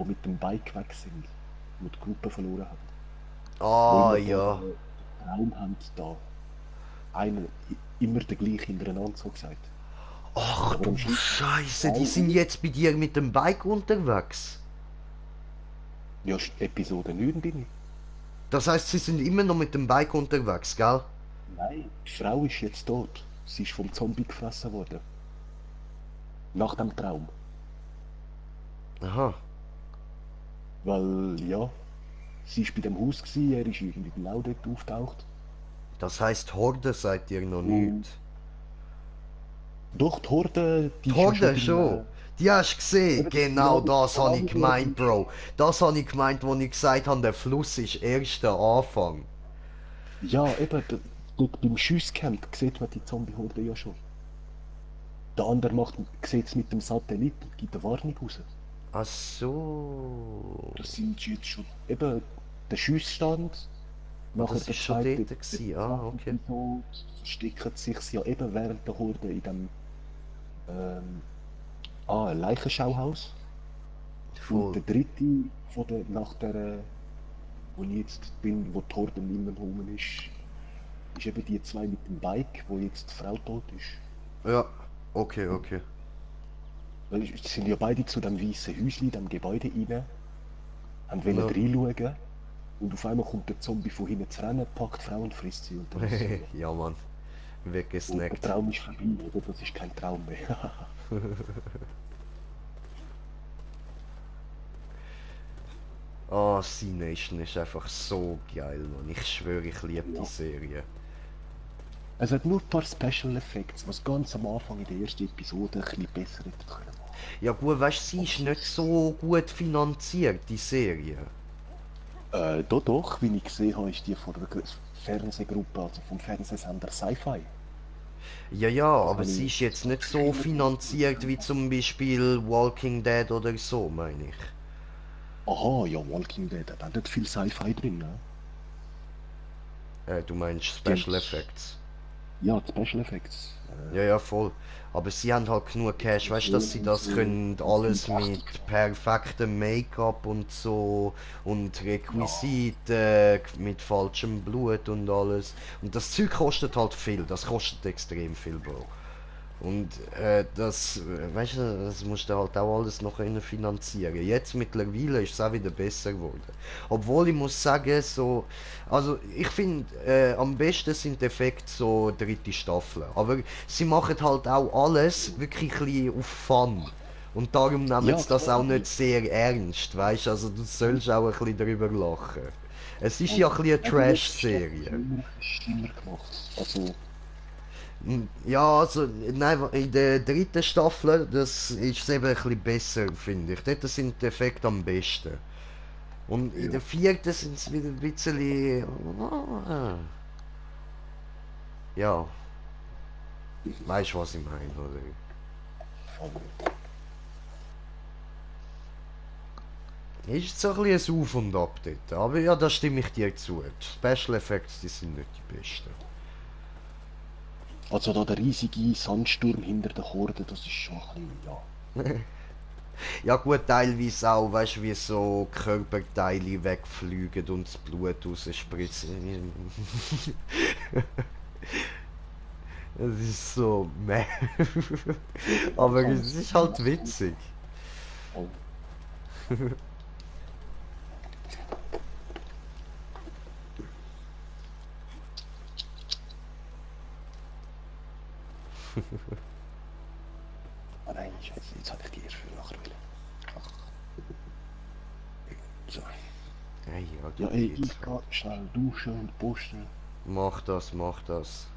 die mit dem Bike weg sind, die die Gruppe verloren haben. Wo Ah, immer da ja. den Traum haben, da einer immer der gleiche hintereinander so gesagt. Ach Aber du am Schluss ist Scheiße, die Frau, sind jetzt bei dir mit dem Bike unterwegs. ja, Episode 9 bin ich. Das heißt, sie sind immer noch mit dem Bike unterwegs, gell? Nein, die Frau ist jetzt tot. Sie ist vom Zombie gefressen worden. Nach dem Traum. Aha. Weil, ja, sie war bei dem Haus, gewesen, er ist irgendwie genau dort auftaucht. Das heißt, Horde seid ihr noch Und nicht. doch, die Horde, die Die ist ja schon Horde beim, schon. Die hast du gesehen. eben, Genau genau, das habe ich genau dort gemeint, ist Bro. Das habe ich gemeint, als ich gesagt habe, der Fluss ist erst der Anfang. ja, eben, dort beim Schiesscamp sieht man die Zombie-Horde ja schon. Der andere sieht es mit dem Satellit und gibt eine Warnung raus. Ach so. Das sind jetzt schon, eben, der Schussstand, Ah, nachher das ist schon dort der gewesen. Ah, zweite okay. Episode, verstecken sich ja eben während der Horde in dem, ähm, ein Leichenschauhaus. Und Voll. der dritte von der, nach der, wo ich jetzt bin, wo die Horde nicht mehr rum ist eben die zwei mit dem Bike, wo jetzt die Frau tot ist. Ja. Okay, okay. Weil die sind ja beide zu dem weißen Häuschen, dem Gebäude rein, haben wollen Ja. reinschauen und auf einmal kommt der Zombie von hinten zu rennen, packt die Frau und frisst sie und dann ist so, ja. Ja, Mann. Und der Weggesnackt. Traum ist vorbei, oder? Das ist kein Traum mehr. Ah, C-Nation ist einfach so geil, Mann. Ich schwöre, ich liebe die Ja. Serie. Es hat nur ein paar Special Effects, was ganz am Anfang in der ersten Episode ein bisschen besser hätte können machen. Ja gut, weißt du, sie Aber ist nicht so gut finanziert, die Serie. doch, wie ich gesehen habe, ist die von der Fernsehgruppe, also vom Fernsehsender Sci-Fi. Ja, ja, Das aber habe sie ich ist jetzt nicht so Trailer finanziert wie zum Beispiel Walking Dead oder so, meine ich. Aha, ja, Walking Dead, da hat nicht viel Sci-Fi drin, ne? Du meinst Die haben, Special Effects. ja, die Special Effects, Ja, ja, voll. Aber sie haben halt genug Cash, weißt du, dass Explosionen sie und das so, können die sind alles mit prächtig gemacht. perfektem Make-up und so und Ja, Requisiten mit falschem Blut und alles. Und das Zeug kostet halt viel, das kostet extrem viel, Bro. Und weißt du, das musst du halt auch alles noch können finanzieren. Jetzt mittlerweile ist es auch wieder besser geworden. Obwohl ich muss sagen, so, also ich finde, am besten sind die Effekte so dritte Staffel. Aber sie machen halt auch alles wirklich ein bisschen auf Fun. Und darum nehmen ja sie das klar, auch weil nicht sehr ernst, weißt du? Also du sollst auch ein bisschen darüber lachen. Es ist ja voll. ein bisschen eine Ja, die letzte Staffel ist Trash-Serie. immer ein bisschen schlimmer gemacht. Also, Ja, also, nein, in der dritten Staffel, das ist eben ein bisschen besser, finde ich. Dort sind die Effekte am besten. Und in ja, der vierten sind es wieder ein bisschen. Ja, weißt du, was ich meine, oder? voll. Ist so ein bisschen ein Auf und Ab dort. Aber ja, da stimme ich dir zu. Die Special Effects, die sind nicht die besten. Also da der riesige Sandsturm hinter der Horde, das ist schon ein bisschen, ja. Ja gut, teilweise auch, weißt du, wie so Körperteile wegfliegen und das Blut rausspritzen. Es ist so meh. Ja, Aber kann man es sich ist dann halt lassen. witzig. Voll. Ah nein, scheiße, jetzt hatte ich die erst für nachher wollen. Ach, so. Hey, ja, Ja, da ey, geht's. ich gehe schnell duschen und posten, Mach das, mach das.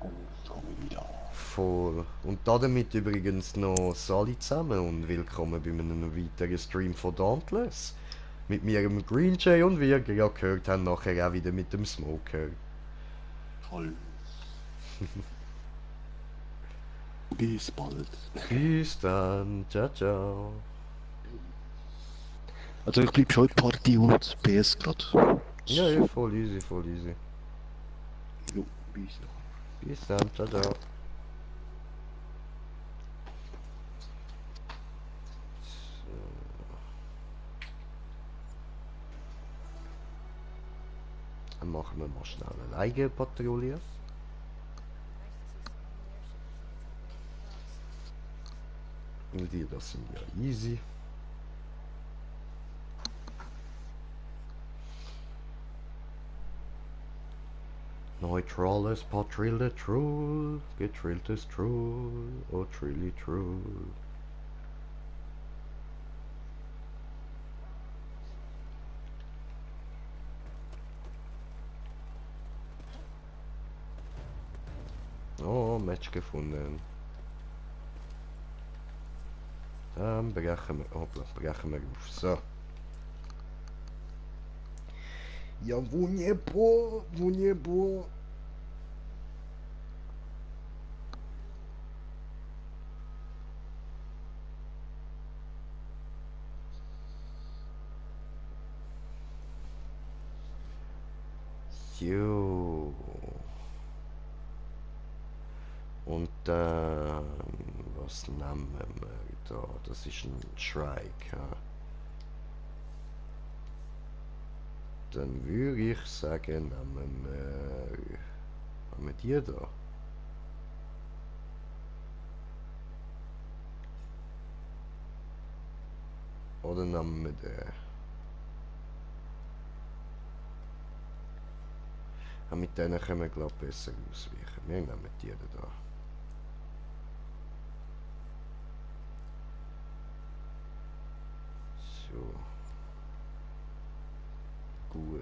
dann komme ich wieder. Voll. Und damit übrigens noch Sali zusammen und willkommen bei einem weiteren Stream von Dauntless. Mit mir, dem Green Jay und wie ihr ja gehört haben, nachher auch wieder mit dem Smoker. Voll. Bis bald. Bis dann. Ciao, ciao. Also ich bleib schon in Party und PS gerade. Ja, ja, So, voll easy, voll easy. jo, bis dann. Bis dann. Ciao, ciao. Dann machen wir mal schnell eine Leihpatrouille. Und die, das sind ja easy. Neutrales Patrille Trull, getrilltes Trull, oh Trilly Trull. Oh, Match gefunden. Dann brechen wir, hoppla, brechen wir auf. So. Ja, wunderbar, wunderbar. Jo. Und dann, was nehmen wir da? Das ist ein Shrike. Ja. Dann würde ich sagen, nehmen wir die da. Oder nehmen wir den? Ja, mit denen können wir glaube ich besser ausweichen. Wir nehmen die da. So. Gut.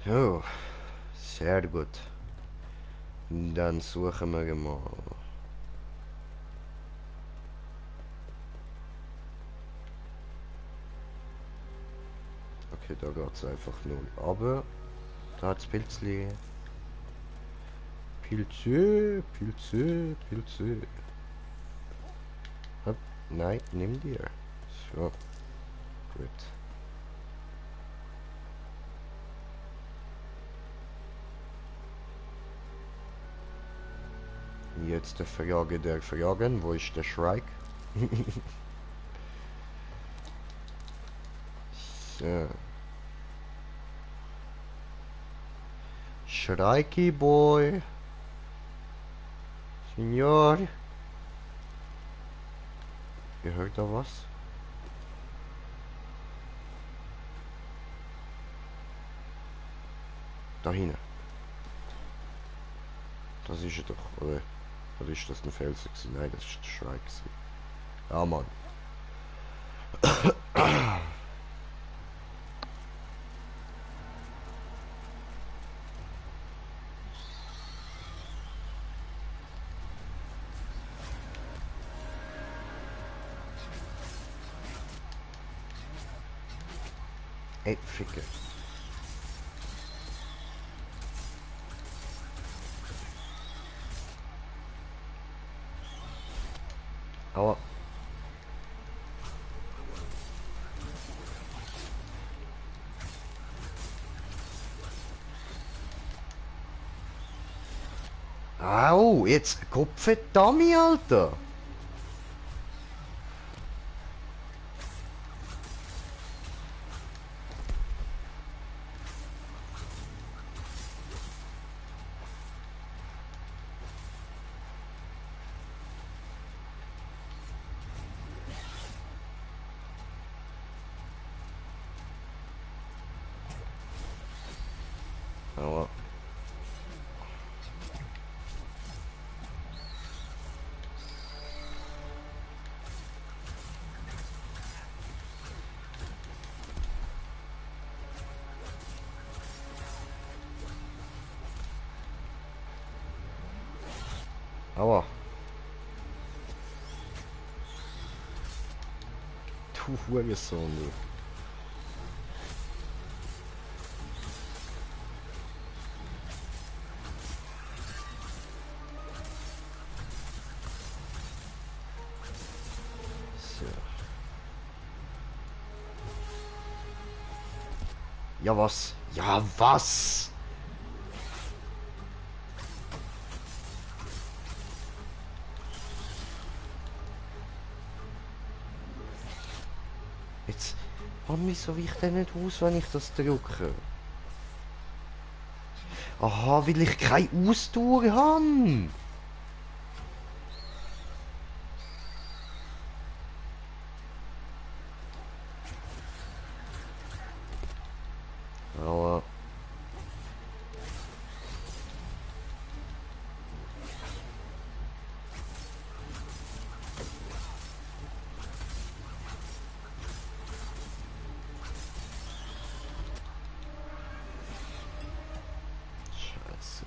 Jo, sehr gut. Dann suchen wir mal. Okay, da geht es einfach nur runter. Da hat es Pilzli. Pilze, Pilze, Pilze. Hopp, nein, nimm dir. So, gut. Jetzt der Frage der Fragen. Wo ist der Shrike? So. Shrikey Boy. Signor. Ihr hört da was? Da hinten. Das ist er doch, oder? Oder ist das ein Felsen gewesen? Nein, das ist der Shrike gewesen. Ja, Mann. Ey, Ficke. Aua. Au, jetzt Kopfdummy, Alter. Aua. Aua. Du Hurensohn, du. So. Ja, was? Ja, was? Jetzt... Mann, wieso weicht der nicht aus, wenn ich das drücke? Aha, weil ich keine Ausdauer habe. Aber... Scheiße.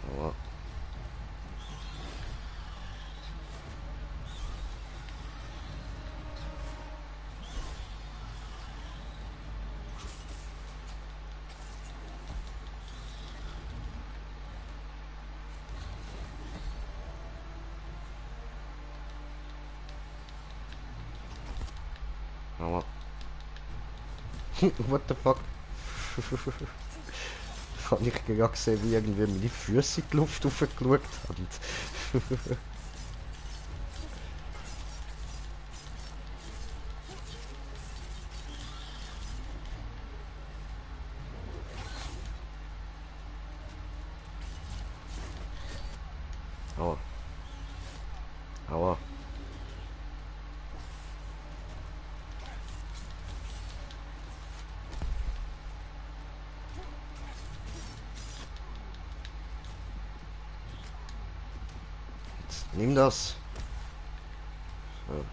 Aber... Aber... What the fuck? Habe ich gerade gesehen, wie irgendwie meine Füße in die Luft hochgeschaut haben. Aua. Aua. Jetzt nimm das. So.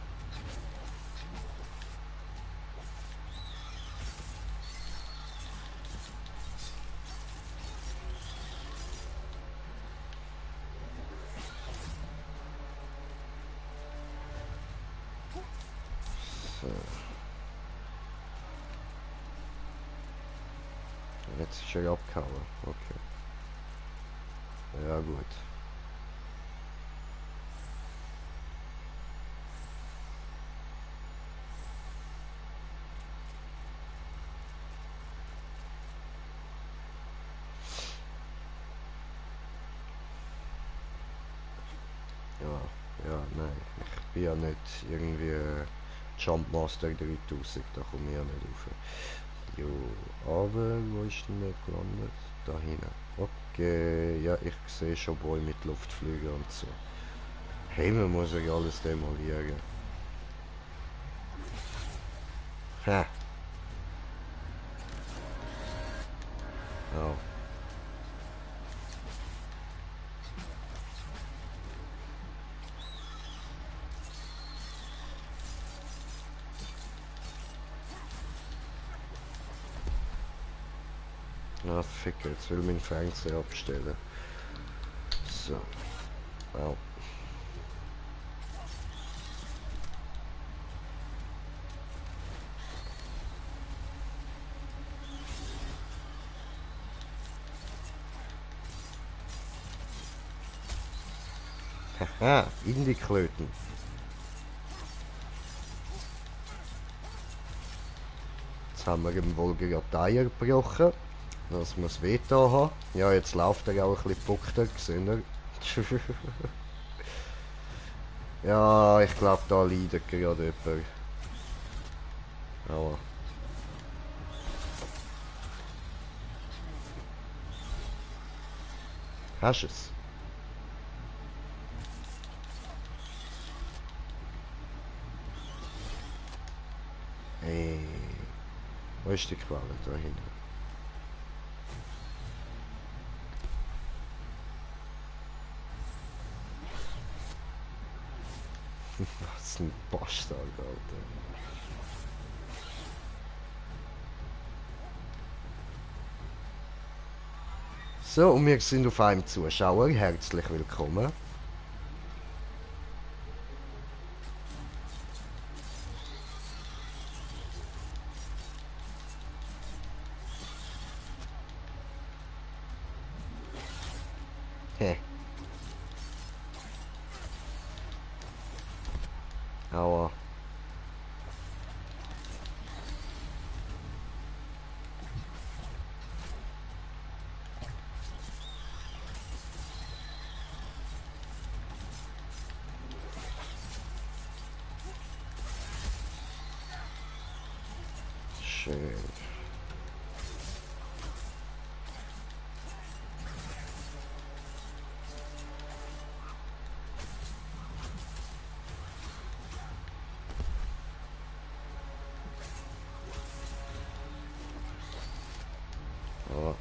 So. Jetzt ist er abgehauen. Okay. Ja gut. Ja, ja, nein. Ich bin ja nicht irgendwie Jumpmaster 3000, da komme ich ja nicht rauf. Jo, aber wo ist denn der gelandet? Da hinten. Okay, ja, ich sehe schon Bäume mit Luftflügen und so. Hey, man muss ja alles demolieren. Ha. Ja. Ah, fick, jetzt will mein Fernseher abstellen. So. Au. Haha, in die Klöten. Jetzt haben wir im wohl gerade die Eier gebrochen. Das muss weh da haben. Ja, jetzt läuft er auch ein bisschen gebuckter, gesehen ihr? Ja, ich glaube, da leidet gerade jemand. Aua. Hast du es? Ey. Wo ist die Quelle? Da hinten. Was ein Bastard, Alter. So, und wir sind auf einem Zuschauer. Herzlich willkommen. Hä. Aua. Schön. Aua.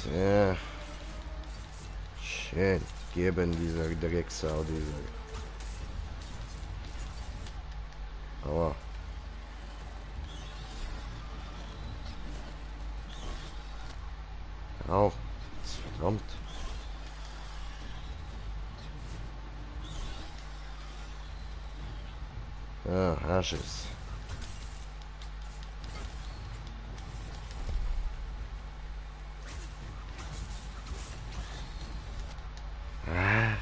Sehr schön. Geben dieser Drecksau dieser. Aua. Au. Verdammt. Ah, Asches. Ah.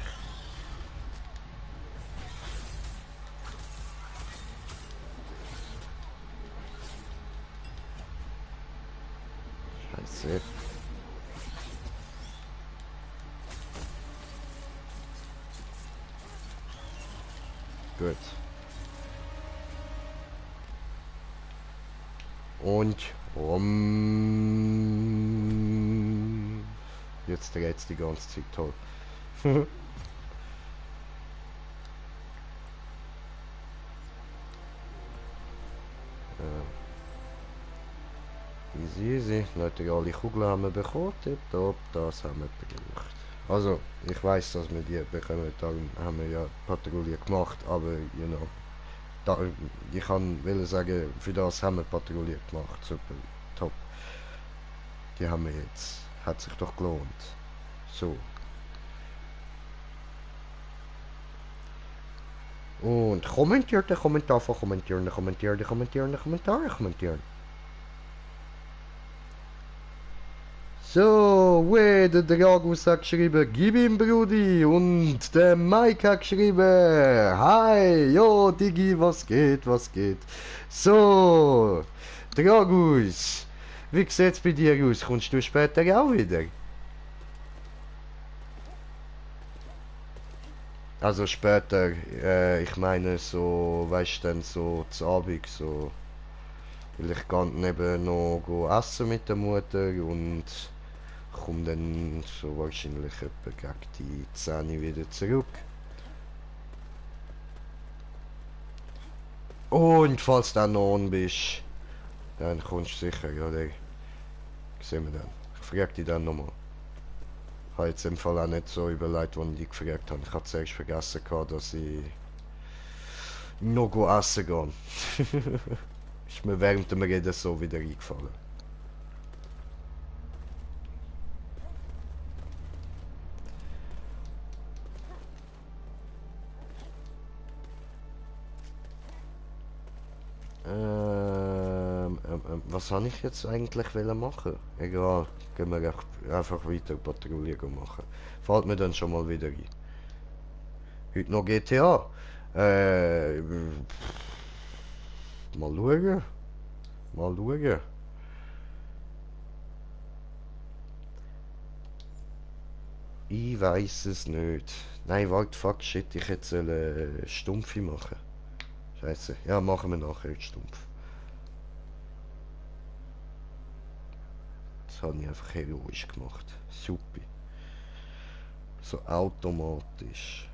Scheiße. Gut. Und jetzt dreht's die ganze Zeit toll. Easy, easy. Neutrale Kugeln haben wir bekommen. Tipptopp, das haben wir gebraucht. Also, ich weiß, dass wir die bekommen, darum haben wir ja Patrouille gemacht, aber, you know, da, ich will sagen, für das haben wir Patrouille gemacht. Super, top. Die haben wir jetzt. Hat sich doch gelohnt. So. Und kommentiert den Kommentar von kommentieren. So, der Dragus hat geschrieben, gib ihm Brudi. Und der Mike hat geschrieben, hi, jo Digi, was geht, was geht. So, Dragus, wie sieht's bei dir aus? Kommst du später auch wieder? Also später, ich meine so, weißt du, dann so zu Abend, so, weil ich kann eben noch go essen mit der Mutter und komme dann so wahrscheinlich etwa gegen die 10 wieder zurück. Und falls du dann noch on bist, dann kommst du sicher, oder? Sehen wir dann. Ich frage dich dann nochmal. Ich habe jetzt im Fall auch nicht so überlegt, wann ich dich gefragt habe. Ich habe zuerst vergessen, dass ich noch essen gehe. Ist mir während dem Reden so wieder eingefallen. Was habe ich jetzt eigentlich machen? Egal, gehen wir einfach weiter Patrouille machen. Fällt mir dann schon mal wieder ein. Heute noch GTA. Mal schauen. Mal schauen. Ich weiß es nicht. Nein, warte, fuck, shit, ich hätte Stumpfe machen. Scheiße. Ja, machen wir nachher stumpf. Das habe ich einfach heroisch gemacht. Super. So automatisch.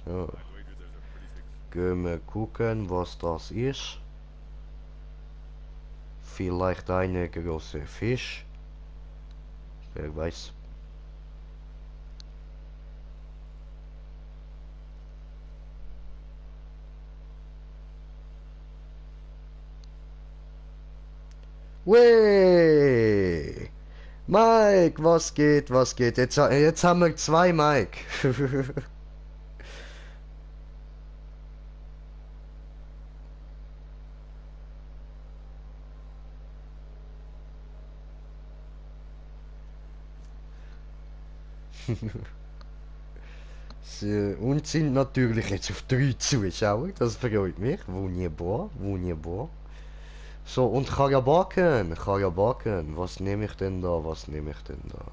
Ja. Gehen wir gucken, was das ist. Vielleicht eine große Fisch. Wer weiß. Weh! Mike, was geht, was geht? Jetzt haben wir zwei Mike. Und sind natürlich jetzt auf 3 Zuschauer, das freut mich. Wunderbar, wunderbar. So, und Karabaken, Karabaken, was nehme ich denn da, was nehme ich denn da?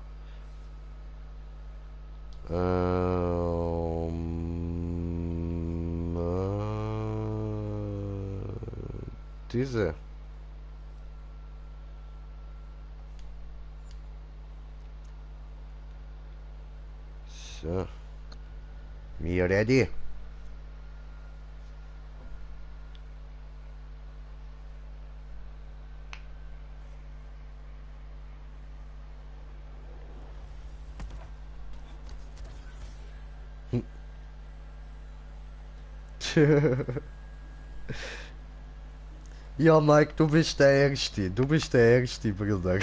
Diese. So. We ready? Ja, Mike, du bist der Erste. Du bist der Erste, Bruder.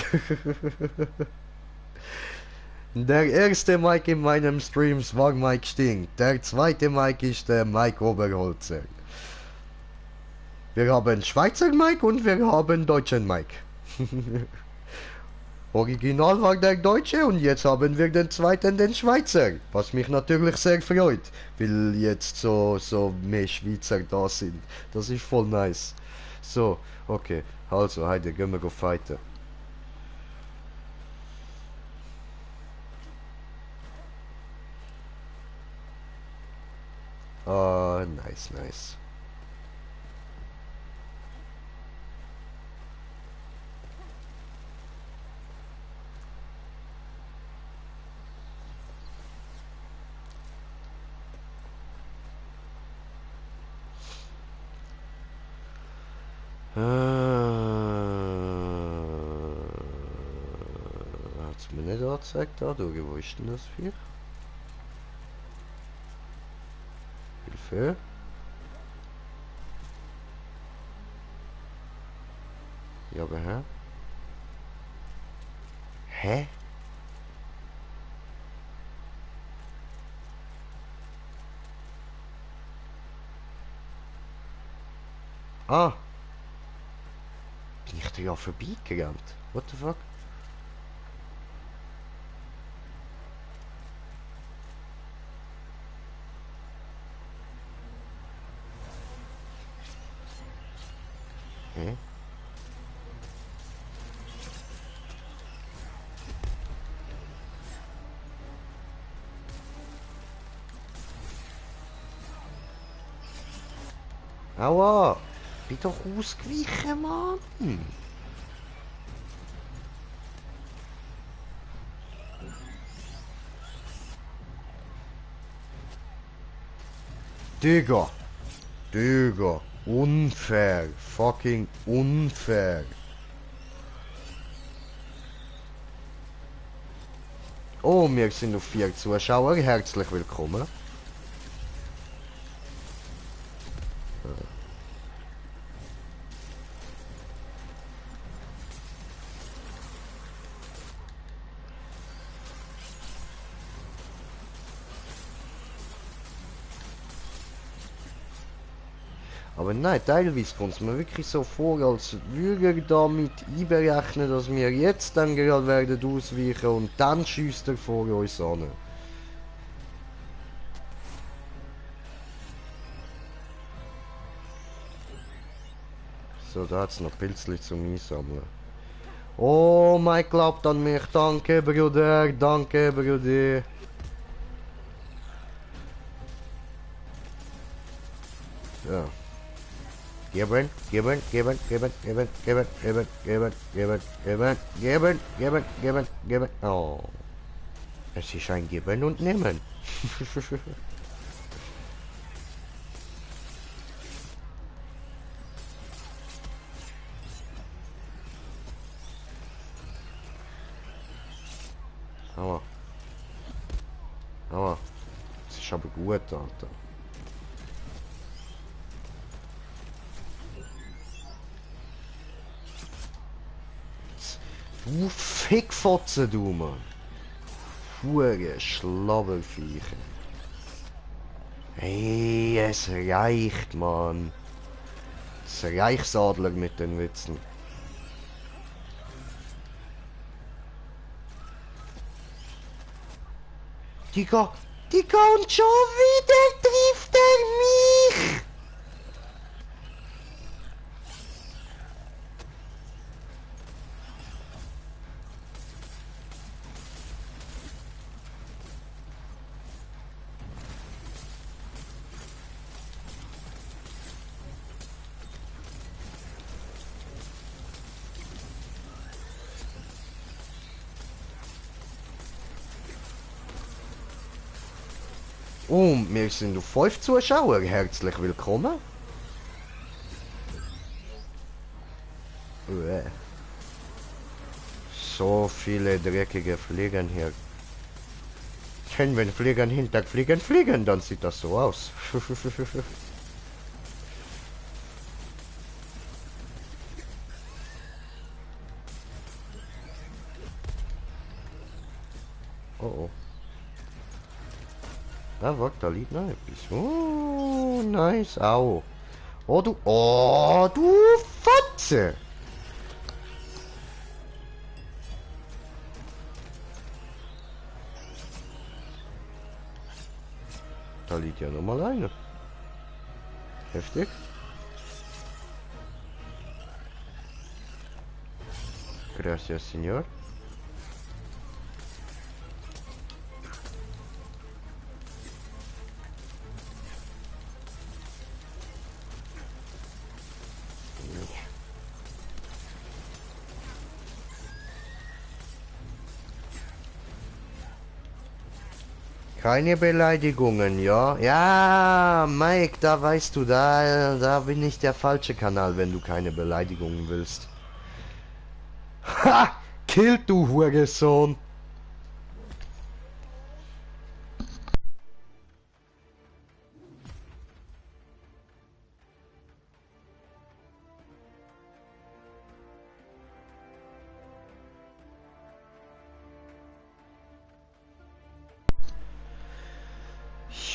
Der erste Mike in meinem Streams war Mike Stink. Der zweite Mike ist der Mike Oberholzer. Wir haben Schweizer Mike und wir haben deutschen Mike. Original war der Deutsche und jetzt haben wir den zweiten, den Schweizer. Was mich natürlich sehr freut, weil jetzt so mehr Schweizer da sind. Das ist voll nice. So, okay, also, heute gehen wir fighten. Ah, nice, nice. Hat's mir nicht angezeigt dadurch, wo ist denn das für? Hilfe? Ja, aber hä? Hä? Ah! Bin ich da ja vorbeigerannt? What the fuck? Hä? Aua! Bin doch ausgewichen, Mann! Digga! Digga! Unfair! Fucking unfair! Oh, wir sind auf 4 Zuschauer. Herzlich willkommen. Aber nein, teilweise kommt es mir wirklich so vor, als würde er damit einberechnen, dass wir jetzt dann gerade werden ausweichen und dann schießt er vor uns an. So, da hat es noch Pilzli zum Einsammeln. Oh, Mike glaubt an mich. Danke, Bruder. Danke, Bruder. Ja. Geben, geben, geben, geben, geben, geben, geben, geben, geben, geben, geben, geben, geben, geben. Oh. Es ist ein Geben und Nehmen. Aua. Aua. Das ist aber gut, Alter. Du Fickfotze, du, Mann. Hure Schlabberviecher. Hey, es reicht, Mann. Es reicht, Adler, mit den Witzen. Digga, Digga, und schon wieder trifft er mich! Und wir sind auf 5 Zuschauer. Herzlich willkommen. So viele dreckige Fliegen hier. Denn wenn Fliegen hinter Fliegen fliegen, dann sieht das so aus. Oh oh. Da warte, da liegt noch etwas. Oh, nice. Au. Oh, du. Oh, du Fotze. Da liegt ja noch mal eine. Heftig. Gracias, Señor. Keine Beleidigungen, ja? Ja, Mike, da weißt du, da bin ich der falsche Kanal, wenn du keine Beleidigungen willst. Ha! Killt, du Hurensohn!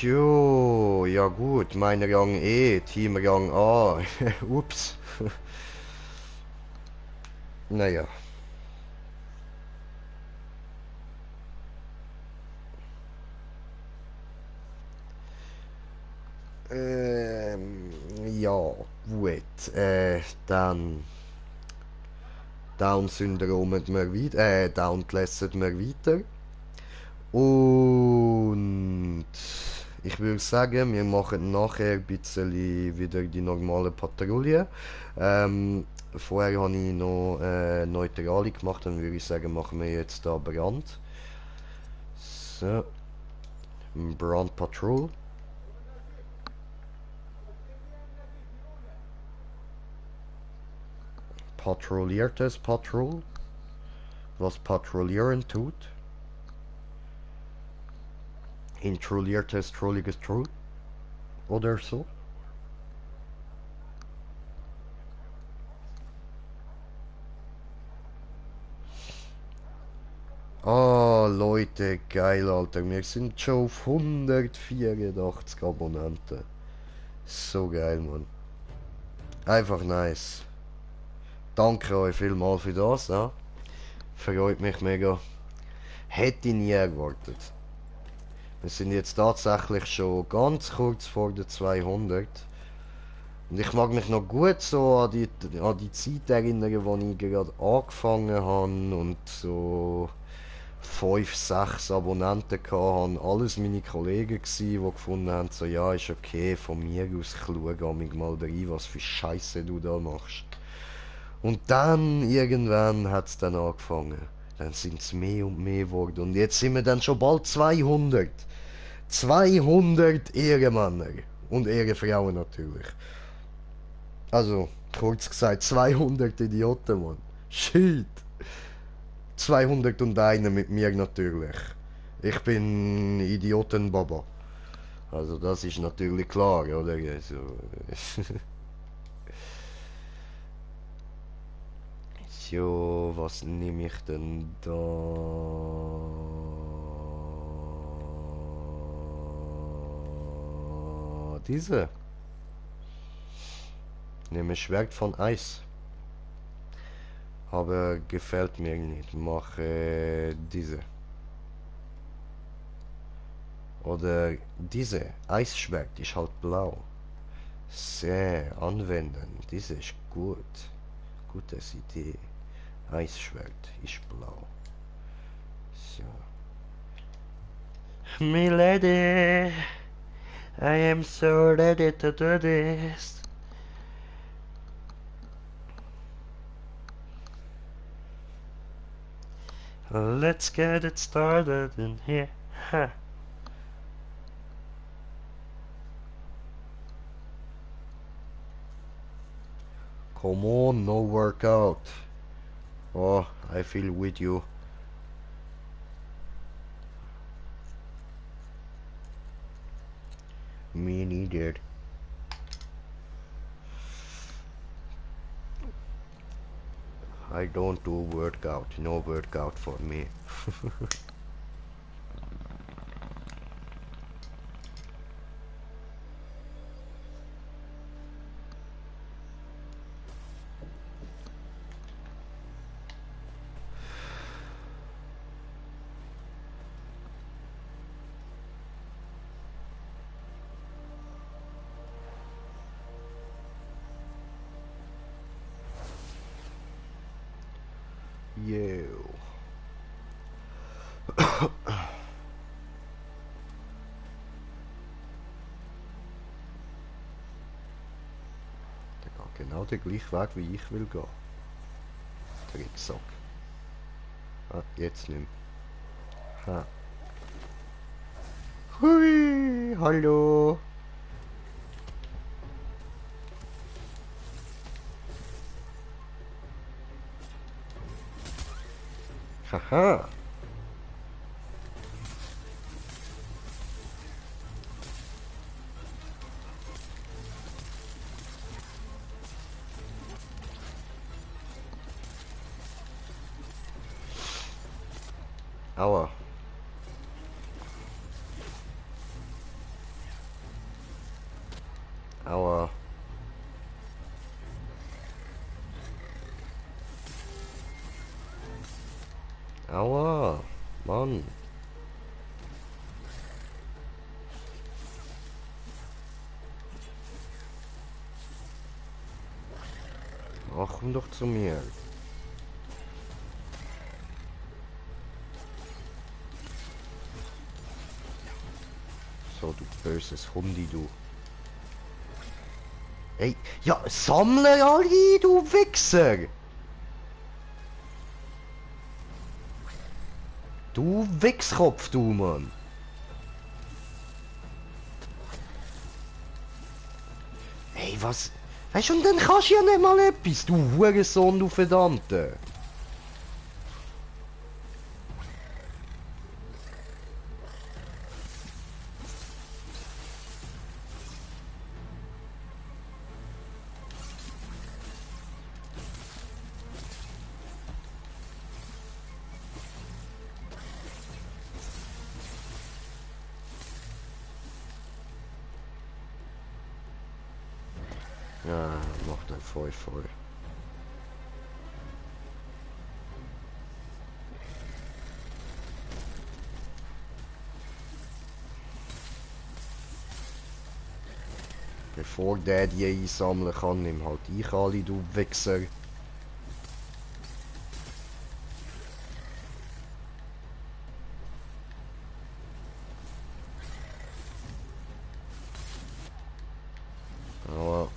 Jo, ja gut, mein Rang E, Team Rang A. Ups. Naja. Ja, gut. Dann Down-Syndromet wir weiter, Down-lässet wir weiter. Und ich würde sagen, wir machen nachher ein bisschen wieder die normale Patrouille. Vorher habe ich noch Neutrale gemacht, dann würde ich sagen, machen wir jetzt da Brand. So. Brand Patrol. Patrouilliertes Patrol. Was patrouillieren tut. Intrulliertes trolliges Troll. Oder so. Ah, Leute, geil, Alter. Wir sind schon auf 184 Abonnenten. So geil, Mann. Einfach nice. Danke euch vielmals für das, ja. Freut mich mega. Hätte ich nie erwartet. Wir sind jetzt tatsächlich schon ganz kurz vor der 200. Und ich mag mich noch gut so an die Zeit erinnern, wo ich gerade angefangen habe und so 5, 6 Abonnenten hatte. Alles meine Kollegen gsi, die gefunden haben, so ja, ist okay, von mir aus, ich schaue mich mal rein, was für Scheiße du da machst. Und dann, irgendwann hat es dann angefangen. Dann sind es mehr und mehr geworden. Und jetzt sind wir dann schon bald 200. 200 Ehrenmänner. Und Ehrenfrauen natürlich. Also, kurz gesagt, 200 Idioten, Mann. Shit. 201 mit mir natürlich. Ich bin Idiotenbaba. Also das ist natürlich klar, oder? Also, so, was nehme ich denn da? Diese. Nehme Schwert von Eis. Aber gefällt mir nicht. Mache diese. Oder diese. Eisschwert ist halt blau. Sehr anwenden. Diese ist gut. Gutes Idee. Eisschwert ist blau. So. Milady, I am so ready to do this. Let's get it started in here. Ha. Come on, no workout. Oh, I feel with you. Me neither. I don't do workout. No workout for me. Yo. Der geht genau den gleichen Weg, wie ich will gehen. Drecksack. Ah, jetzt nicht mehr. Ha. Hui, hallo. Haha. Aua. Aua. Aua. Mann. Ach, komm doch zu mir. So, du böses Hundi, du. Ey, ja, sammle alle, du Wichser! Du Wichskopf, du Mann! Ey, was? Weißt du, und dann kannst du ja nicht mal etwas, du Hurensohn, du Verdammte! Ja, macht er voll. Bevor der die einsammeln kann, nimm halt ich alle, du Wichser. Aber...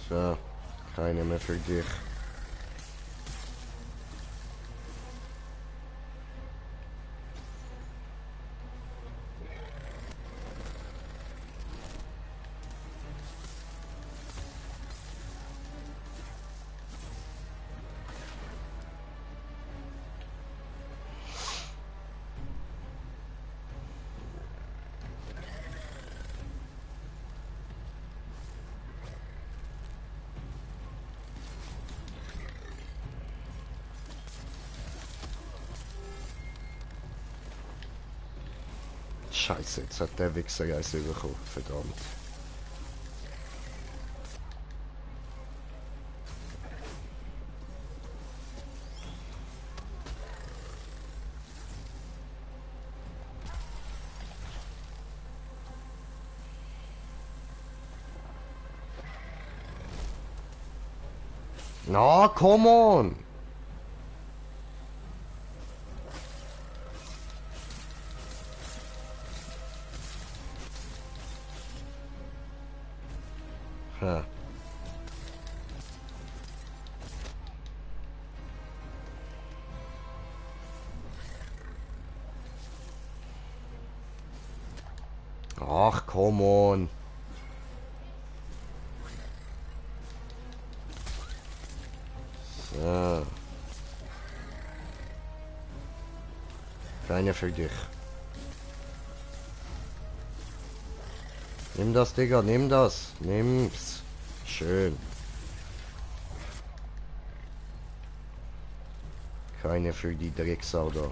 So, keine mehr für dich. Scheiße, jetzt hat der Wichser Eis bekommen. Verdammt. Na, come on! Ha. Ach, come on! So. Keine für dich. Nimm das, Digga, nimm das. Nimm's. Schön. Keine für die Drecksau da.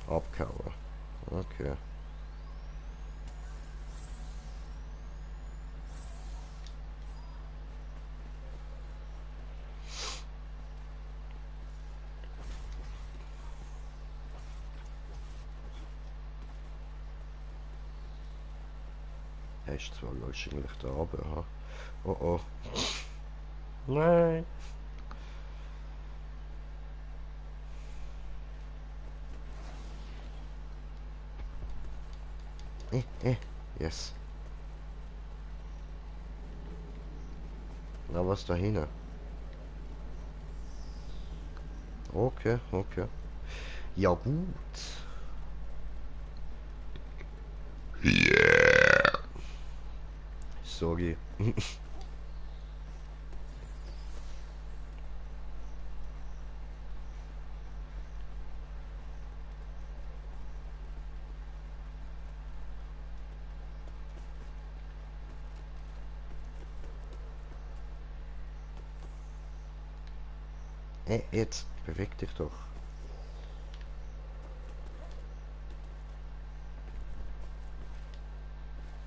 Abkauen. Okay. Hast zwar wahrscheinlich da oben, ha? Oh oh. Nein. Yes. Na, was da hinten? Okay, okay. Ja gut. Yeah. Sorry. Jetzt beweg dich doch.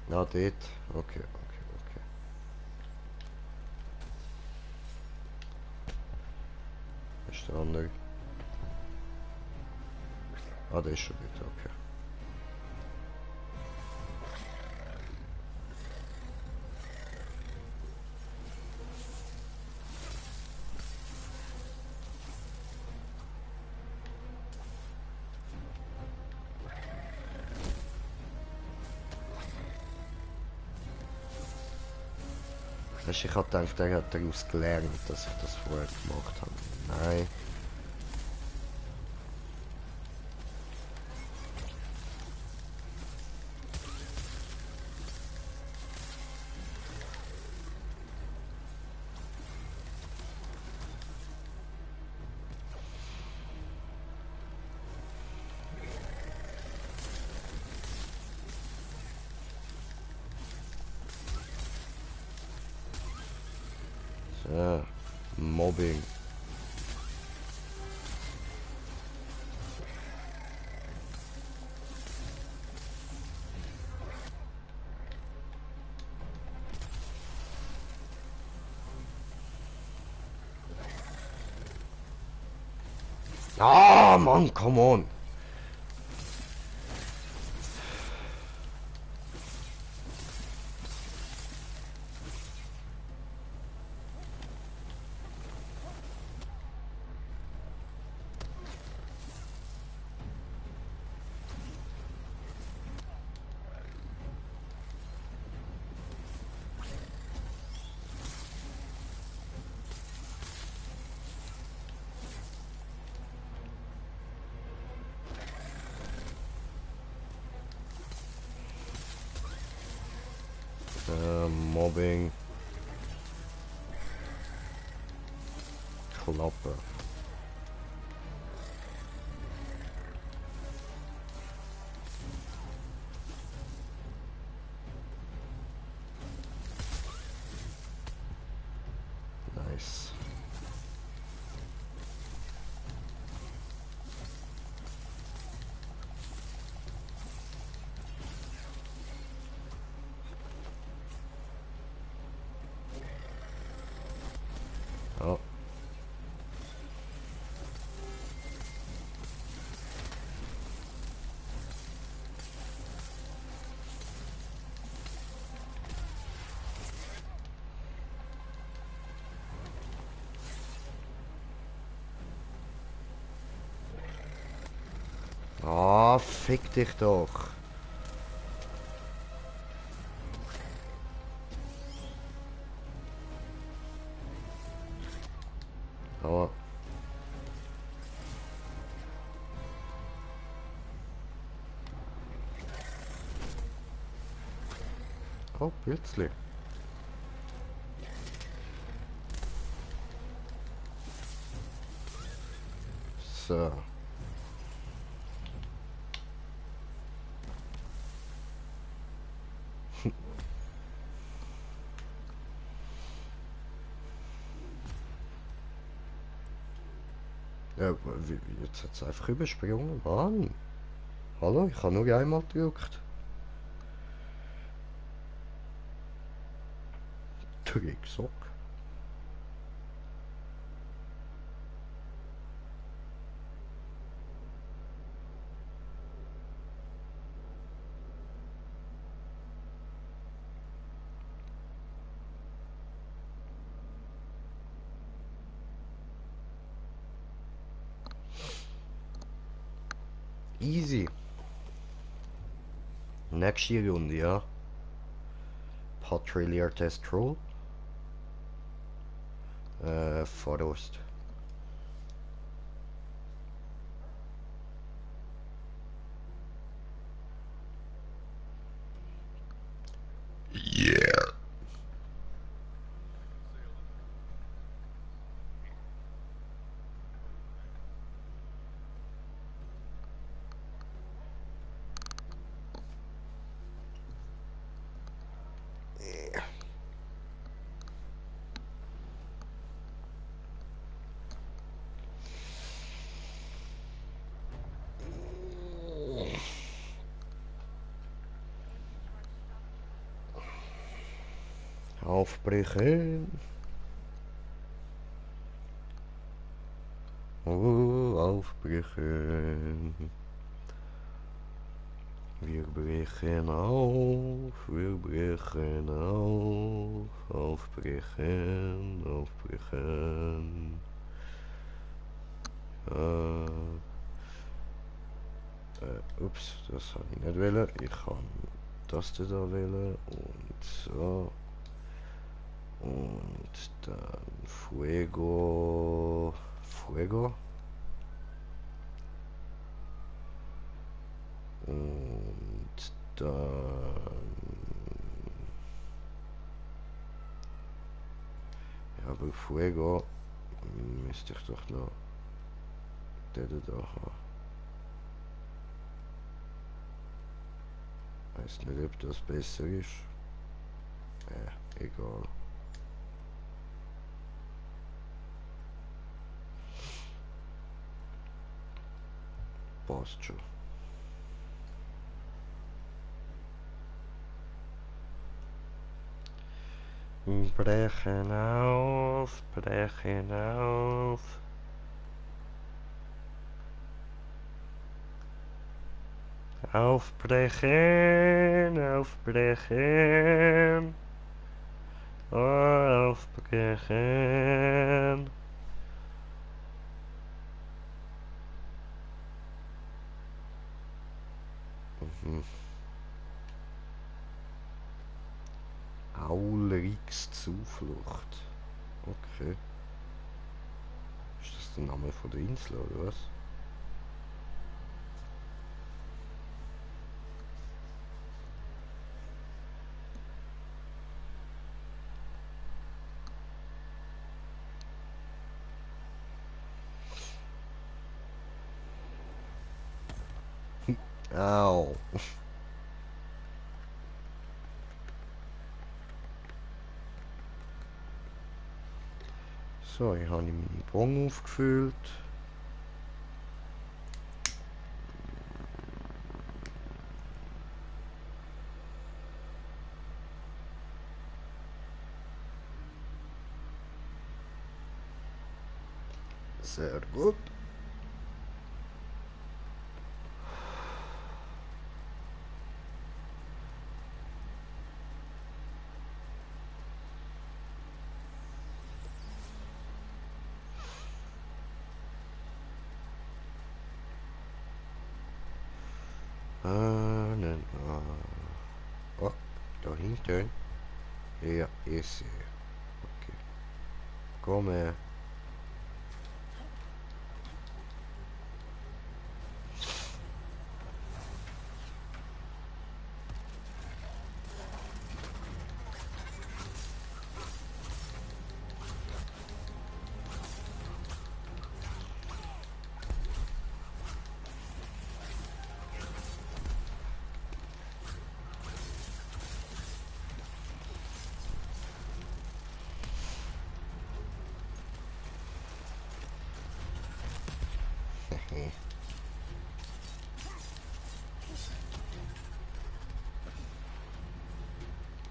Ja, dort. Okay, okay, okay. Ist der andere? Ah, der ist schon dort, okay. Weißt, ich hab gedacht, der hat daraus gelernt, dass ich das vorher gemacht habe. Nein. So. Mobbing. Ah, Mann, come on. Mobbing. Klappe. Nice. Ja. Ah, fick dich doch. Aber. Oh, plötzlich. So. Ja, jetzt hat es einfach übersprungen. Mann. Hallo, ich habe nur einmal gedrückt. Drecksack. Easy. Nächste Runde, ja. Patrilier Test Troll. Forest. Yeah. Aufbrechen. Oh, aufbrechen. Wir brechen auf, wir brechen auf, aufbrechen, aufbrechen. Ups, das habe ich nicht wollen. Ich kann das da wählen und so. Und dann Fuego. Fuego. Und dann. Ja, bei Fuego müsste ich doch noch den da haben. Weiß nicht, ob das besser ist. Egal. Passt schon. Brechen auf, brechen auf. Aufbrechen, aufbrechen. Aufbrechen. Aulrix Zuflucht. Okay. Ist das der Name von der Insel oder was? Au. So, hier habe ich meine Bon aufgefüllt. Sehr gut. Nein. Oh, da hinten. Ja, ich sehe. Okay. Komm her.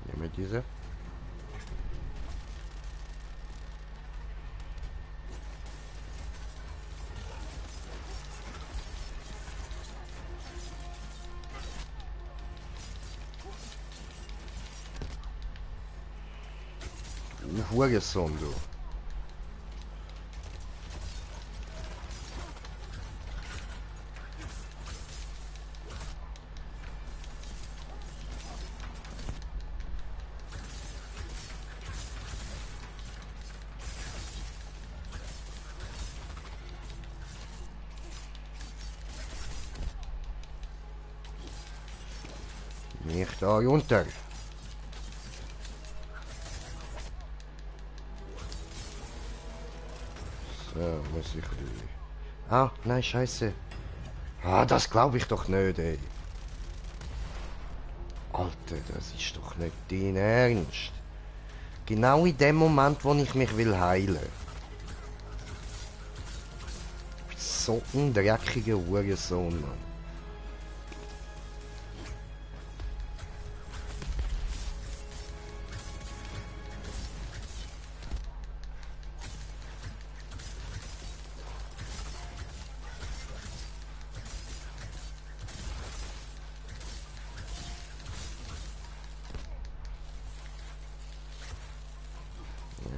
Nehmen wir diese. Hurensohn, du. Nicht da runter. So, muss ich... Ah, nein, scheiße. Ah, das glaube ich doch nicht, ey. Alter, das ist doch nicht dein Ernst. Genau in dem Moment, wo ich mich will heilen. So ein dreckiger Hurensohn, Mann.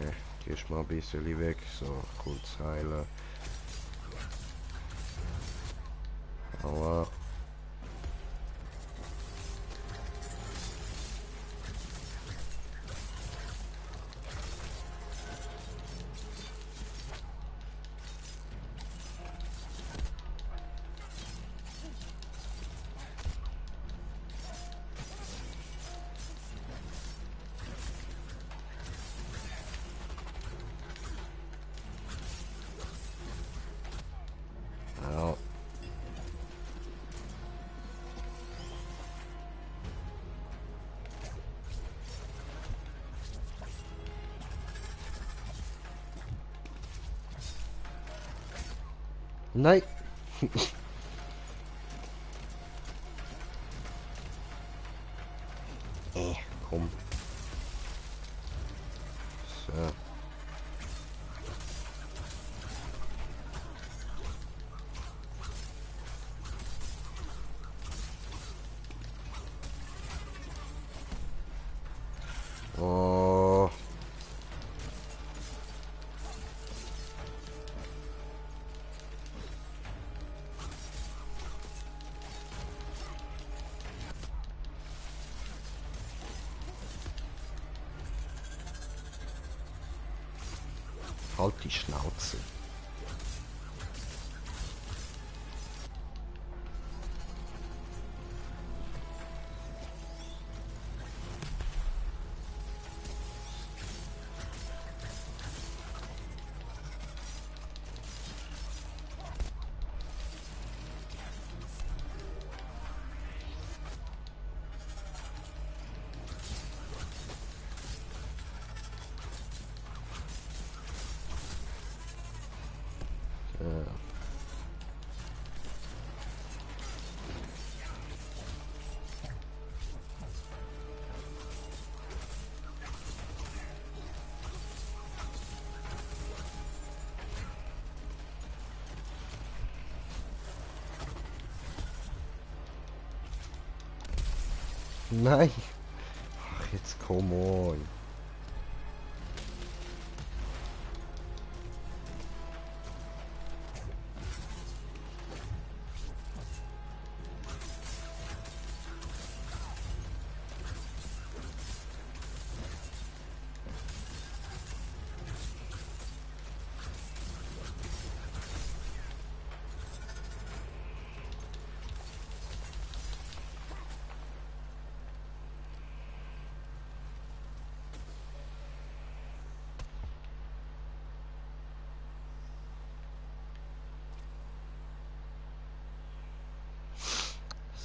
Ja, gehst mal ein bisschen weg, so kurz heilen. Aua. Au. Nein. Komm. So. Oh. Halt die Schnauze. Nein. Ach, jetzt come on.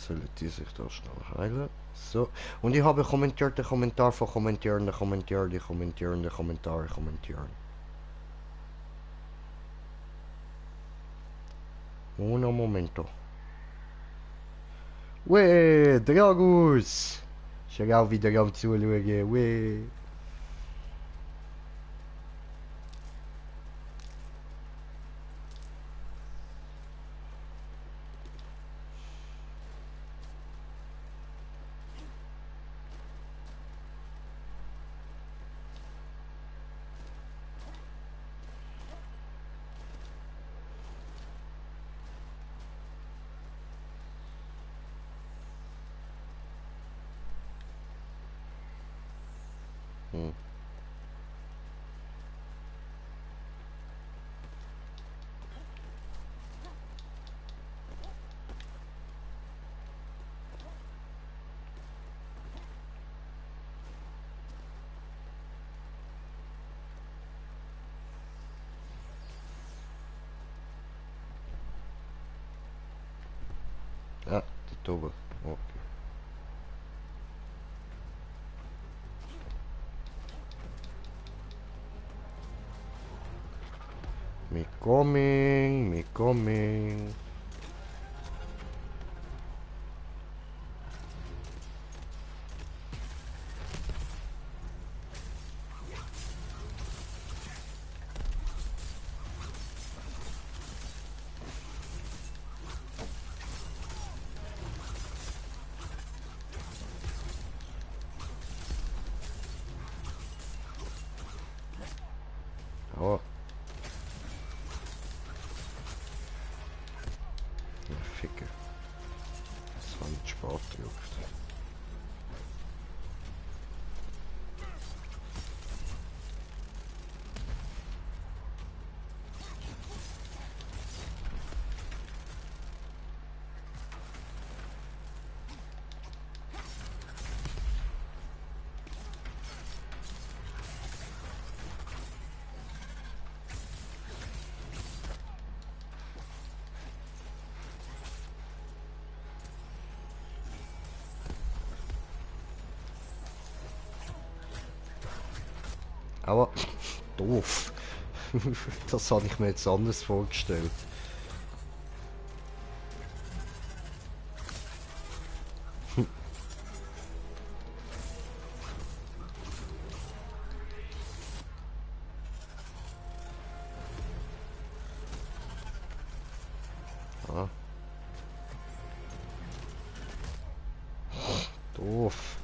Sollen die sich da schnell heilen? So. Und ich habe kommentiert den Kommentar von Kommentierenden, Kommentierende, Kommentierende, Kommentare, Kommentieren. Uno momento. Weh, Dragus! Ist ja auch wieder am Zuschauen. Weh. Hm. Ah, dort oben. Okay. Me coming, me coming. Oh. Ja, Ficke. Das war nicht Sport gedrückt. Aber doof. Das hatte ich mir jetzt anders vorgestellt. Ah, doof.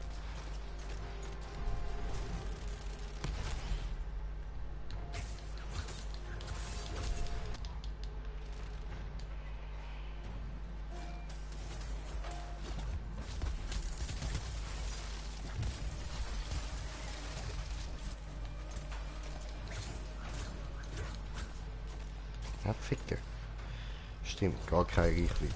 Ja, Ficke. Stimmt, gar keine Reichweite.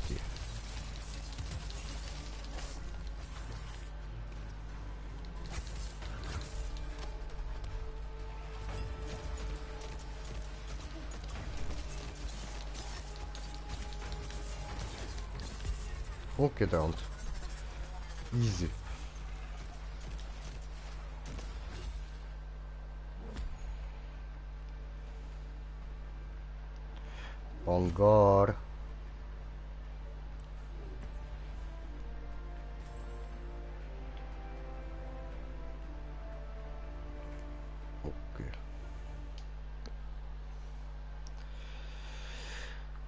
Okay, dann. Easy. Bongar. Okay.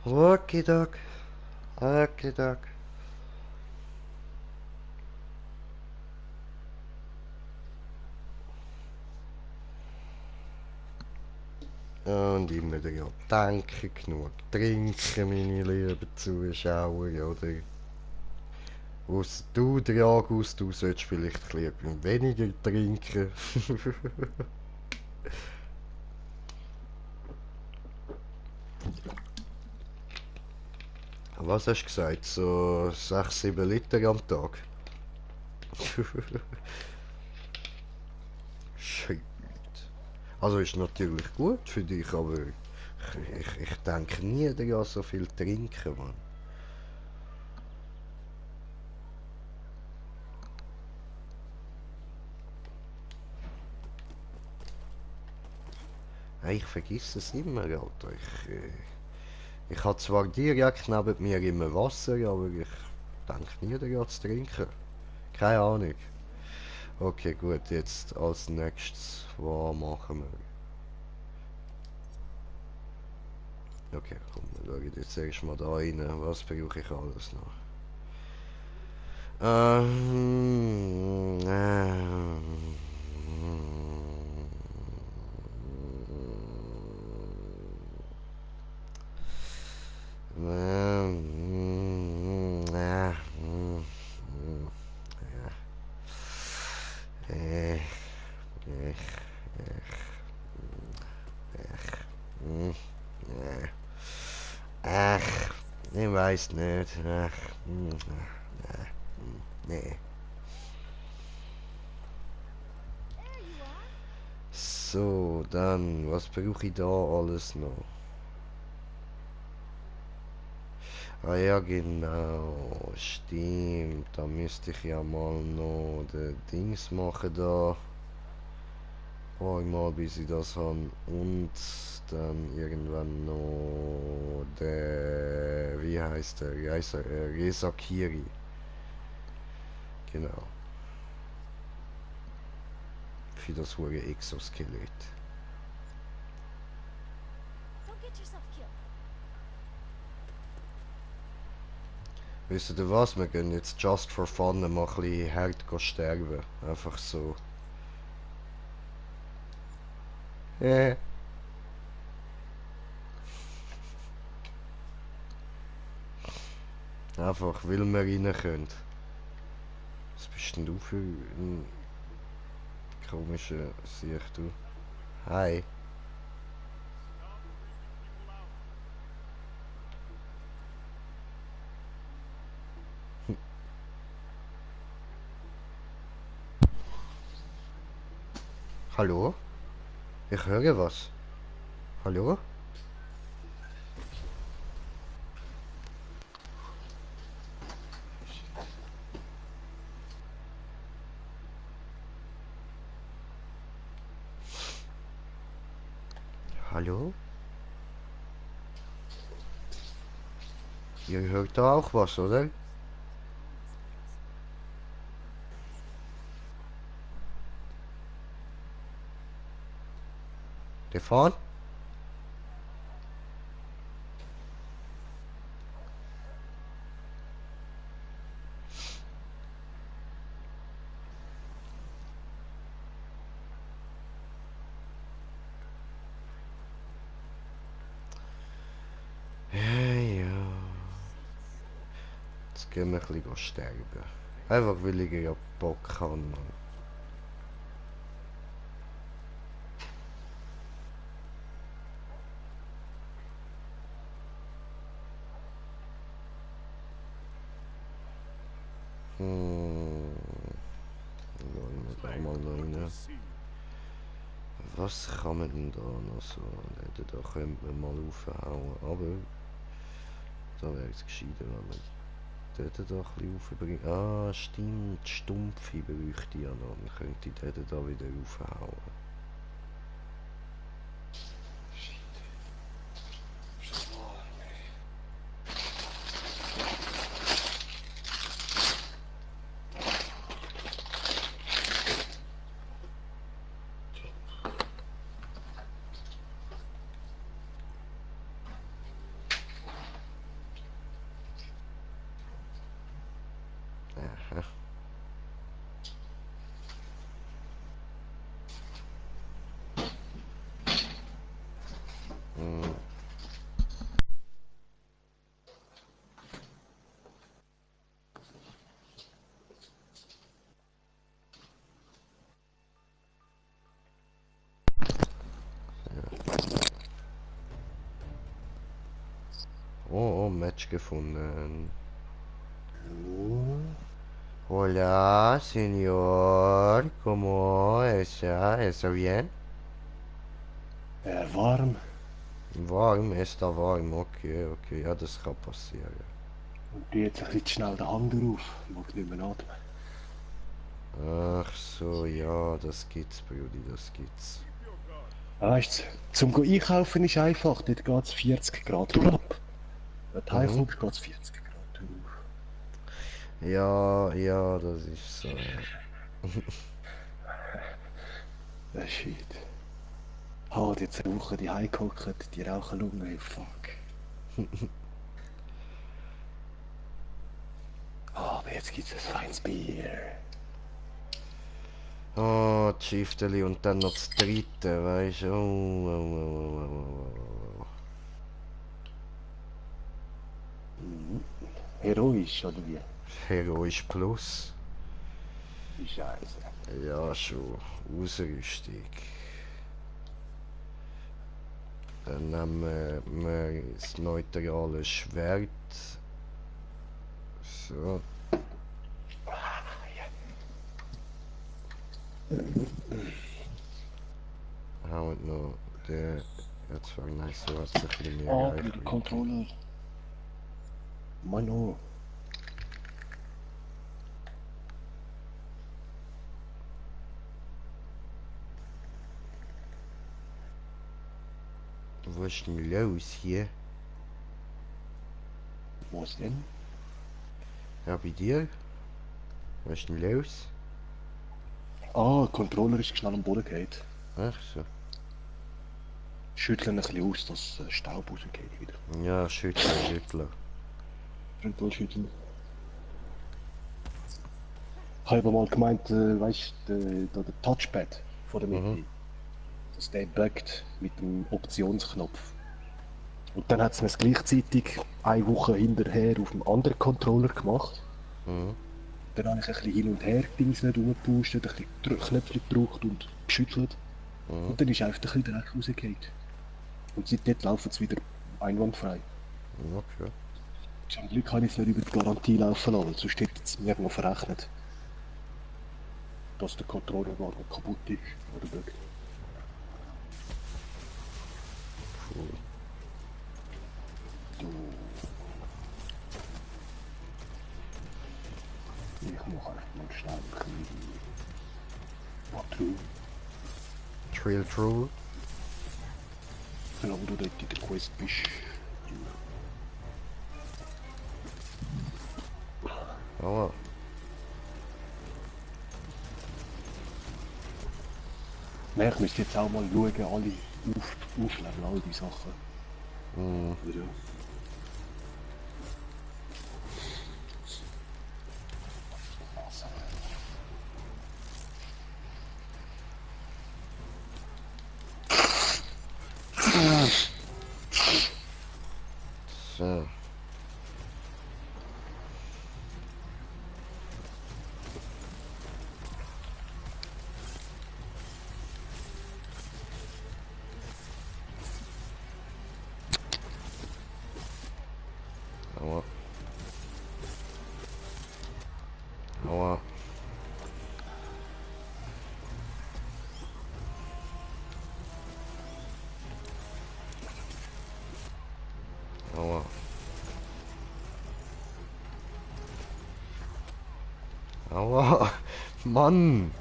Okay, Doc. Okay, Doc. Und immer ja denken, genug trinken, meine lieben Zuschauer, oder? Du, Dragus, du solltest vielleicht ein bisschen weniger trinken. Was hast du gesagt? So 6, 7 Liter am Tag? Shit. Also ist natürlich gut für dich, aber ich denke nie daran, so viel trinken, Mann. Hey, ich vergiss es immer, Alter. Ich habe zwar direkt neben mir immer Wasser, aber ich denke nie daran zu trinken. Keine Ahnung. Okay, gut, jetzt als nächstes, was machen wir? Okay, komm, wir schauen jetzt erstmal da rein. Was brauche ich alles noch? Ach, ich weiß nicht. Ach, nee. So, dann, was brauche ich da alles noch? Ah ja, genau, stimmt. Da müsste ich ja mal noch den Dings machen da. Mal bis ich das habe. Und dann irgendwann noch der, wie heißt der? Reza Kiri. Genau. Für das hure Exoskelett. Wisst ihr was? Wir gehen jetzt just for fun mal ein bisschen hart sterben. Einfach so. Einfach, weil wir rein können. Was bist denn du für ein komischer Sieg, du? Hi. Hallo? Ich höre was. Hallo? Hallo? Ihr hört da auch was, oder? Stefan? Ja. Jetzt gehen wir ein bisschen sterben. Einfach weil ich ja Bock habe. Hm. Schauen wir da mal rein. Was kann man denn da noch so? Da könnte man mal aufhauen, aber da wäre es gescheiter, wenn man dort da ein bisschen aufbringen. Ah, stimmt, Stumpfe bräuchte ich ja noch. Dann könnte ich dort da wieder aufhauen. Aha. ein Match gefunden. Oh, Hola, señor. ¿Cómo está? ¿Está bien? warm. Warm, ist da warm. Okay, okay. Ja, das kann passieren. Und die jetzt ein bisschen schnell den Hang drauf. Mag nicht mehr atmen. Ach so, ja, das gibt's, Brudi, das gibt's. Weißt du, zum go einkaufen ist einfach. Dort geht es 40 Grad ab. Wenn du Mhm. heimkommst, geht es 40 Grad hoch. Ja, ja, das ist so. Ja. Shit. Halt jetzt eine Woche die heimgehockt, die rauchen Lunge, fuck. Aber jetzt gibt's ein feines Bier. Oh, Chieftainly und dann noch das dritte, weißt du? Heroisch, oder wie? Heroisch Plus. Die Scheiße. Ja, schon. Ausrüstung. Dann nehmen wir das neutrale Schwert. So. Haben wir noch der. Ja, zwar nice, so hat es ein bisschen mehr Ah, gereicht. mit dem Controller. Mano. Was ist denn los hier? Was denn? Ja, bei dir? Was ist denn los? Ah, der Controller ist schnell am Boden gefallen. Ach so. Schütteln ein bisschen aus, dass Staub rausgeht wieder. Ja, schütteln, schütteln. Eventuell schütteln. Ich habe mal gemeint, weißt du, der Touchpad von der Mitte, Mhm. dass der buggt mit dem Optionsknopf. Und dann hat es mir es gleichzeitig eine Woche hinterher auf dem anderen Controller gemacht. Mhm. Dann habe ich ein bisschen hin und her Dings nicht rumgepustet, ein bisschen Knöpfchen gedrückt und geschüttelt. Mhm. Und dann ist einfach ein bisschen Dreck rausgegangen. Und seitdem laufen es wieder einwandfrei. Okay. Zum Glück habe ich es nicht über die Garantie laufen lassen, sonst hätte es mir noch verrechnet, dass der Controller gar nicht kaputt ist oder buggt. Cool. Du. Ich mache einfach mal schnell ein bisschen Patrouille. Trail Troll. Solange du dort in der Quest bist. Oh. Nein, ich müsste jetzt auch mal schauen, alle aufleveln, all die Sachen. Mhm. Wieder. So. Aua. Aua. Aua. Aua. Mann.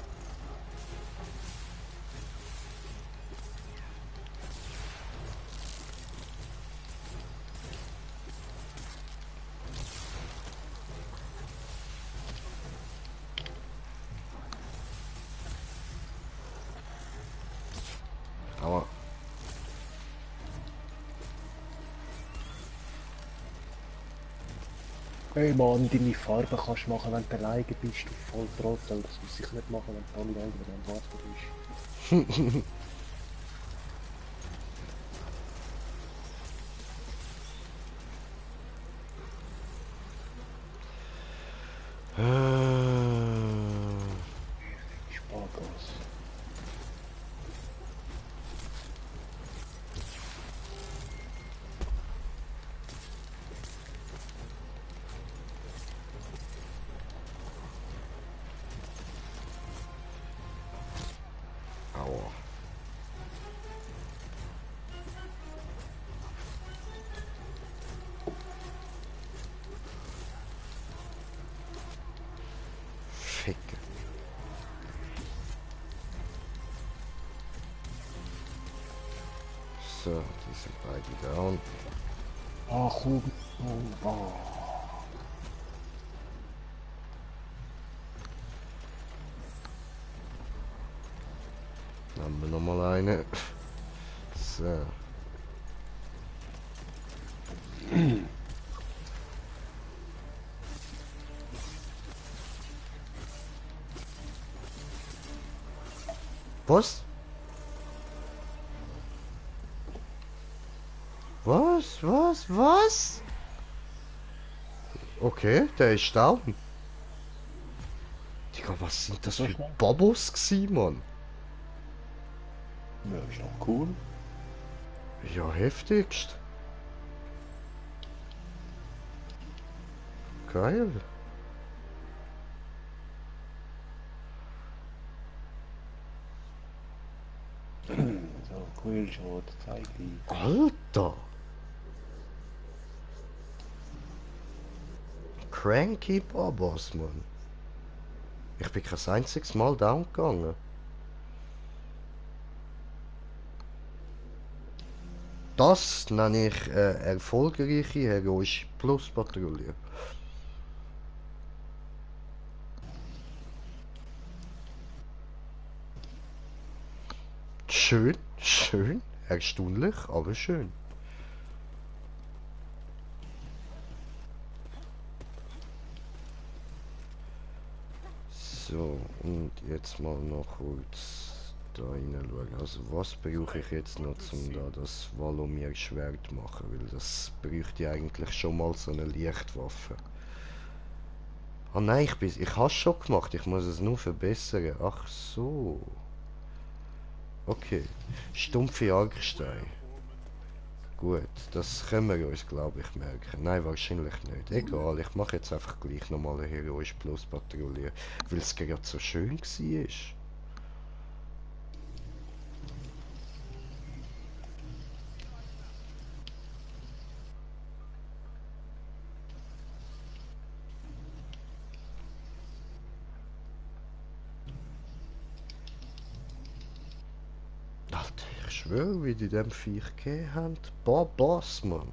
Aua. Hey Mann, deine Farbe kannst du machen, wenn du alleine bist, du Volltrottel. Das muss ich nicht machen, wenn du alle anderen am Warten bist. Spargas. Kecke. So, die sind beide down. Ach komm. Oh. Dann haben wir nochmal eine. So. Was? Was? Okay, der ist down. Digga, was sind das So für schnell? Bobos gsi, Mann? Ja, ist doch cool. Ja, heftigst. Geil. So, Quillshot, zeig die. Alter. Cranky Bobos, Mann. Ich bin kein einziges Mal down gegangen. Das nenne ich erfolgreiche heroische Plus-Patrouille. Schön, erstaunlich, aber schön. So, und jetzt mal noch kurz da reinschauen. Also was brauche ich jetzt noch, um da das Valomir-Schwert machen? Weil das bräuchte ich eigentlich schon mal so eine Lichtwaffe. Ah nein, ich habe es schon gemacht, ich muss es nur verbessern. Ach so. Okay. Stumpfe Argsteine. Gut, das können wir uns, glaube ich, merken. Nein, wahrscheinlich nicht. Egal, ich mache jetzt einfach gleich nochmal eine Heroisch Plus Patrouille, weil es gerade so schön war. Alter, ich schwöre, wie die dem Viech gegeben haben. Boss, Mann.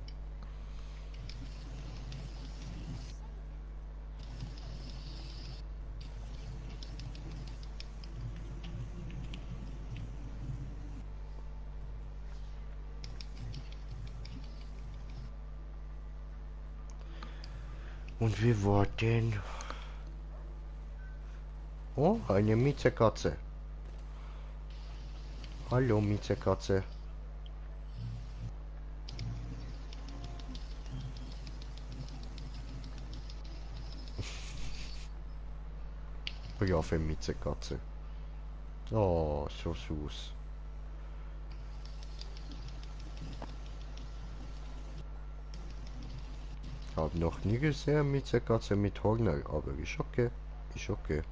Und wie war denn? Oh, eine Mietzekatze. Hallo, Mietzekatze. Brave Mietzekatze. Oh, so süß. Hab noch nie gesehen Mietzekatze mit Hörner, aber ist okay. Ist okay.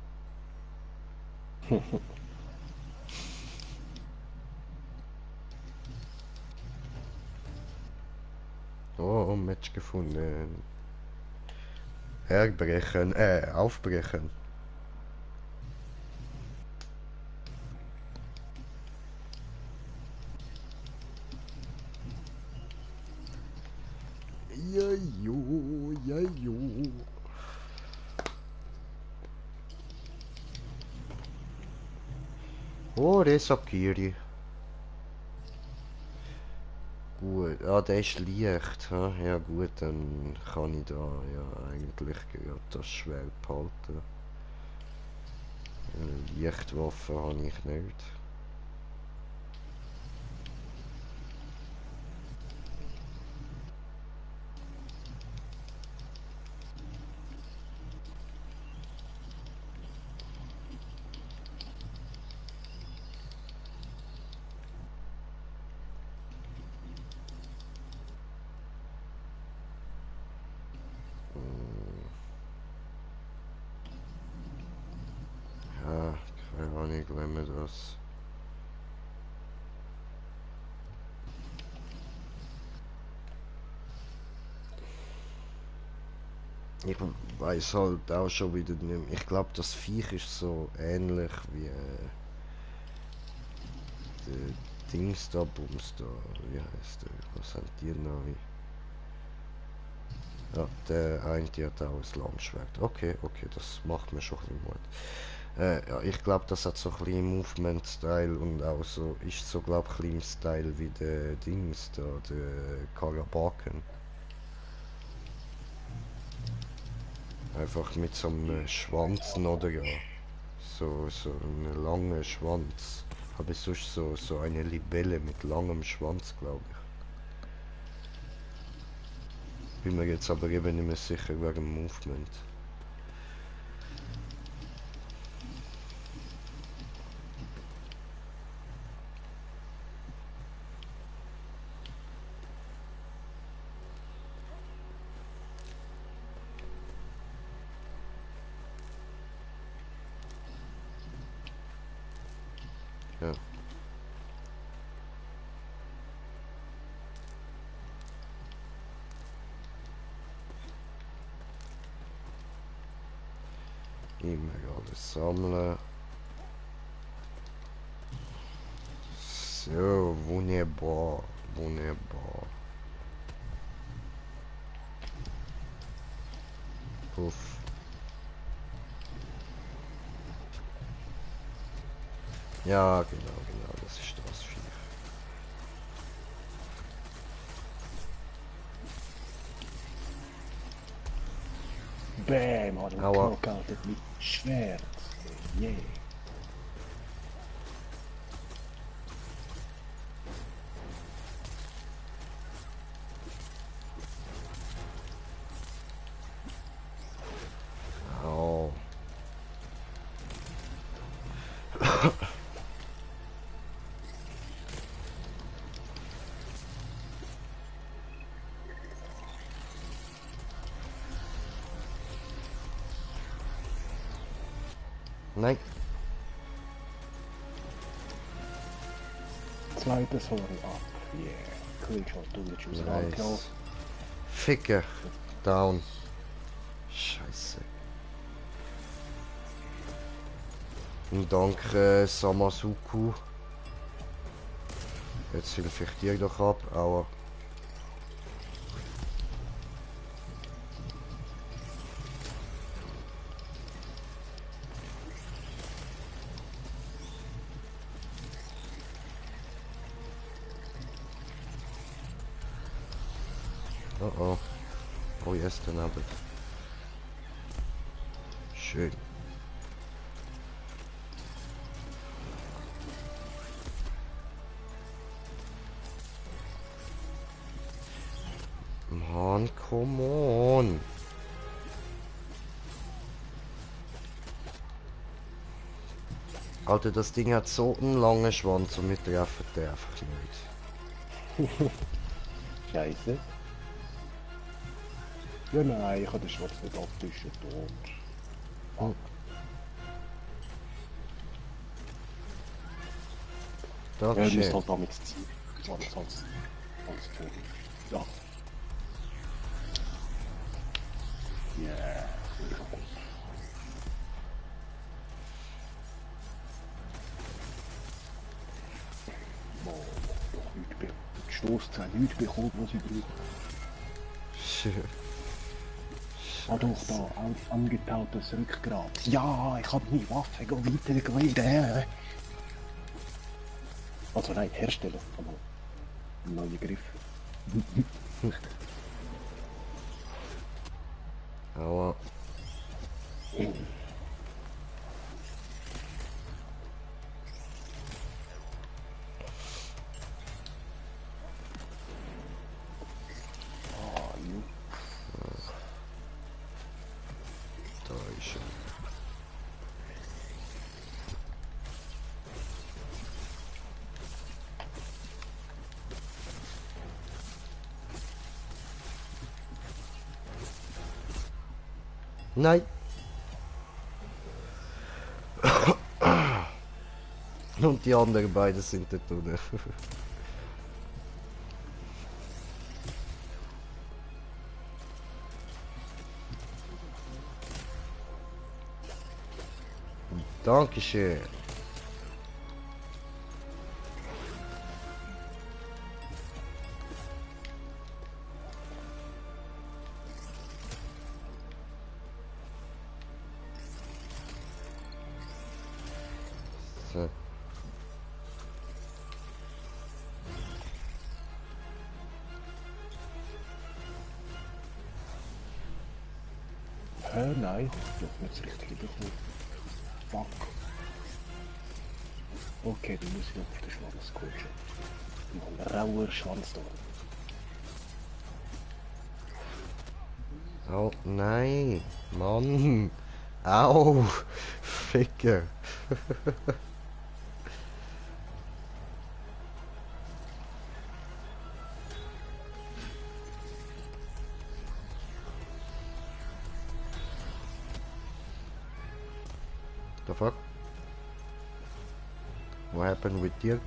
Oh, Match gefunden. Herbrechen, aufbrechen. Ja, jo, ja, jo. Oh, Resakiri. Gut, ah, der ist leicht. Ha? Ja gut, dann kann ich da ja eigentlich gerade das Schwert behalten. Lichtwaffe habe ich nicht. Ja, keine Ahnung, wenn wir das... Ich weiß halt auch schon wieder nicht mehr. Ich glaube, das Viech ist so ähnlich wie der Dings da, Bums da. Wie heißt der? Was sind die neu? Ja, der eine die hat auch ein Langschwert. Okay, okay, das macht mir schon ein bisschen Mut. Ja, ich glaube, das hat so ein bisschen Movement-Style und auch so, ist so, glaube ich, ein bisschen im Style wie der Dings da, der Karabaken. Einfach mit so einem Schwanz noch da. So einen langen Schwanz. Aber sonst so eine Libelle mit langem Schwanz, glaube ich. Bin mir jetzt aber eben nicht mehr sicher wegen dem Movement. Ja. Immer alles sammeln. So, wunderbar. Wunderbar. Puff. Ja, genau, das ist das Viech. Bäm, hat er Aua. knockoutet mit Schwert. Yeah. Au. Nein. Zweites Horn ab. Yeah. Killshot, du willst aus Rand Nice. Ficker. Down. Scheiße. Und danke Samasuku. Jetzt hilfe ich dir doch ab. Aua. Oh oh. Oh yes, daneben. Schön. Mann, come on. Alter, das Ding hat so einen langen Schwanz und wir treffen den einfach nicht. Scheiße. Ja nein, ich kann den Schwarz nicht abtischen. Tot. Das Ja, ist du musst schön. halt damit ziehen. Als Vogel. Ja. Yeah. Boah, doch nichts bekommen. Die Stoßzeit nichts bekommen, was ich brauche. Schön. Ah doch, da, angetautes Rückgrat. Ja, ich habe meine Waffe weitergeleitet. Also nein, herstellen, aber neue Griff. Aua. Ah, jo. Da ist er. Nein. Und die anderen beiden sind dort unten. Dankeschön. So. Nein, ich hab nicht das Richtige bekommen. Fuck. Okay, dann muss ich auf den Schwanz coachen. Ein rauer Schwanz da. Oh, nein. Mann. Au. Ficker. The fuck? What happened with you?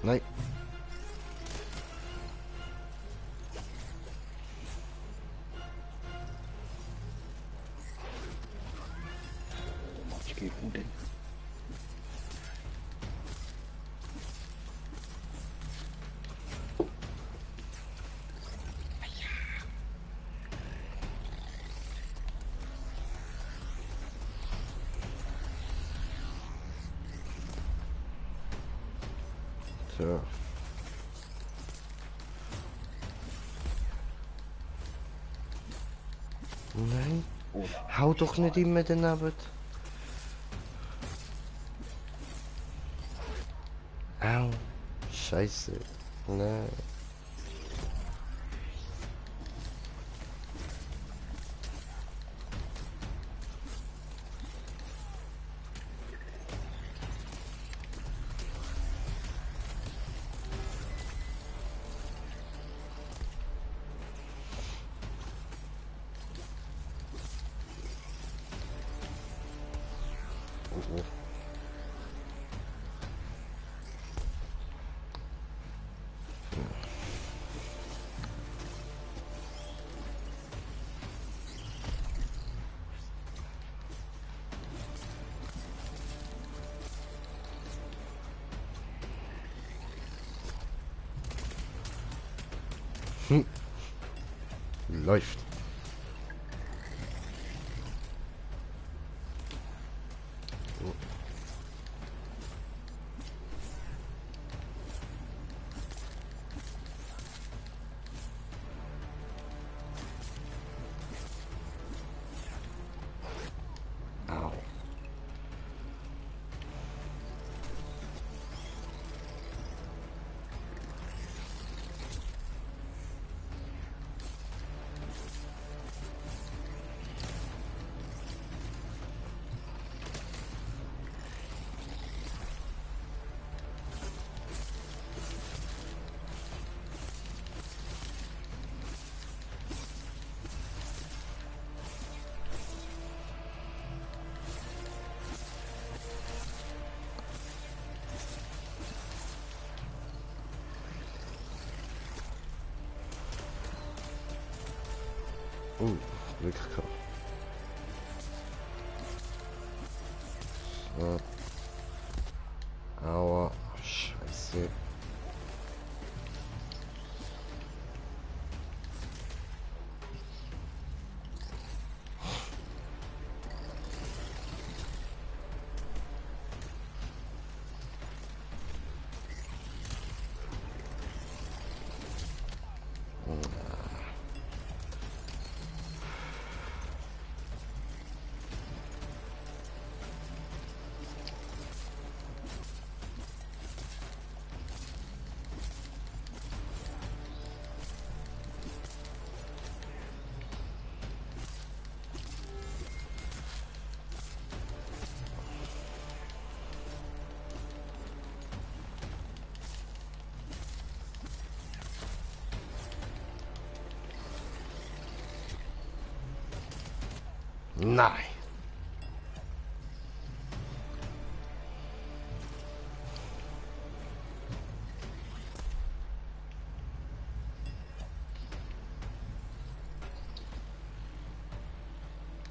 Nein. Ich geh gut hin. So. Nein. Oh, Hau doch nicht immer daneben. Au. Scheiße. Nein. Oh, oh. Läuft. Au. Glück gehabt. So. Aua. Scheiße. Nein.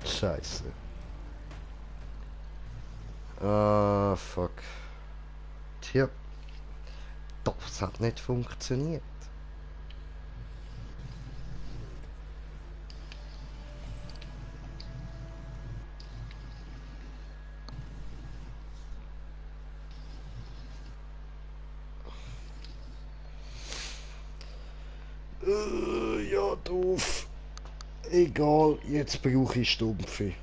Scheiße. Ah, fuck. Tja. Doch, es hat nicht funktioniert. Ja, doof. Egal, jetzt brauche ich Stumpfe.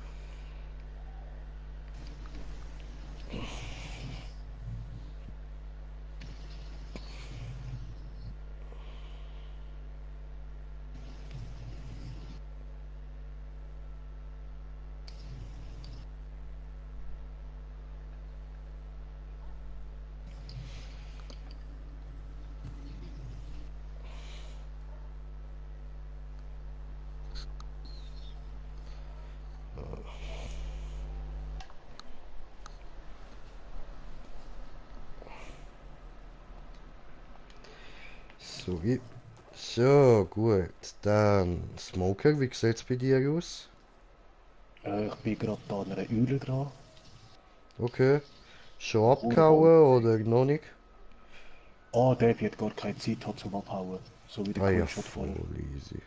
So, so, gut. Dann, Smoker, wie sieht's bei dir aus? Ich bin gerade da an einer Eule dran. Okay. Schon Urwald. abgehauen oder noch nicht? Ah, der wird gar keine Zeit haben zum Abhauen. So wie der Ah ja, Quillshot vorher. voll easy.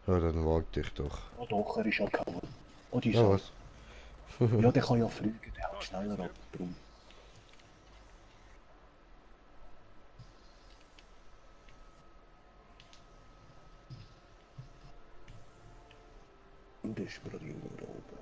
Ja, dann warte ich doch. Ah doch, er ist abgehauen. Oh, die Ja, Sau. was? Ja, der kann ja fliegen, der haut schneller ab. Drum. Und der ist gerade irgendwo da oben.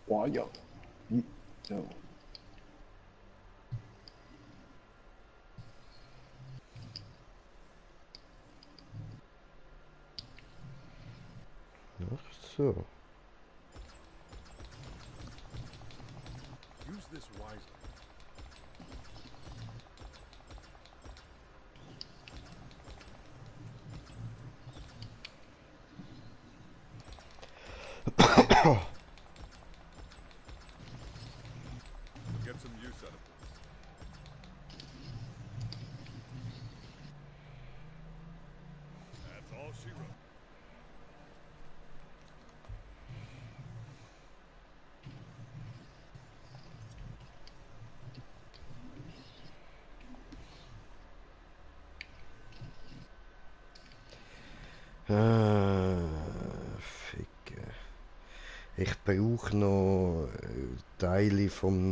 Oh ja. So. Ach so. Use this wisely. You'll get some use out of this. That's all she wrote. Ficke. Ich brauche noch Teile vom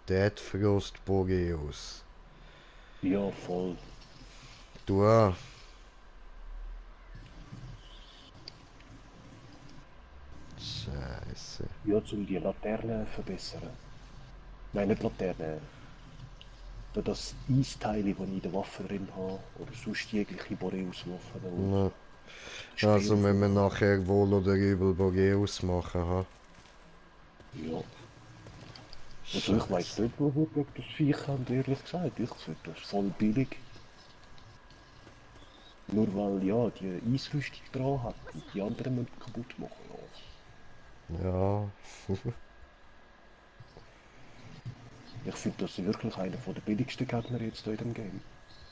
Dead Frost Boreus. Ja, voll. Du auch? Scheiße. Ja, um die Laterne verbessern. Nein, nicht Laterne. Da das Eisteil, das ich in der Waffe drin habe, oder sonst jegliche Boreus-Waffe, Ja. die Also Speere müssen wir von. nachher wohl oder übel Boreus machen, ha? Ja. Also ich weiss Scheiße. nicht, wo wir gegen das Viech haben, ehrlich gesagt. Ich finde das voll billig. Nur weil, ja, die Eisrüstung dran hat und die anderen müssen kaputt machen. Ja. Ja. Ich finde das wirklich einer der billigsten Gegner jetzt hier in dem Game.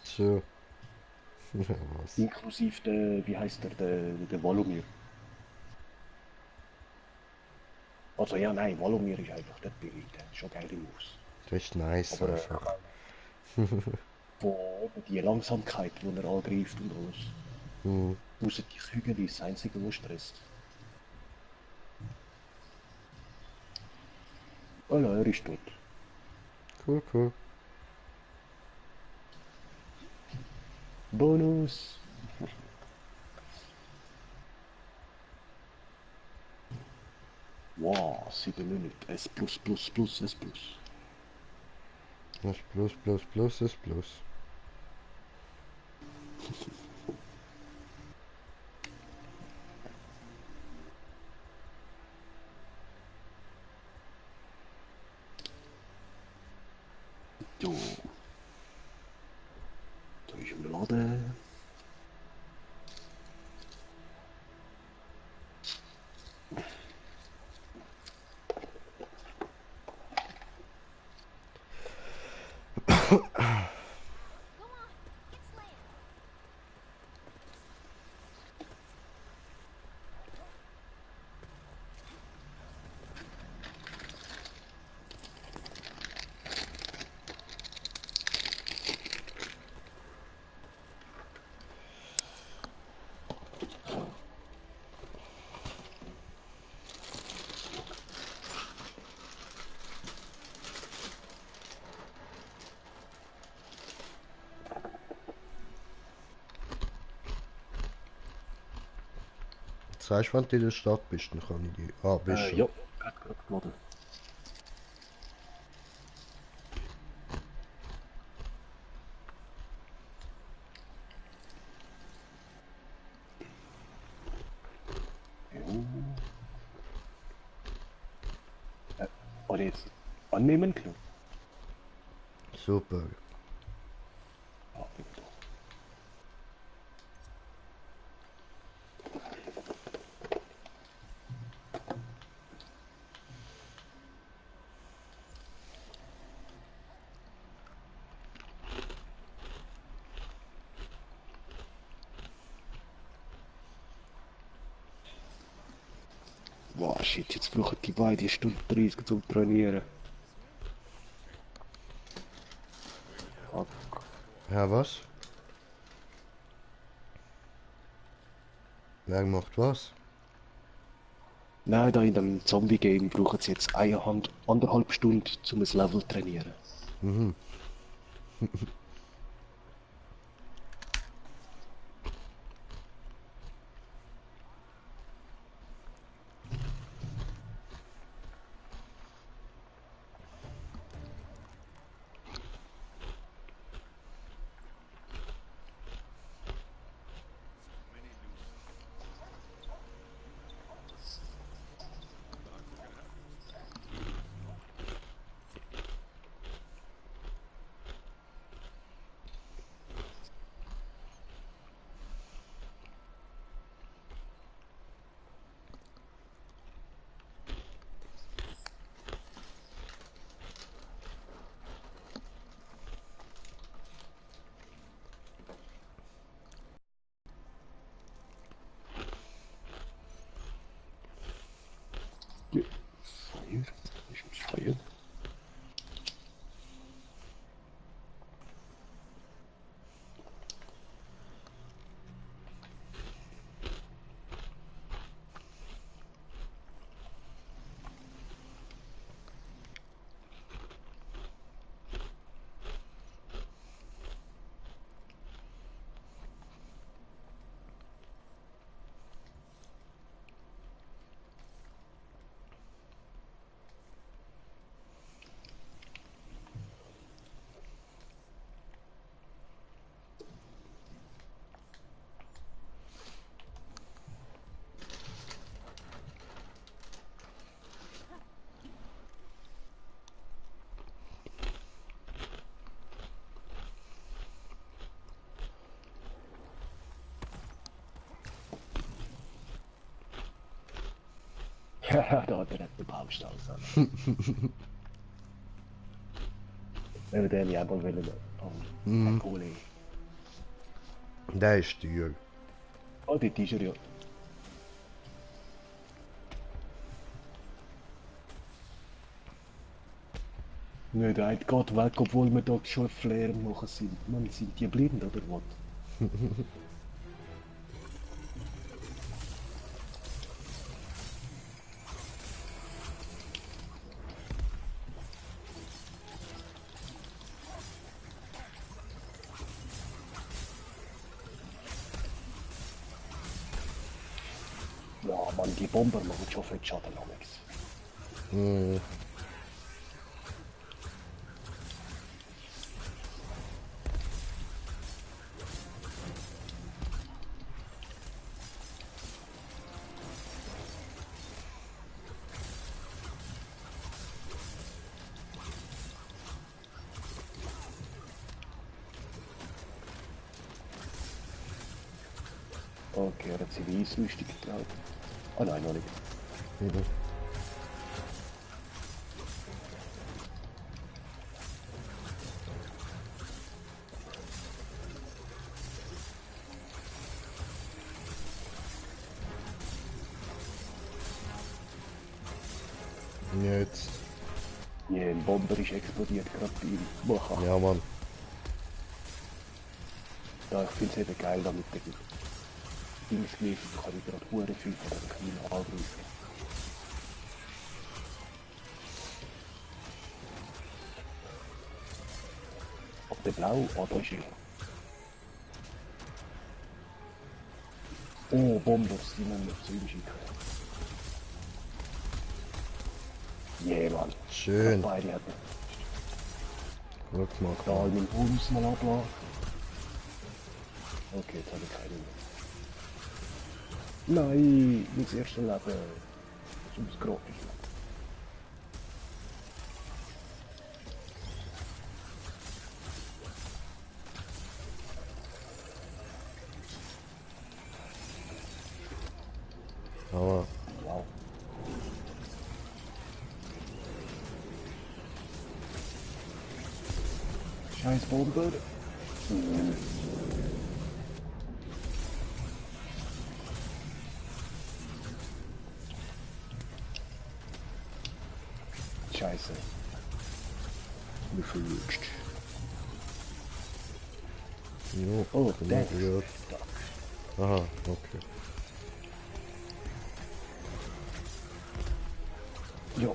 Tja. Was? Inklusive der, wie heißt der Volumir. Also ja, nein, Volumir ist einfach nicht billig, der hat schon geile Moves. Das ist nice Aber einfach. von eben die Langsamkeit, wo er angreift und alles. Hm. Außer die Hügel ist das einzige, was stresst. Oh nein, er ist tot. Cool, cool. Bonus! Wow, 7 Minuten. S plus plus plus S plus. Das plus plus plus ist plus. Jo. Da ist im Laden. Go on, get slammed. Sagst du, wenn du in der Stadt bist, dann kann ich die. Ah, bist schon. Ja, hat gerade geladen. Jo. Oder jetzt annehmen können. Super. Ah, bin da. Wow, shit, jetzt brauchen die beide Stunden 30 zum Trainieren. Fuck. Ja, was? Wer macht was? Nein, da in dem Zombie-Game brauchen sie jetzt anderthalb Stunden, um ein Level zu trainieren. Mhm. Many new. Thought you were gonna have this. Ja. Feuer? Ist das Feuer? Ja, da hat er nicht den Baustall an. Wenn wir den ja mal wollen, Mhm. Kohle. Der ist teuer. Oh, dort ist er ja. Nicht der eine geht weg, obwohl wir da schon Flair machen sind. Man, sind die blind oder was? Ja, Mann, die Bomber machen schon viel Schaden, Alex. Mhm. Okay, er hat seine Eisrüstung getragen. Ah nein, noch nicht. Mhm. Jetzt. Ja, ein Bomber ist explodiert gerade bei ihm. Boah. Ja, Mann. Ja, ich finde es eben geil, damit der Dingsgriff kann ich gerade hure viel von den kleinen angreifen. Ob der Blau, ah, da ist er. Oh, Bombers, die müssen wir zu ihm schicken. Yeah, Mann. Schön. Beide hatten. Gut gemacht, Da Mann. meinen Bonus mal abladen. Okay, jetzt habe ich keinen mehr. Nein, mein erstes Leben. Das ist ums Gratis. Aber Wow. Scheiß Bomber. Scheiße. Mich verrutscht. jo, Oh, bin der ich gehört. Aha, okay. Ja.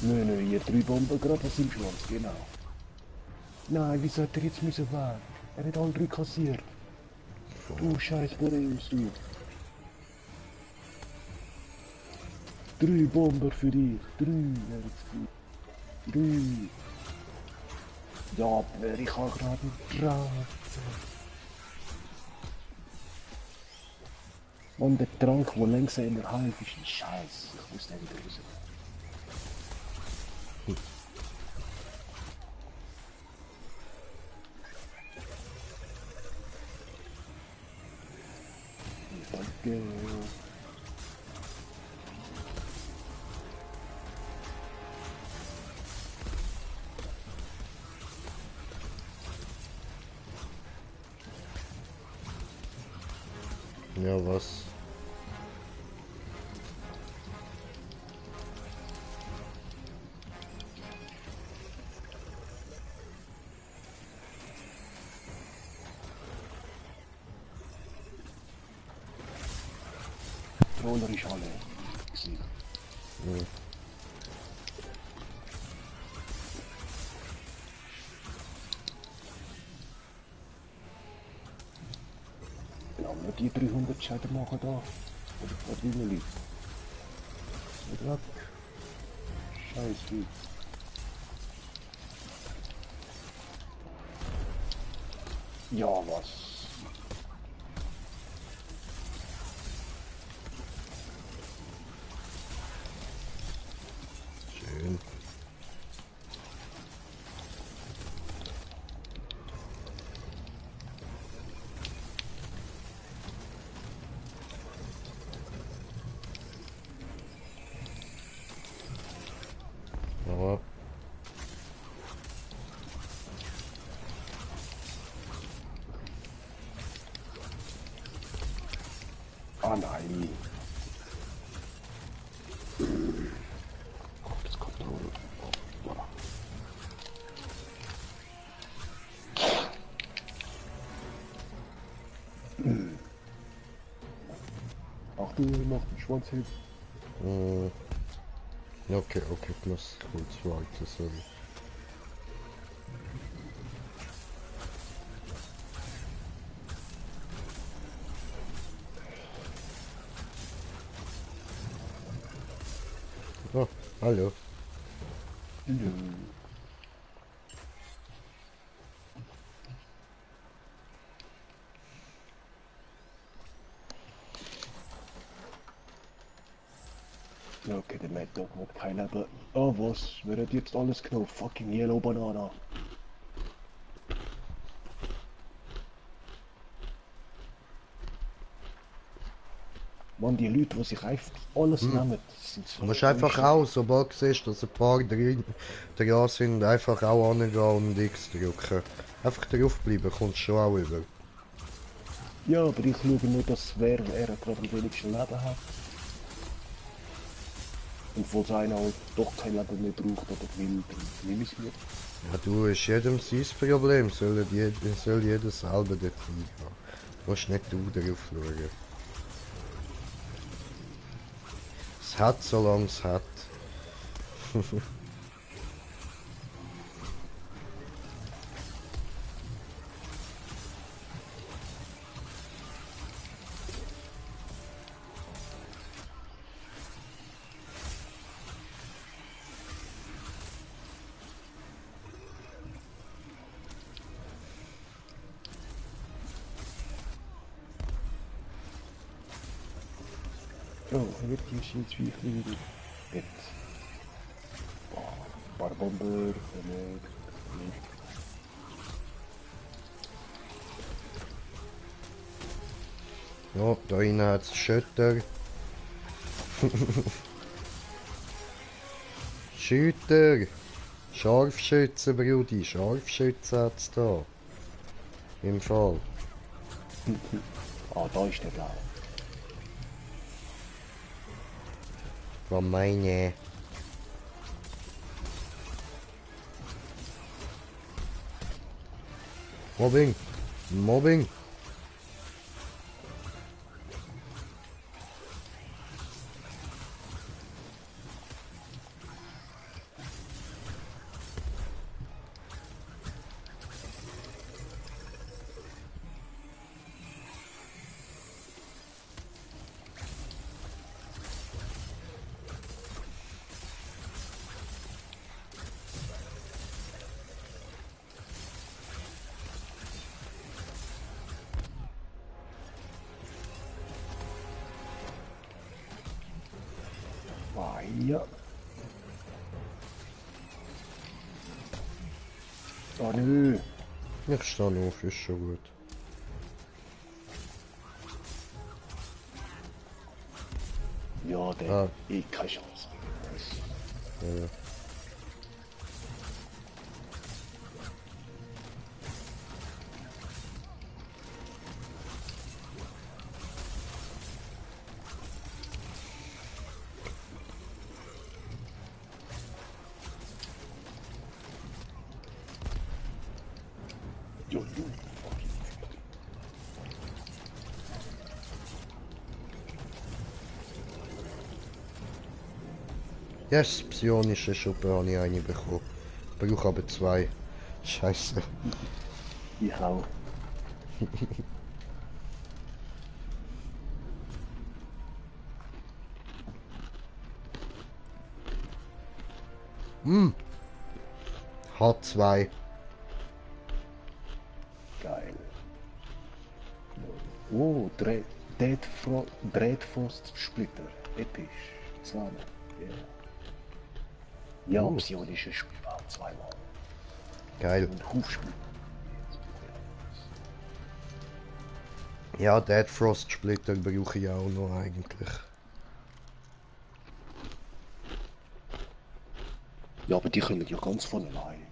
Nö, ihr 3 Bomben gerade aus dem Schwanz, genau. Nein, wieso hat er jetzt müssen weg? Er hat alle 3 kassiert. Du scheiß Boreus, du. 3 Bomber für dich. 3, jetzt 3. Ja, aber ich habe gerade einen Trank. Und der Trank, der langsamer heilt, ist ein Scheiß. Ich muss den wieder raus. Danke. Ja, was? Roller ist alle. Gewesen. Ja. Ja, wir die 300 Scheider machen da. Oder was will ich? Nicht weg. Scheiße. Ja, was? Schön. Aber Ah nein. Oh, das Control. Oh, ach du, mach den Schwanz hin. okay, okay, ich muss kurz weiter, sorry. Oh, hallo. Nö. Ja, okay, der Mad Dog hat kein Leben. Oh was? Wer hat jetzt alles genommen? Fucking Yellow Banana. Man, die Leute, die sich einfach alles nehmen, das sind so Du musst einfach Egoisten. auch, sobald du siehst, dass ein paar dran sind, einfach auch angehen und X drücken. Einfach draufbleiben, kommst schon auch über. Ja, aber ich schaue nur, dass wer er gerade am wenigsten Leben hat. Und falls einer halt doch kein Leben mehr braucht oder will, dann nehme ich es mir. Ja, du, ist jedem sein Problem, soll jeder selber dort reingehen. Du musst nicht du drauf schauen. Es hat, solange es hat. Oh, hier ist jetzt wie wieder. Jetzt. Boah, Barbomber, nicht. Ja, da innen hat es Schütter. Schütter! Scharfschützen, Brudi, Scharfschützen hat's da. Im Fall. Ah, da ist der Blau. Was meine? Mobbing! Mobbing! Ah, ja. Ah, nö. Ich stehe auf, ist schon gut. Ja, der. Ah. Keine Chance. Ja. Jo, jo. Yes, psionische Schuppe habe ich eine bekommen. Brauche aber zwei. Scheiße. Ich auch. H2. Geil. Oh, Dreadfrost Splitter. Episch. Sahne. Yeah. Ja, psionische Spielbau zweimal. Geil. Und Hufsplitter. Ja, Dead Frost Splitter brauche ich auch noch eigentlich. Ja, aber die können ja ganz von allein.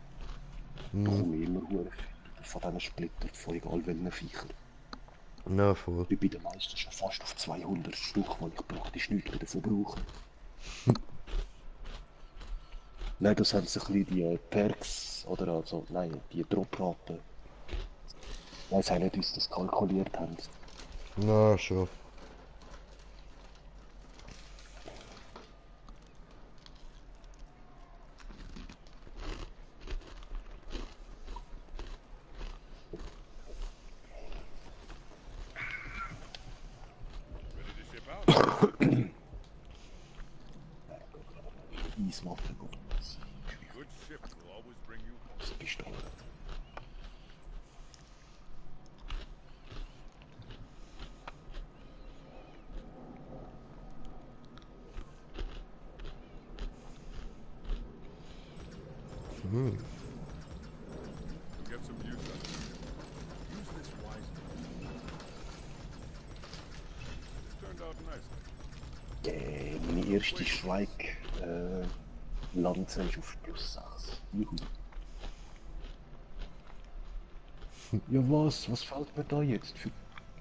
Da komme ich immer hure viel von diesen Splitter, von egal welchen Viechern. Na voll. Ich bin bei den meisten schon fast auf 200 Stück, weil ich praktisch nichts mehr davon brauche. Nein, das haben sich ein bisschen die Perks, oder also, nein, die Dropraten. Ich weiss auch nicht, wie sie das kalkuliert haben. Na schon. Ready to ship out? Eiswaffen und Good ship will always bring you home. das Pistole. Get some use out of it. Use this wisely. This turned out out nicely. Meine erste Strike-Lanze ist auf +6. Juhu. Ja was? Was fällt mir da jetzt für...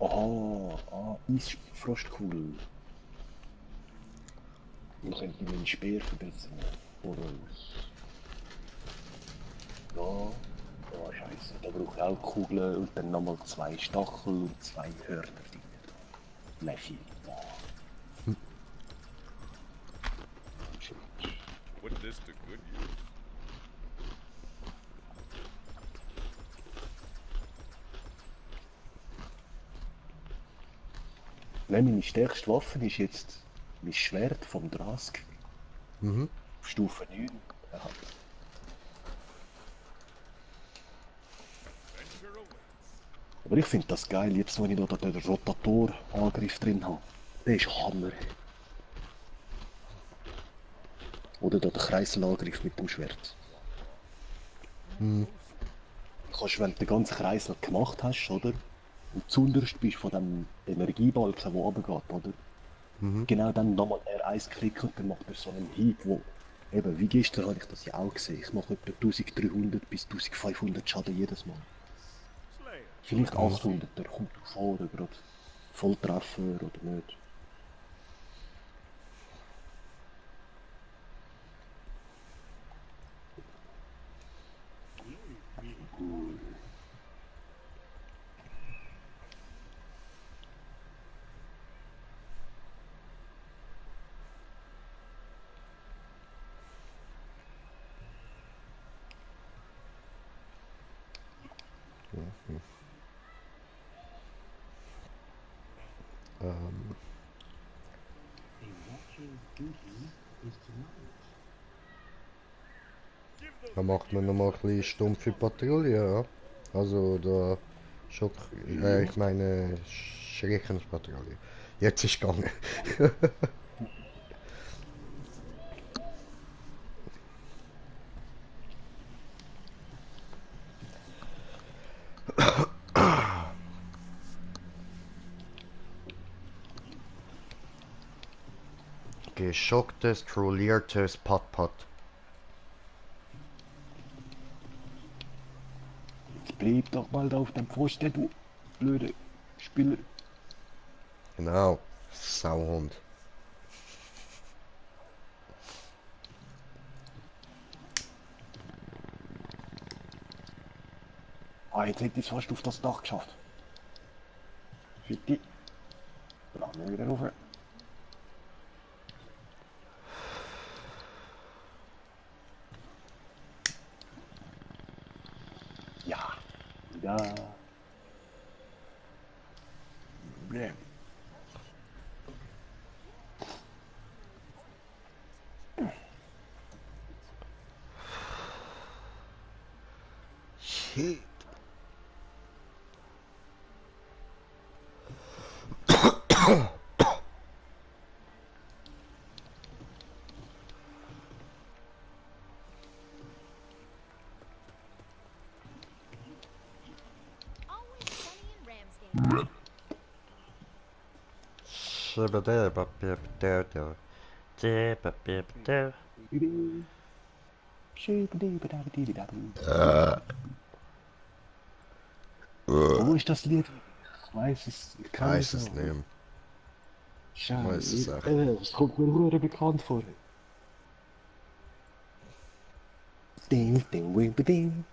Aha, Eisfrostkugel. Dann könnte ich meinen Speer verbessern. Voraus. Ja. Ja, scheiße. Da brauche ich auch Kugeln und dann nochmal 2 Stachel und 2 Hörner drin. Lächeln. Put this to good use. Nein, meine stärkste Waffe ist jetzt mein Schwert vom Drask. Mhm. Auf Stufe 9. Ja. Venture away. Aber ich finde das geil, jetzt wo ich da den Rotator-Angriff drin habe. Der ist Hammer. Oder da der Kreiselangriff mit dem Schwert. Du kannst, wenn du den ganzen Kreisel gemacht hast, oder? Und zuunterst bist von dem Energiebalken, der runtergeht, oder? Genau dann nochmal R1 klicken und dann macht er so einen Hieb, wo... Eben, wie gestern habe ich das ja auch gesehen. Ich mache etwa 1300 bis 1500 Schaden jedes Mal. Slayer. Vielleicht 800, der kommt drauf an, oder gerade Volltreffer oder nicht. Da macht man nochmal ein bisschen stumpfe Patrouille, ja. Also da Schock, ich meine Schreckenspatrouille. Jetzt ist gegangen. Geschocktes, trolliertes Pat-Pat. Jetzt bleib doch mal da auf dem Pfosten, du blöde Spieler. Genau, Sauhund. Ah, jetzt hätte ich es fast auf das Dach geschafft. Fitti. Dann wir wieder rauf. Ja. Ja. Problem. Shit. Always sunny in Ramsgate. Wo ist das Lied? Ich weiß es, ich kenne Weiß es es noch. nicht. Weiß es echt. Das kommt mir nur bekannt vor. Ding, ding, wing, ding.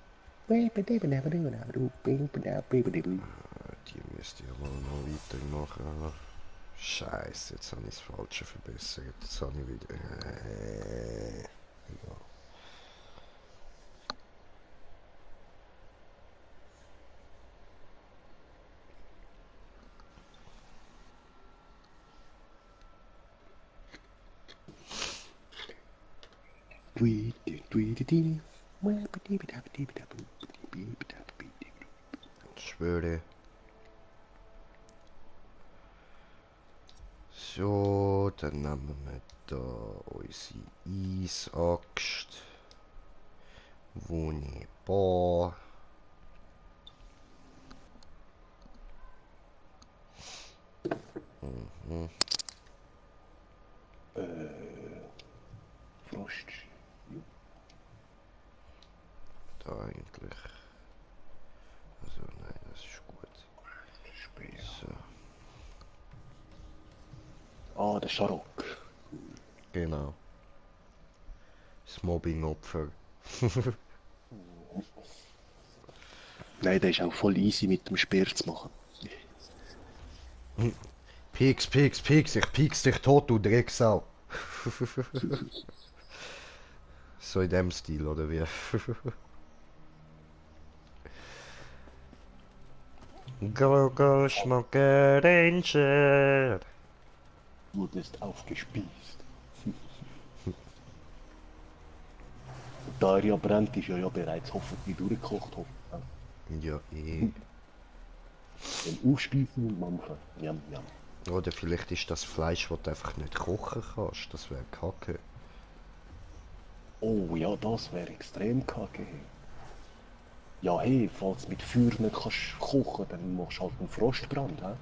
Die müsste ich aber noch weitermachen. Scheiße, jetzt habe ich das Falsche verbessert. Jetzt habe ich wieder... Ja. Ich schwöre. So, dann nehmen wir da unsere Eisaxt. Wunderbar. Ah, der Scharok. Genau. Das Mobbing-Opfer. Nein, der ist auch voll easy mit dem Speer zu machen. Pieks, Pieks, Pieks, ich pieks dich tot, du Drecksau. So in dem Stil, oder wie? Go, go, Schmucke Ranger. Du bist aufgespießt. Da er ja brennt, ist er ja bereits hoffentlich durchgekocht. Ja, eh. Dann aufspießen und mampfen. Jam, jam. Oder vielleicht ist das Fleisch, das du einfach nicht kochen kannst. Das wäre kacke. Oh ja, das wäre extrem kacke. Ja, hey, falls du mit Feuer nicht kannst kochen, dann machst du halt einen Frostbrand, hä?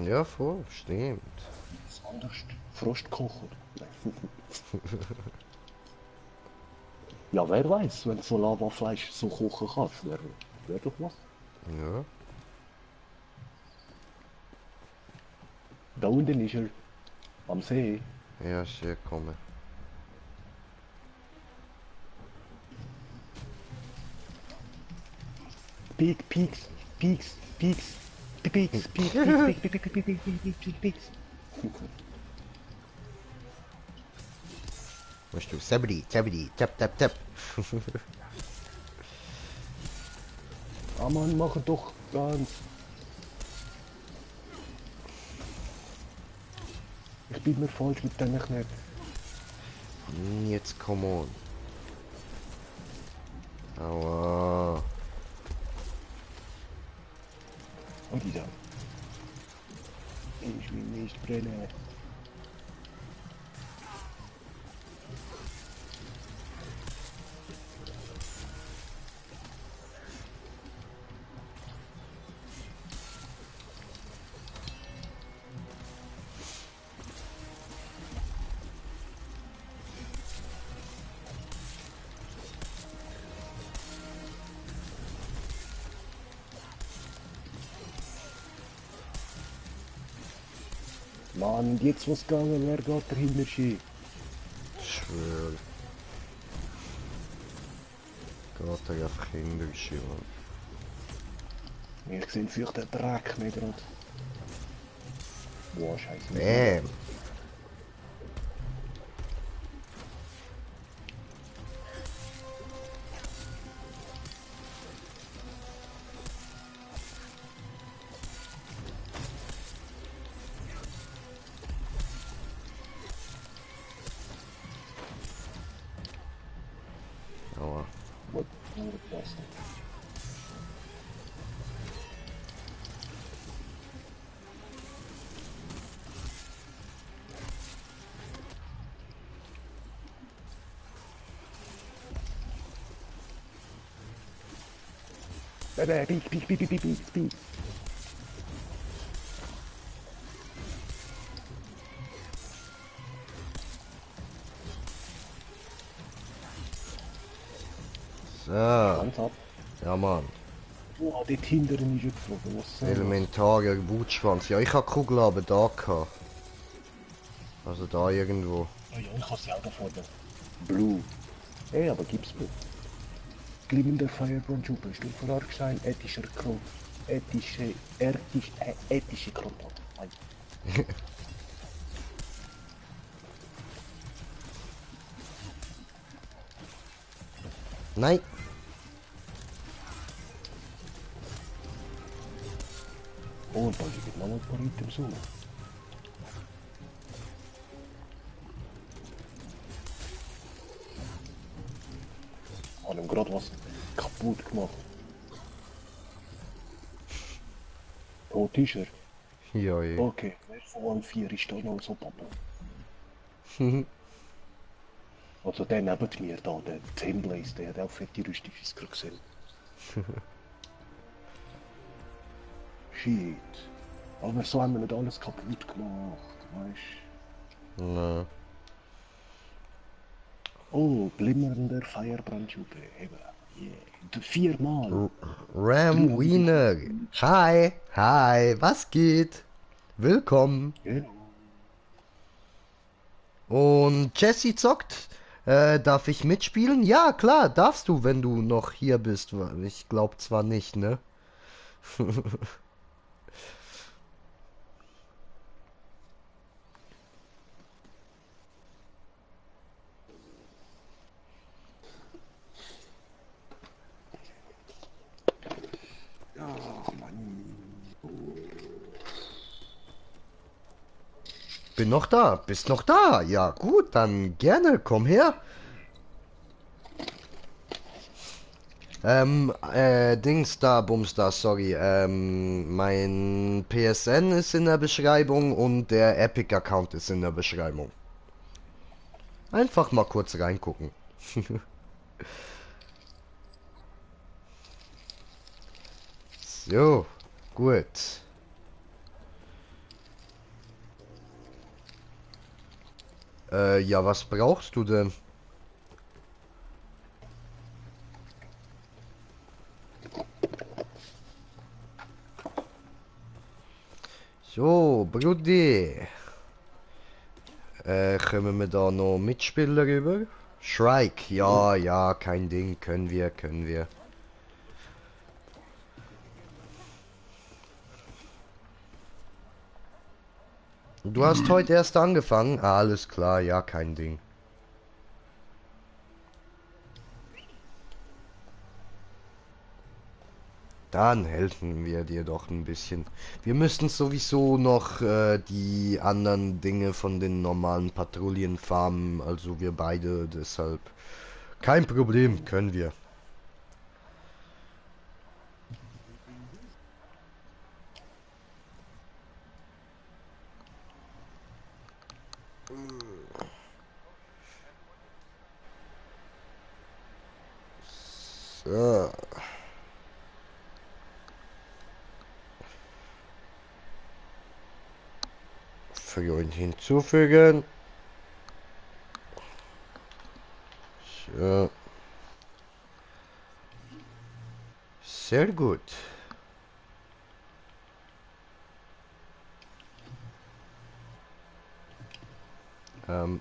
Ja, voll, stimmt. Das anders. Frostkocher. Nein. Ja, wer weiß, wenn du so Lavafleisch so kochen kannst, wäre doch was. Ja. Da unten ist er, am See. Ja, ist gekommen. Peaks, Peaks, Peaks, Peaks, Peaks, Peaks, Peaks, Peaks, Peaks, Peaks, Peaks, Peaks, Peaks. Musst du Sabri, Sabri, tap, tap, tap. Ah Mann, mach doch ganz. Ich bin mir falsch mit denen Knöpfen. Jetzt come on. Aua. Und die da. Ich will nicht brennen. Mann, und jetzt was gegangen, wer geht dahinter ski? Schwör. Geht er einfach hinterher, Mann. Wir sehen sich den Dreck nicht gerade. Boah, scheiße. Bam. Aua. What? Was? Peek, peek, peek, peek, peek, peek, peek. So. Ganz ab. Ja, Mann. Boah, dort hinteren ist er geflogen. Was soll das? Elementarer Wutschwanz. Ja, ich hab Kugel aber da gehabt. Also da irgendwo. Ja, ja, ich hab sie auch da vorne. Blue. Ey, aber gib's mir. Glimmender Firebrand Juppe, Stufe Argstein, ethischer Kron. Ethische Krontat. Nein. Nein. Oh, und da liegen noch ein paar Items rum. Habe ihm gerade was kaputt gemacht. Tot ist er. Ja, ja. Okay, wer von allen vier ist da noch so Papa? Also der neben mir da, der Timeblaze, der hat auch fette Rüstung, ist gerade gesehen. Shit. Aber so haben wir nicht alles kaputt gemacht, weißt Nein. Oh, glimmernder Firebrandjuppe, eben. Yeah. Viermal. Ram Wiener. Hi, hi, was geht? Willkommen. Genau. Und Jesse zockt. Darf ich mitspielen? Ja, klar, darfst du, wenn du noch hier bist. Ich glaube zwar nicht, ne? Ach Mann. Bin noch da. Bist noch da? Ja, gut, dann gerne. Komm her. Dings da, Bums da, sorry. Mein PSN ist in der Beschreibung und der Epic-Account ist in der Beschreibung. Einfach mal kurz reingucken. So, gut. Ja, was brauchst du denn? So, Brudi. Kommen wir da noch Mitspieler rüber? Shrike, ja, ja, kein Ding, können wir, können wir. Du hast heute erst angefangen? Ah, alles klar, ja, kein Ding. Dann helfen wir dir doch ein bisschen. Wir müssen sowieso noch die anderen Dinge von den normalen Patrouillen farmen, also wir beide, deshalb kein Problem, können wir. So. Freund hinzufügen. So. Sehr gut. Ähm.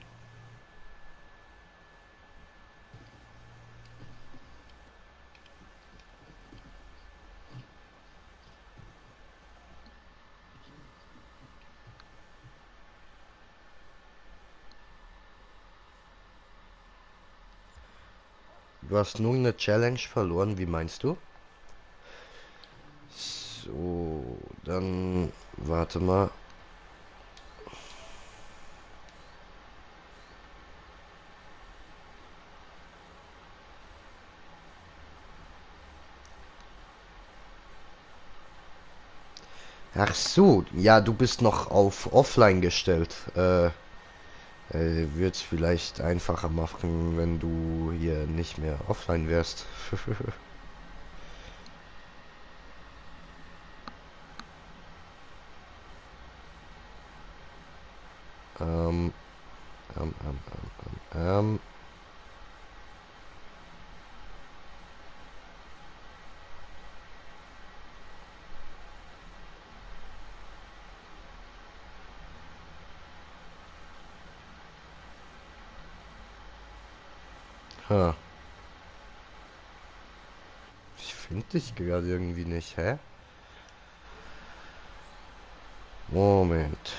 Du hast nur eine Challenge verloren, wie meinst du? So, dann warte mal. Ach so, ja, du bist noch auf Offline gestellt. Wird's vielleicht einfacher machen, wenn du hier nicht mehr offline wärst. ähm, ähm, ähm, ähm, ähm. Ha. Ich finde dich gerade irgendwie nicht, hä? Moment.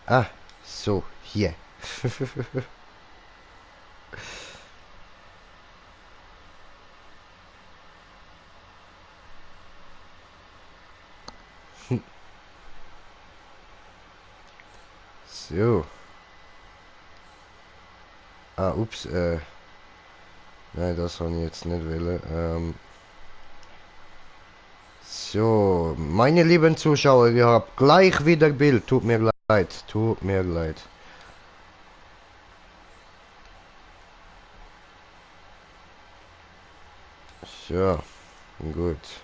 Ah, so, hier. So. Ah, ups, nein, das wollen ich jetzt nicht wählen. So, meine lieben Zuschauer, ihr habt gleich wieder Bild. Tut mir leid, tut mir leid. Ja, gut.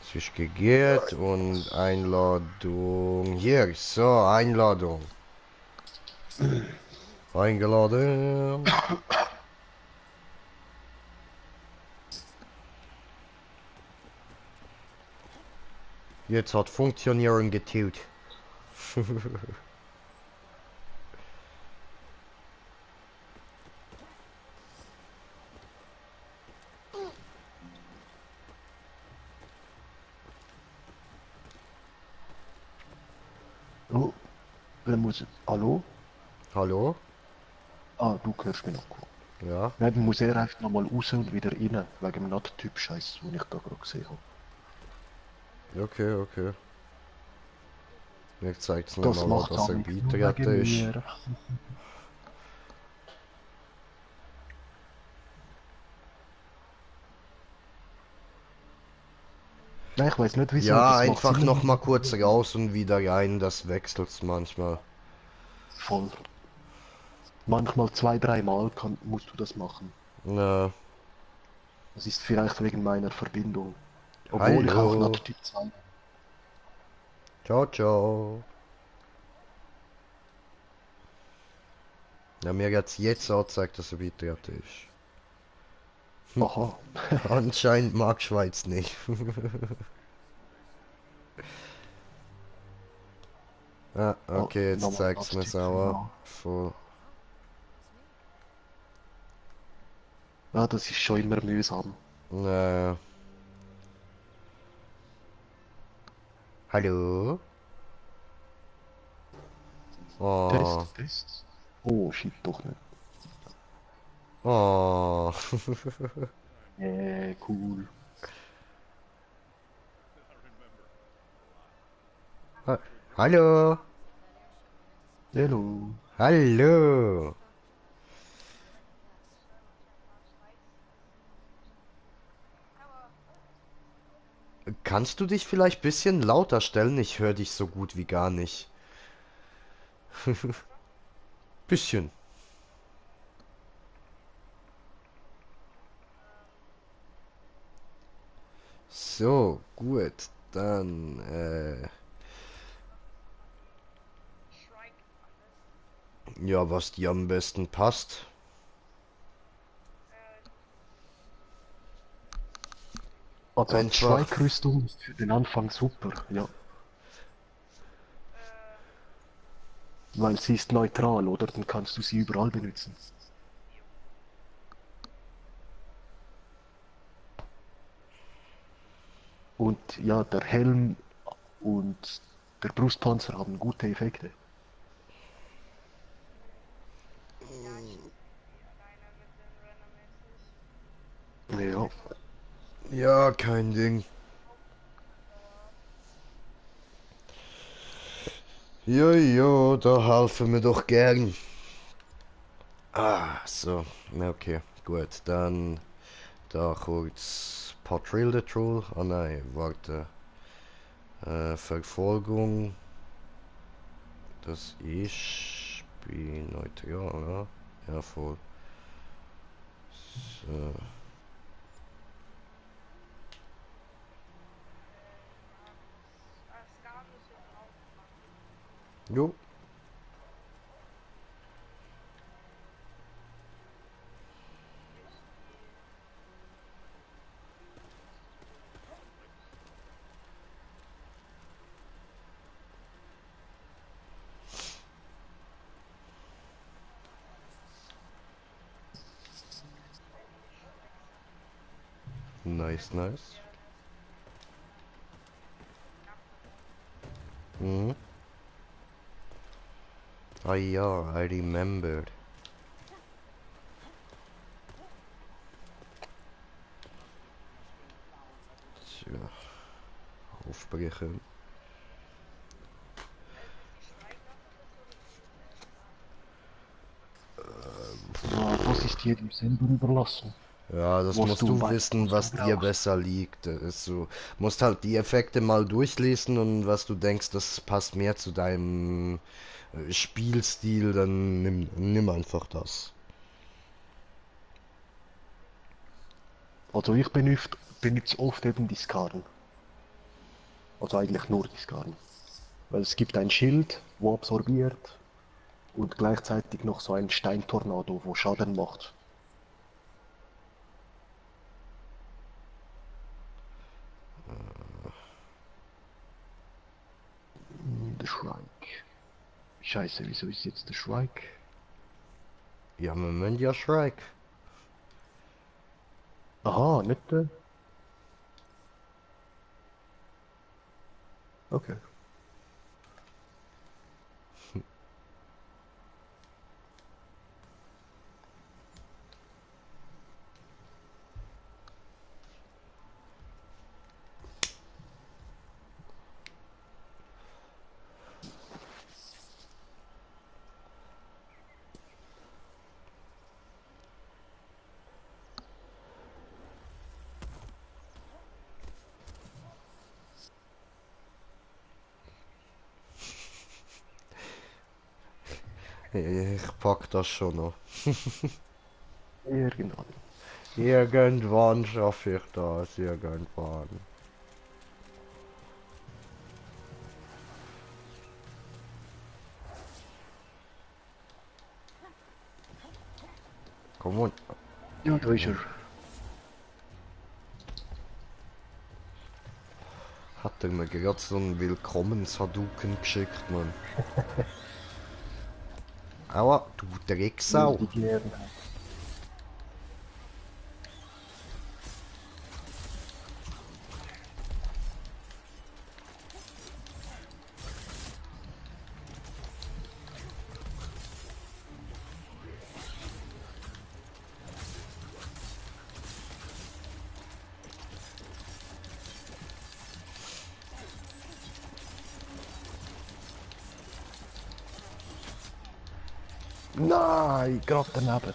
Es ist gegeben und Einladung. Hier, so, Einladung. Eingeladen. Jetzt hat Funktionieren getut. Oh, wer muss... Hallo? Hallo? Ah, du hörst mich noch gut. Ja, Nein, dann muss er einfach nochmal raus und wieder rein, wegen dem Nacht-Typ-Scheiß, den ich da gerade gesehen habe. okay, okay. Mir zeigt's mir Das mal an, macht dass er Amix nur beitreten wegen ist. mir. Nein, ich weiß nicht wieso, Ja, das macht einfach immer noch mal wieder kurz raus und wieder rein, das wechselt's manchmal. voll. Manchmal zwei, dreimal musst du das machen. Na, Das ist vielleicht wegen meiner Verbindung. Obwohl ich auch hallo. NAT-Typ 2 bin. Ciao, ciao. Ja, mir hat's jetzt angezeigt, dass er beitreten ist. Aha. Anscheinend mag Schweiz nicht. Ah, Oh, okay, jetzt nochmal zeigt's mir NAT-Typ sauer. 5a. Voll. Ja, das ist schon immer mühsam. Naja. Hallo? Oh. Test, Test. Oh, shit, doch nicht. Oh. Cool. Ha- Hallo? Hello. Hallo? Kannst du dich vielleicht bisschen lauter stellen? Ich höre dich so gut wie gar nicht. Bisschen. So, gut. Dann, ja, was dir am besten passt. Also die Einfach. Strike-Rüstung ist für den Anfang super, ja. Weil sie ist neutral, oder? Dann kannst du sie überall benutzen. Und ja, der Helm und der Brustpanzer haben gute Effekte. Ja, Ja, kein Ding. Jojo, da helfen wir doch gern. Ah, so. Na, okay, gut. Dann da kurz Patrol the Troll. Ah nein, warte. Verfolgung. Das ist Spiel neutral, ja? Ja, voll. So. Jo. Nice, nice. Mhm. Ah ja, I remembered. Tja, aufbrechen. ja, das ist jedem selber überlassen. Ja, das Was musst du du weißt, wissen, was du was dir brauchst. besser liegt. Das ist so, musst halt die Effekte mal durchlesen und was du denkst, das passt mehr zu deinem Spielstil, dann nimm einfach das. Also ich benutze oft eben die Skarn. Also eigentlich nur die Skarn. Weil es gibt ein Schild, wo absorbiert und gleichzeitig noch so ein Steintornado, wo Schaden macht. Der Shrike. Scheiße, wieso ist jetzt der Shrike? Ja, wir müssen ja Shrike. Aha, nicht der. Okay. Ich pack das schon noch. Irgendwann. Irgendwann schaffe ich das, irgendwann. Komm on. Ja, da ist er. Hat er mir gerade so einen Willkommens-Hadouken geschickt, Mann. Aua, du Drecksau. Die Gelegenheit. Nein, gerade daneben.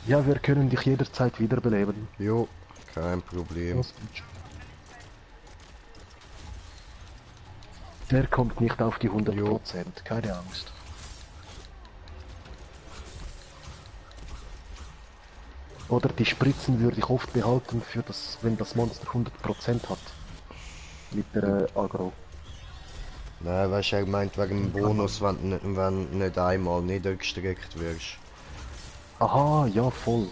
Ja, wir können dich jederzeit wiederbeleben. Jo, kein Problem. Das geht schon. Der kommt nicht auf die 100%, keine Angst. Oder die Spritzen würde ich oft behalten, für das, wenn das Monster 100% hat. Mit der Agro. Nein, weißt du, er meint wegen dem Bonus, wenn du nicht einmal niedergestreckt wirst. Aha, ja, voll.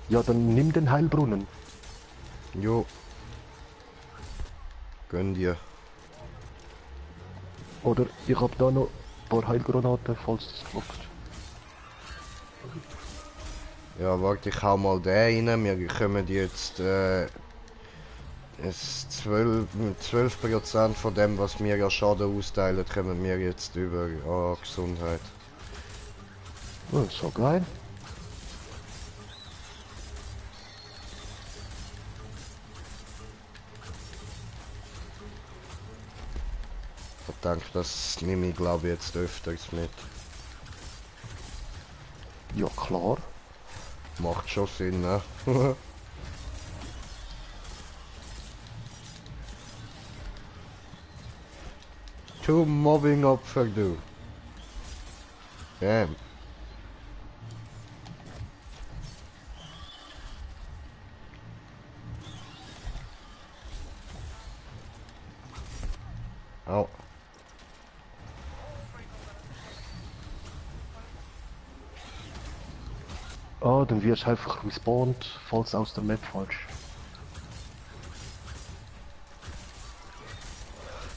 Ja, dann nimm den Heilbrunnen. Jo. Gönn dir. Oder ich hab da noch ein paar Heilgranaten, falls das klappt. Ja, warte, ich hau mal den rein. Wir kommen jetzt es 12% von dem, was wir ja Schaden austeilen, kommen wir jetzt über Gesundheit. Ja, so geil. Ich denke, das nehme ich glaube jetzt öfters mit. Ja, klar. Macht schon Sinn, ne? Two Mobbing-Opfer, du. Damn. Au. Ah, dann wirst du einfach respawned, falls aus der Map falsch.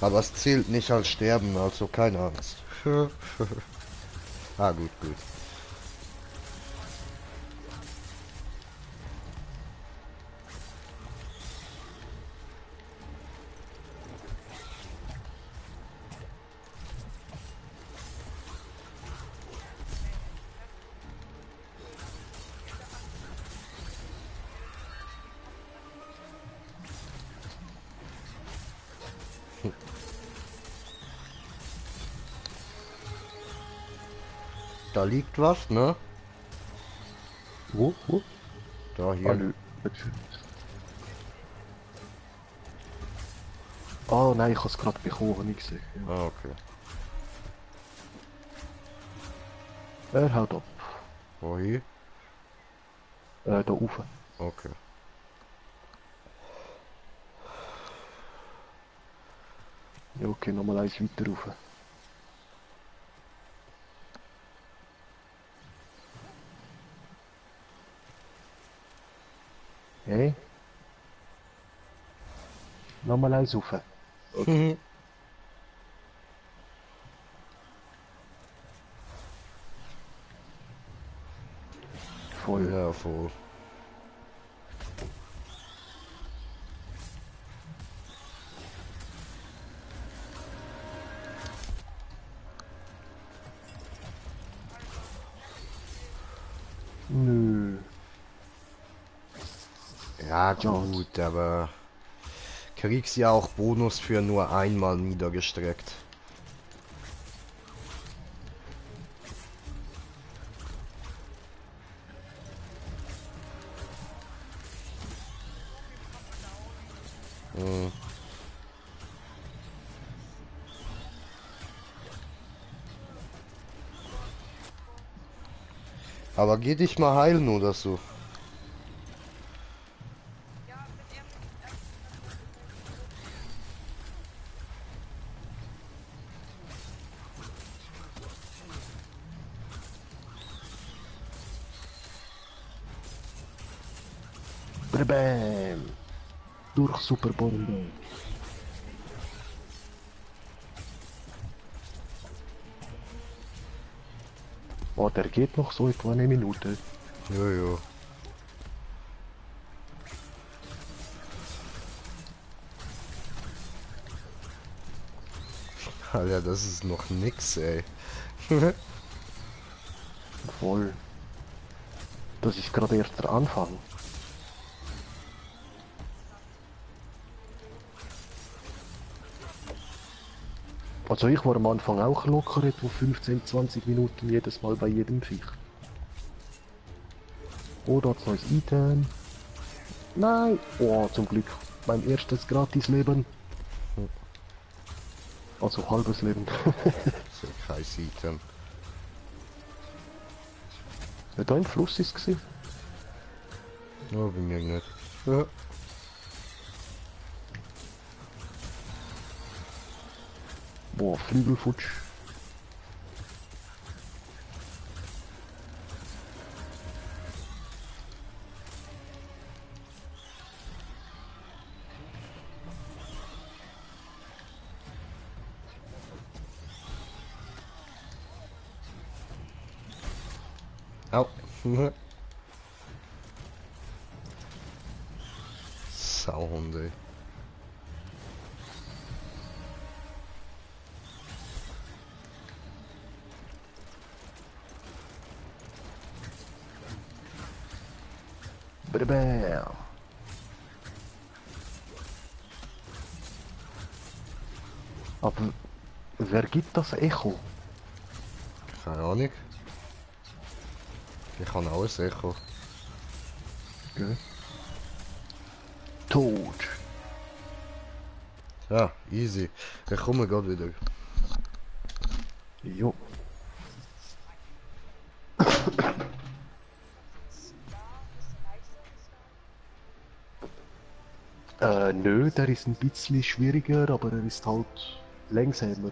Aber es zählt nicht als Sterben, also keine Angst. Ah, gut, gut. Da liegt was, ne? Wo? Wo? Da Ah, hier. nö. Ah, nein, ich hab's gerade bekommen, hab ich gesehen. Ja. Ah, okay. Er haut ab. Wohin? Da rauf. Okay. Ja, okay, nochmal eins weiter rauf. Hey? Nochmal eins rauf. Okay. Voll. Ja, voll. Nö. Ja gut, aber kriegst ja auch Bonus für nur einmal niedergestreckt. Hm. Aber geh dich mal heilen oder so. Bam. Durch Superbombe. Oh, der geht noch so etwa eine Minute. Jojo. Alter, das ist noch nix, ey. Voll. Das ist gerade erst der Anfang. Also ich war am Anfang auch locker etwa 15, 20 Minuten jedes Mal bei jedem Viech. Oh, da hat's neues Item. Nein! Oh, zum Glück. Mein erstes Gratisleben. Also halbes Leben. So kein Item. Ja, da im Fluss ist es. No, bin ich nicht. Ja. Boah, Flügelfutsch. Au. Sauhunde. Bam. Aber wer gibt das Echo? Keine Ahnung. Ich kann alles Echo. Gell? Tot. Ja, easy. Ich komme gerade wieder. Jo. Nö, der ist ein bisschen schwieriger, aber er ist halt langsamer.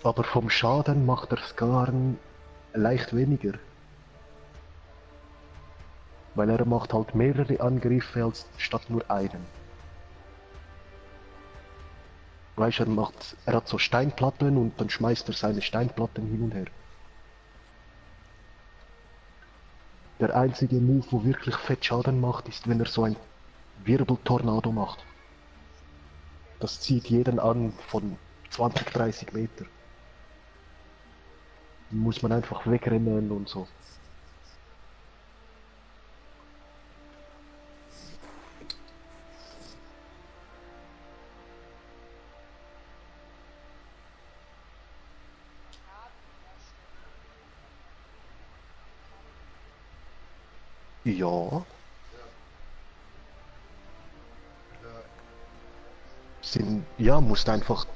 Aber vom Schaden macht der Skarn leicht weniger. Weil er macht halt mehrere Angriffe als statt nur einen. Weißt du, er hat so Steinplatten und dann schmeißt er seine Steinplatten hin und her. Der einzige Move, wo wirklich fett Schaden macht, ist, wenn er so ein Wirbeltornado macht. Das zieht jeden an von 20, 30 Meter. Muss man einfach wegrennen und so. Ja. Ja, musst einfach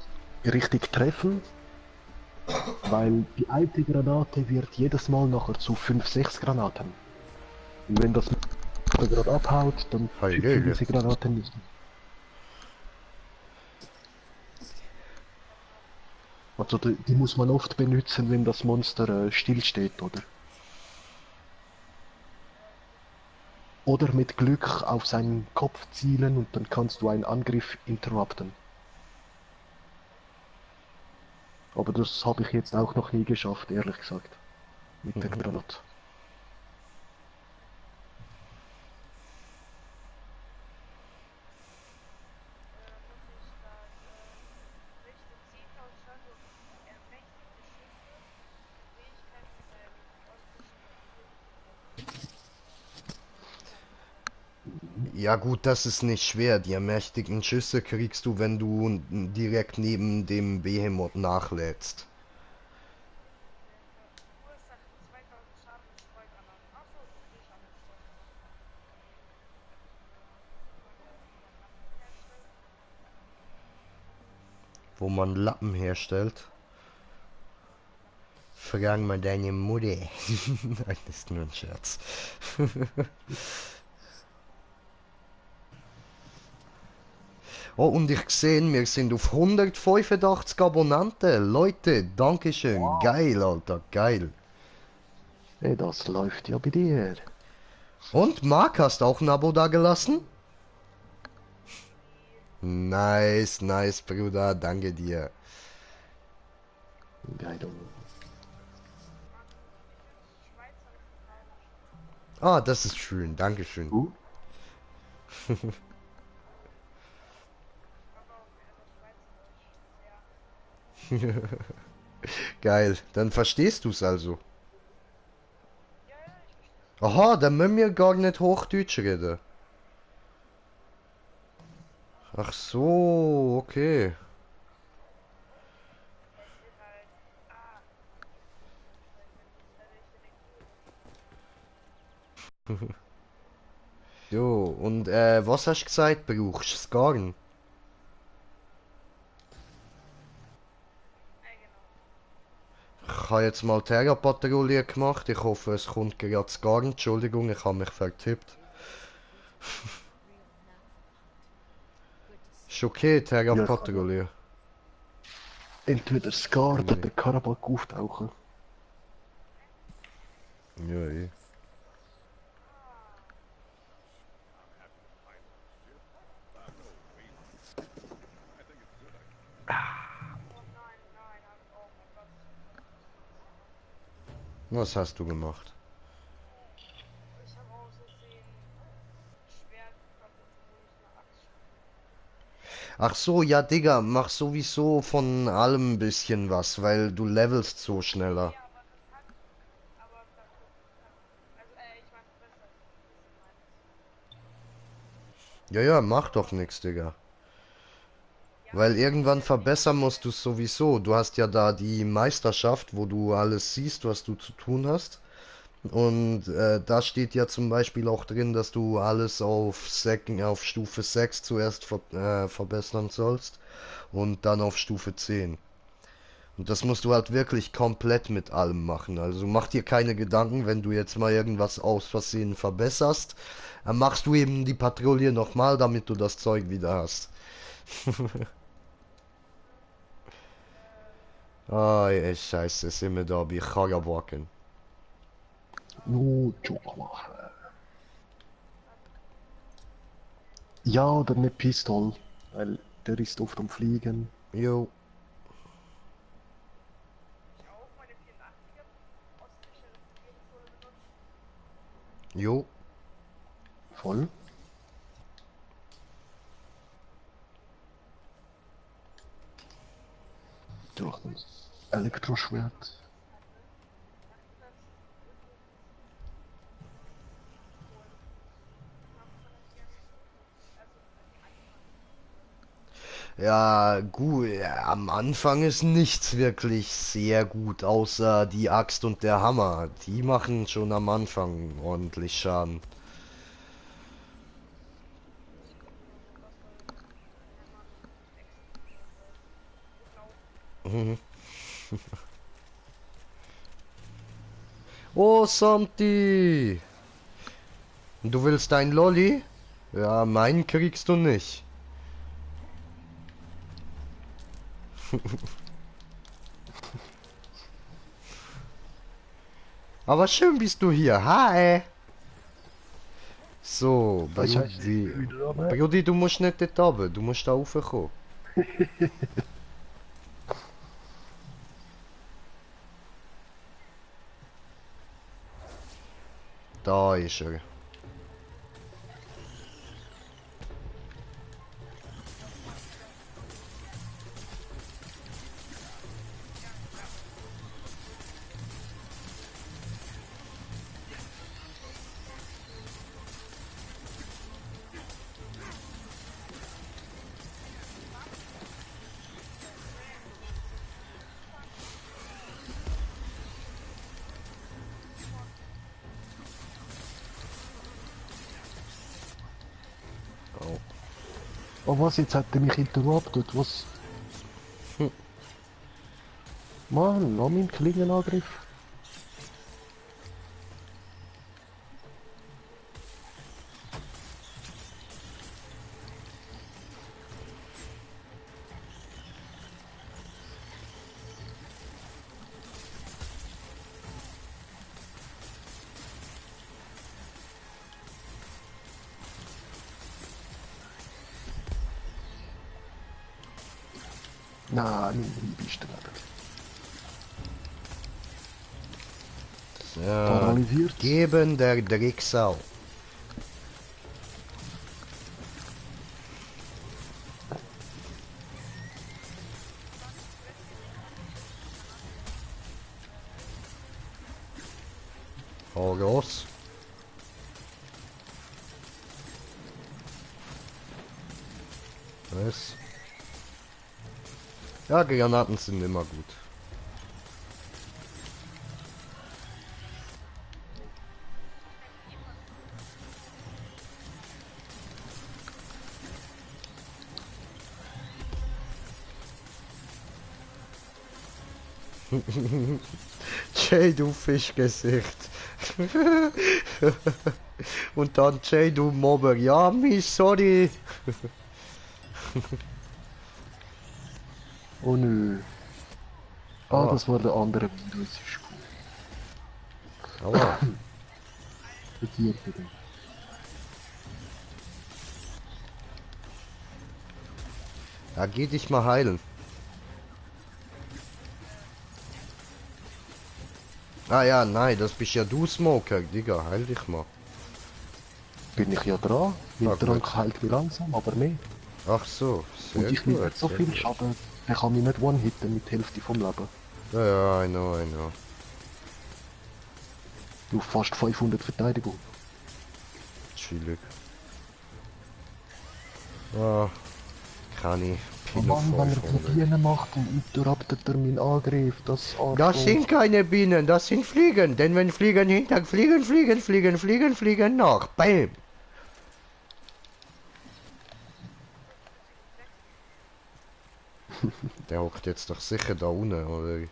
richtig treffen, weil die eine Granate wird jedes Mal nachher zu 5, 6 Granaten. Und wenn das gerade abhaut, dann schützen Hallöle. diese Granaten nicht mehr. Also die muss man oft benutzen, wenn das Monster stillsteht, oder? Oder mit Glück auf seinen Kopf zielen und dann kannst du einen Angriff interrupten. Aber das habe ich jetzt auch noch nie geschafft, ehrlich gesagt. Mit der Granate. Ja gut, das ist nicht schwer. Die ermächtigten Schüsse kriegst du, wenn du direkt neben dem Behemoth nachlädst. Wo man Lappen herstellt. Frag mal deine Mutter. Nein, das ist nur ein Scherz. Oh, und ich sehe, wir sind auf 185 Abonnenten. Leute, Dankeschön. Geil, Alter, geil. Ey, das läuft ja bei dir. Und Marc, hast auch ein Abo da gelassen? Nice, nice, Bruder, danke dir. Geil. Ah, das ist schön, Dankeschön. Geil, dann verstehst du's also. Aha, dann müssen wir gar nicht Hochdeutsch reden. Ach so, okay. Jo, und was hast du gesagt, brauchst du Skarn? Ich habe jetzt mal Terra-Patrouille gemacht, ich hoffe es kommt gerade Skarn. Entschuldigung, ich habe mich vertippt. Ist okay, Ja, ich kann ja Terra-Patrouille. entweder Scar oder Nee. der Karabak auftauchen. Ja, eh. Was hast du gemacht? Ach so, ja, Digga, mach sowieso von allem ein bisschen was, weil du levelst so schneller. Ja, ja, mach doch nix, Digga. Weil irgendwann verbessern musst du es sowieso. Du hast ja da die Meisterschaft, wo du alles siehst, was du zu tun hast. Und da steht ja zum Beispiel auch drin, dass du alles auf Stufe 6 zuerst verbessern sollst und dann auf Stufe 10. Und das musst du halt wirklich komplett mit allem machen. Also mach dir keine Gedanken, wenn du jetzt mal irgendwas aus Versehen verbesserst. Dann machst du eben die Patrouille nochmal, damit du das Zeug wieder hast. Ah, ey, scheiße, sind wir da bei Karawaken. No, Joke machen. Ja, oder eine Pistole, weil der ist oft am Fliegen. Jo, jo. Voll. Durch das Elektroschwert. Ja, gut, ja, am Anfang ist nichts wirklich sehr gut, außer die Axt und der Hammer. Die machen schon am Anfang ordentlich Schaden. Oh, Samti! Du willst ein Lolli? Ja, meinen kriegst du nicht. Aber schön bist du hier. Hi! So, Was heißt Brudi. wieder, aber? Brudi, du musst nicht dort runter, du musst da raufkommen. Da ist er. Oh was, jetzt hat er mich interrupted, was? Mann, lass mich im Klingenangriff. Nein, mein bist du nicht. Ja, Paralysiert. geben der Drecksau. Hau raus. Was? Ja, Granaten sind immer gut. Jay, du Fischgesicht. Und dann Jay, du Mobber. Ja, mich, sorry. Oh nö. Ah, Ah. das war der andere Video, das ist gut. Aua. Hier bitte. Ja, geh dich mal heilen. Ah ja, nein, das bist ja du, Smoker. Digga, heil dich mal. Bin ich ja dran. Mein Ah, Trank gut. heilt mich langsam, aber mehr. Ach so, sehr Und ich gut. nehme nicht so sehr viel gut. Schaden. Der kann mich nicht one-hitten mit der Hälfte vom Leben. Ja, ja, I know, I know. Du fast 500 Verteidigung. Chillig. Ah, kann ich. Oh Pino Mann, wenn er 500. die Bienen macht, dann interruptet er meinen Angriff. Das Arschloch. Das sind keine Bienen, das sind Fliegen. Denn wenn Fliegen hinter fliegen nach. Bam! Der hockt jetzt doch sicher da unten, oder?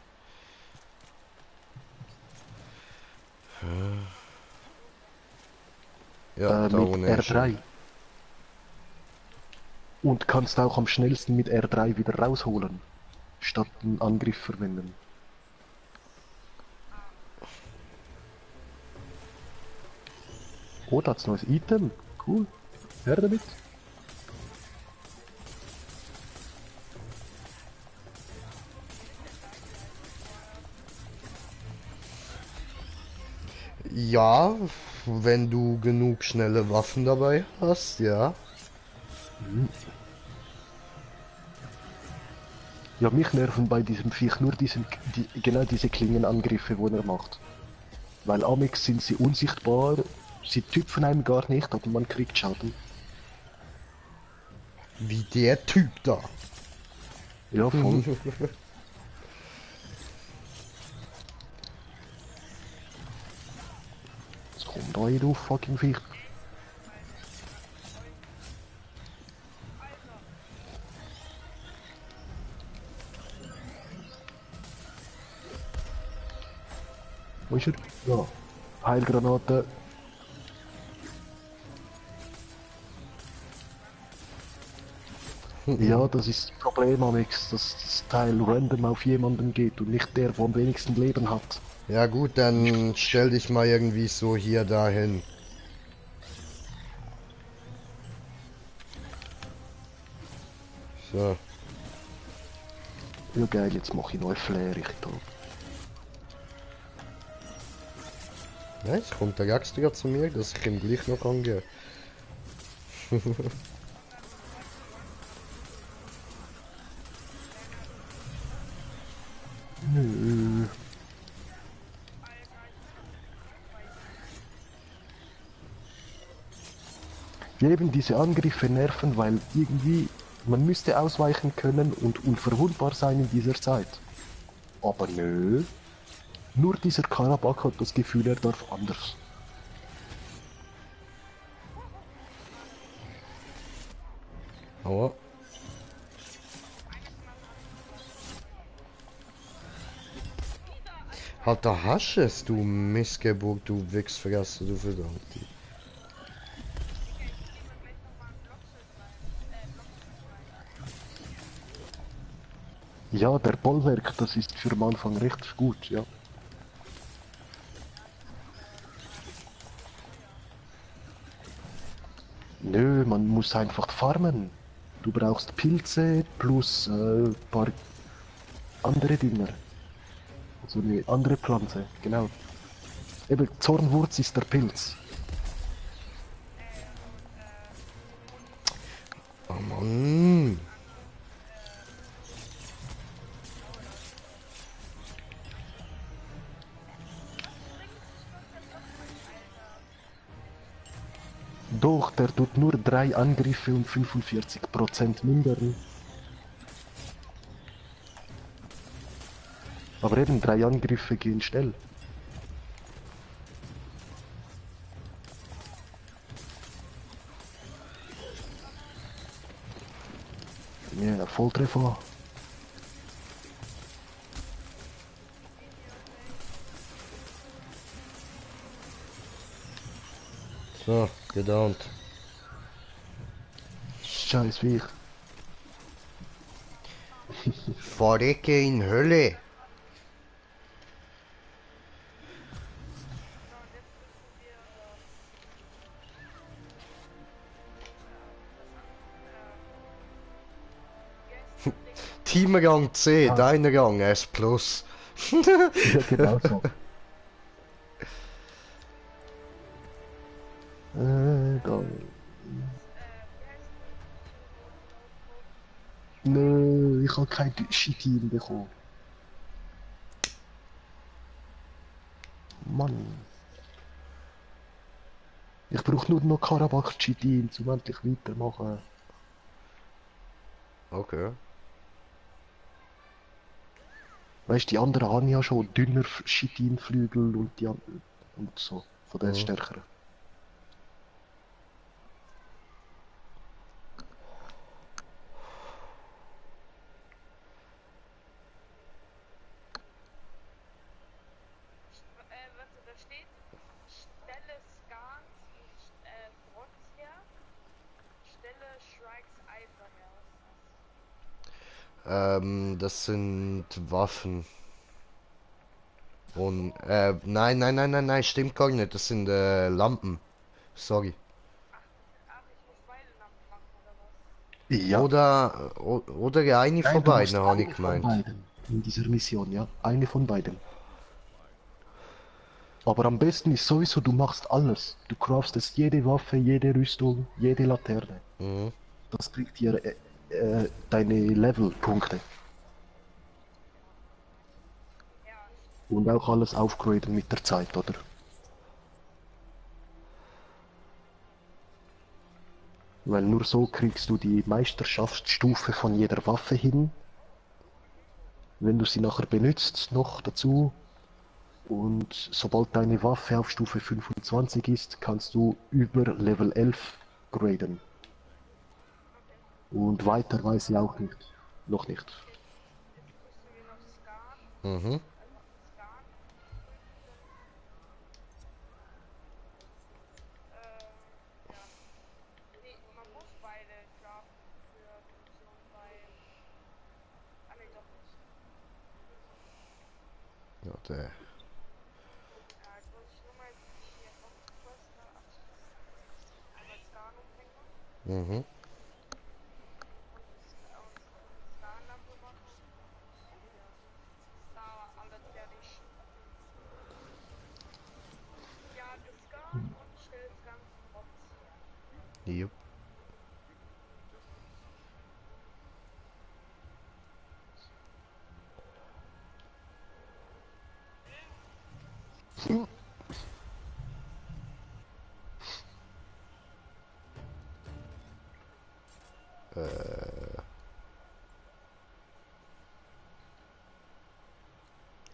Ja, da mit unten ist er. R3. Und kannst auch am schnellsten mit R3 wieder rausholen. Statt einen Angriff verwenden. Oh, da hat's neues Item. Cool. Her damit. Ja, wenn du genug schnelle Waffen dabei hast, ja. Ja, mich nerven bei diesem Viech nur genau diese Klingenangriffe, die er macht. Weil amix sind sie unsichtbar, sie tüpfen einem gar nicht, aber man kriegt Schaden. Wie der Typ da. Ja, voll. Jetzt komm da hin, du fucking Viech. Wo ist er? Ja. Heilgranate. Ja, das ist das Problem, Amix, dass das Teil random auf jemanden geht und nicht der, der am wenigsten Leben hat. Ja gut, dann stell dich mal irgendwie so hier dahin. So. Ja geil, jetzt mache ich neue Flair, ich glaube. Ja, jetzt kommt der Jagdsträger zu mir, dass ich ihm gleich noch angehe. Nö. Eben diese Angriffe nerven, weil irgendwie man müsste ausweichen können und unverwundbar sein in dieser Zeit. Aber nö. Nur dieser Karabak hat das Gefühl, er darf anders. Aua. Halt, da hast du es, du Missgeburt, du Wichsfresser, du Verdammte. Ja, der Bollwerk, das ist für am Anfang richtig gut, ja. Nö, man muss einfach farmen. Du brauchst Pilze plus paar andere Dinger. So eine andere Pflanze, genau. Eben, Zornwurz ist der Pilz. Oh Mann. Doch, der tut nur 3 Angriffe und 45% mindern. Aber eben 3 Angriffe gehen schnell. Ja, Volltreffer. So, gedownt. Scheiß Viech. Verrecke in Hölle. Teamrang C, Ja. dein Rang S+. Plus. Ja, genau so. Da. Nö, ich habe kein Chitin bekommen. Mann. Ich brauche nur noch Karabach Chitin, um endlich weitermachen. Okay. Weißt du, die anderen haben ja schon dünner Chitinflügel und die und so. Von der Mhm. stärkeren. Warte, da steht Stelle Scans, Fronts her, Stelle Shrikes Eifer her. Was ist das? Das sind Waffen. Und, nein, stimmt gar nicht. Das sind, Lampen. Sorry. Ach, ich muss beide Lampen machen, oder was? Ja. Oder eine von Nein, du musst beiden, habe ich eine von gemeint. beiden in dieser Mission, ja. Eine von beiden. Aber am besten ist sowieso, du machst alles. Du craftest jede Waffe, jede Rüstung, jede Laterne. Mhm. Das bringt dir deine Levelpunkte. Ja, Und auch alles aufgraden mit der Zeit, oder? Weil nur so kriegst du die Meisterschaftsstufe von jeder Waffe hin. Wenn du sie nachher benutzt, noch dazu. Und sobald deine Waffe auf Stufe 25 ist, kannst du über Level 11 graden. Und weiter weiß ich auch nicht. Noch nicht. jetzt müssen wir noch scannen. Mhm. Also scannen. Ja, der. Ja, jetzt muss ich nur mal hier Hauptquest da abschließen. Einmal Skan umbringen Mhm. und Skan-Lampe machen. Ja. Star alle fertig. Ja, das Skan und stell Skan zum Box her. Jupp.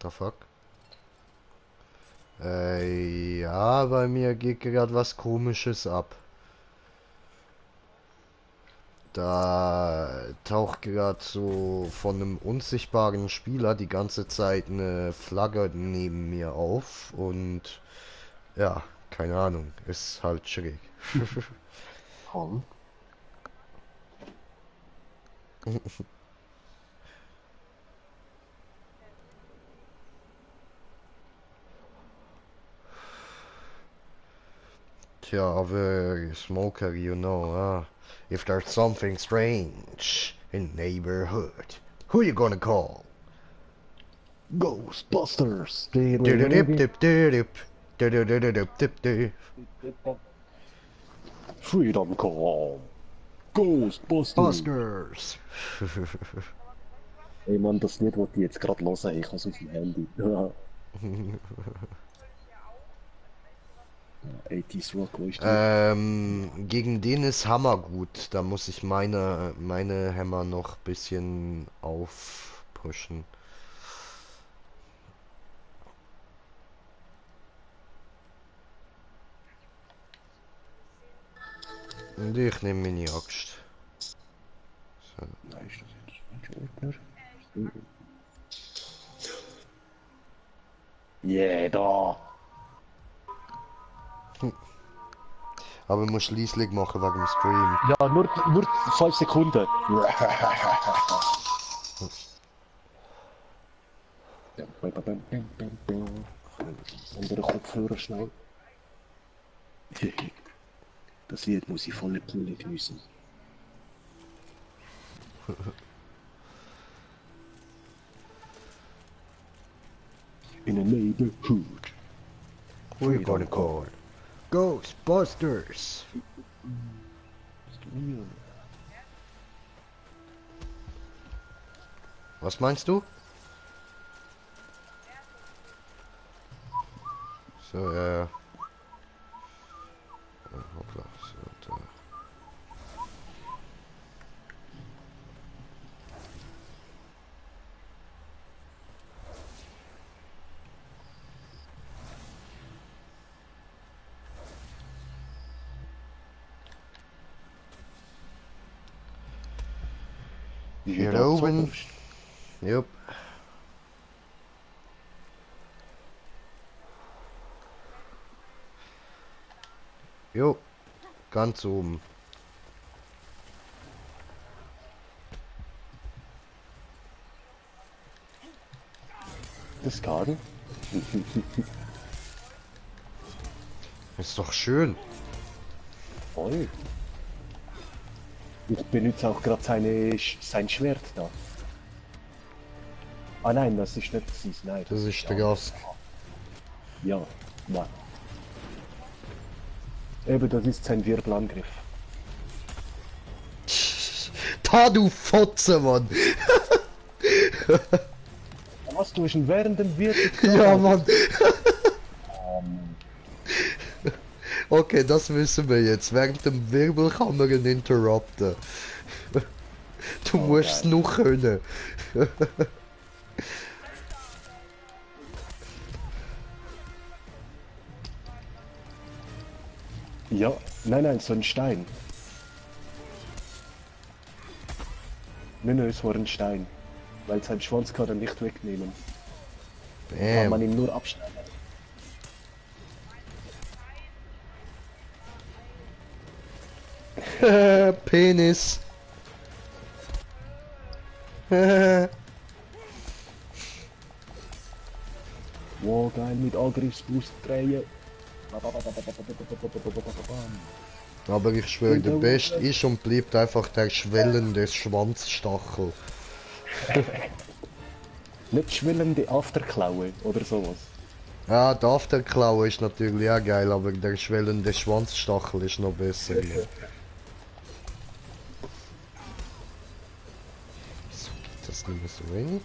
The fuck? Ja, bei mir geht gerade was Komisches ab. Da taucht gerade so von einem unsichtbaren Spieler die ganze Zeit eine Flagge neben mir auf und ja, keine Ahnung, ist halt schräg. Hang. Tja, aber Smoker, you know, if there's something strange in neighborhood, who you gonna call? Ghostbusters! Dip-dip-dip-dip. Dip-dip-dip-dip-dip. Freedom Call! Ghostbusters! Busters. Ey Mann, das Lied, was ich jetzt gerade hören, ich habe es auf dem Handy. Ja. 80s Rock, wo ist die? Gegen den ist Hammer gut. Da muss ich meine Hämmer noch bisschen aufpushen. Und ich nehme meine Axt. So. Nein, ist das jetzt falsch, Ordner? Yeah, Aber ich muss schließlich machen wegen dem Stream. Ja, nur 5 Sekunden. Andere Kopfhörer schnell. Das Lied muss ich volle Pulle genießen. In a neighborhood. Who you gonna call? Ghostbusters. Was meinst du? So, ja. Hoppla, so, da. Hier oben. Jupp. Jo, ganz oben. Das Garten? Ist doch schön. Voll. Ich benutze auch gerade sein Schwert da. Ah nein, das ist nicht sein, nein. Das ist der Gast. Ja, nein. Eben, das ist sein Wirbelangriff. Da du Fotze, Mann. Was, du hast ihn während dem Wirbel Ja, Mann. Okay, das wissen wir jetzt. Während dem Wirbel kann man ihn interrupten. Du musst es geil. noch können. Ja, nein, so ein Stein. Nein, es war ein Stein. Weil sein Schwanz kann er nicht wegnehmen. Kann man Bam. ihn nur abschneiden. Penis. Wow, geil, mit Angriffsboost drehen. Aber ich schwöre, der Beste ist und bleibt einfach der schwellende Schwanzstachel. Nicht schwellende Afterklaue oder sowas. Ja, die Afterklaue ist natürlich auch geil, aber der schwellende Schwanzstachel ist noch besser. Ja. Wieso geht das nicht mehr so wenig?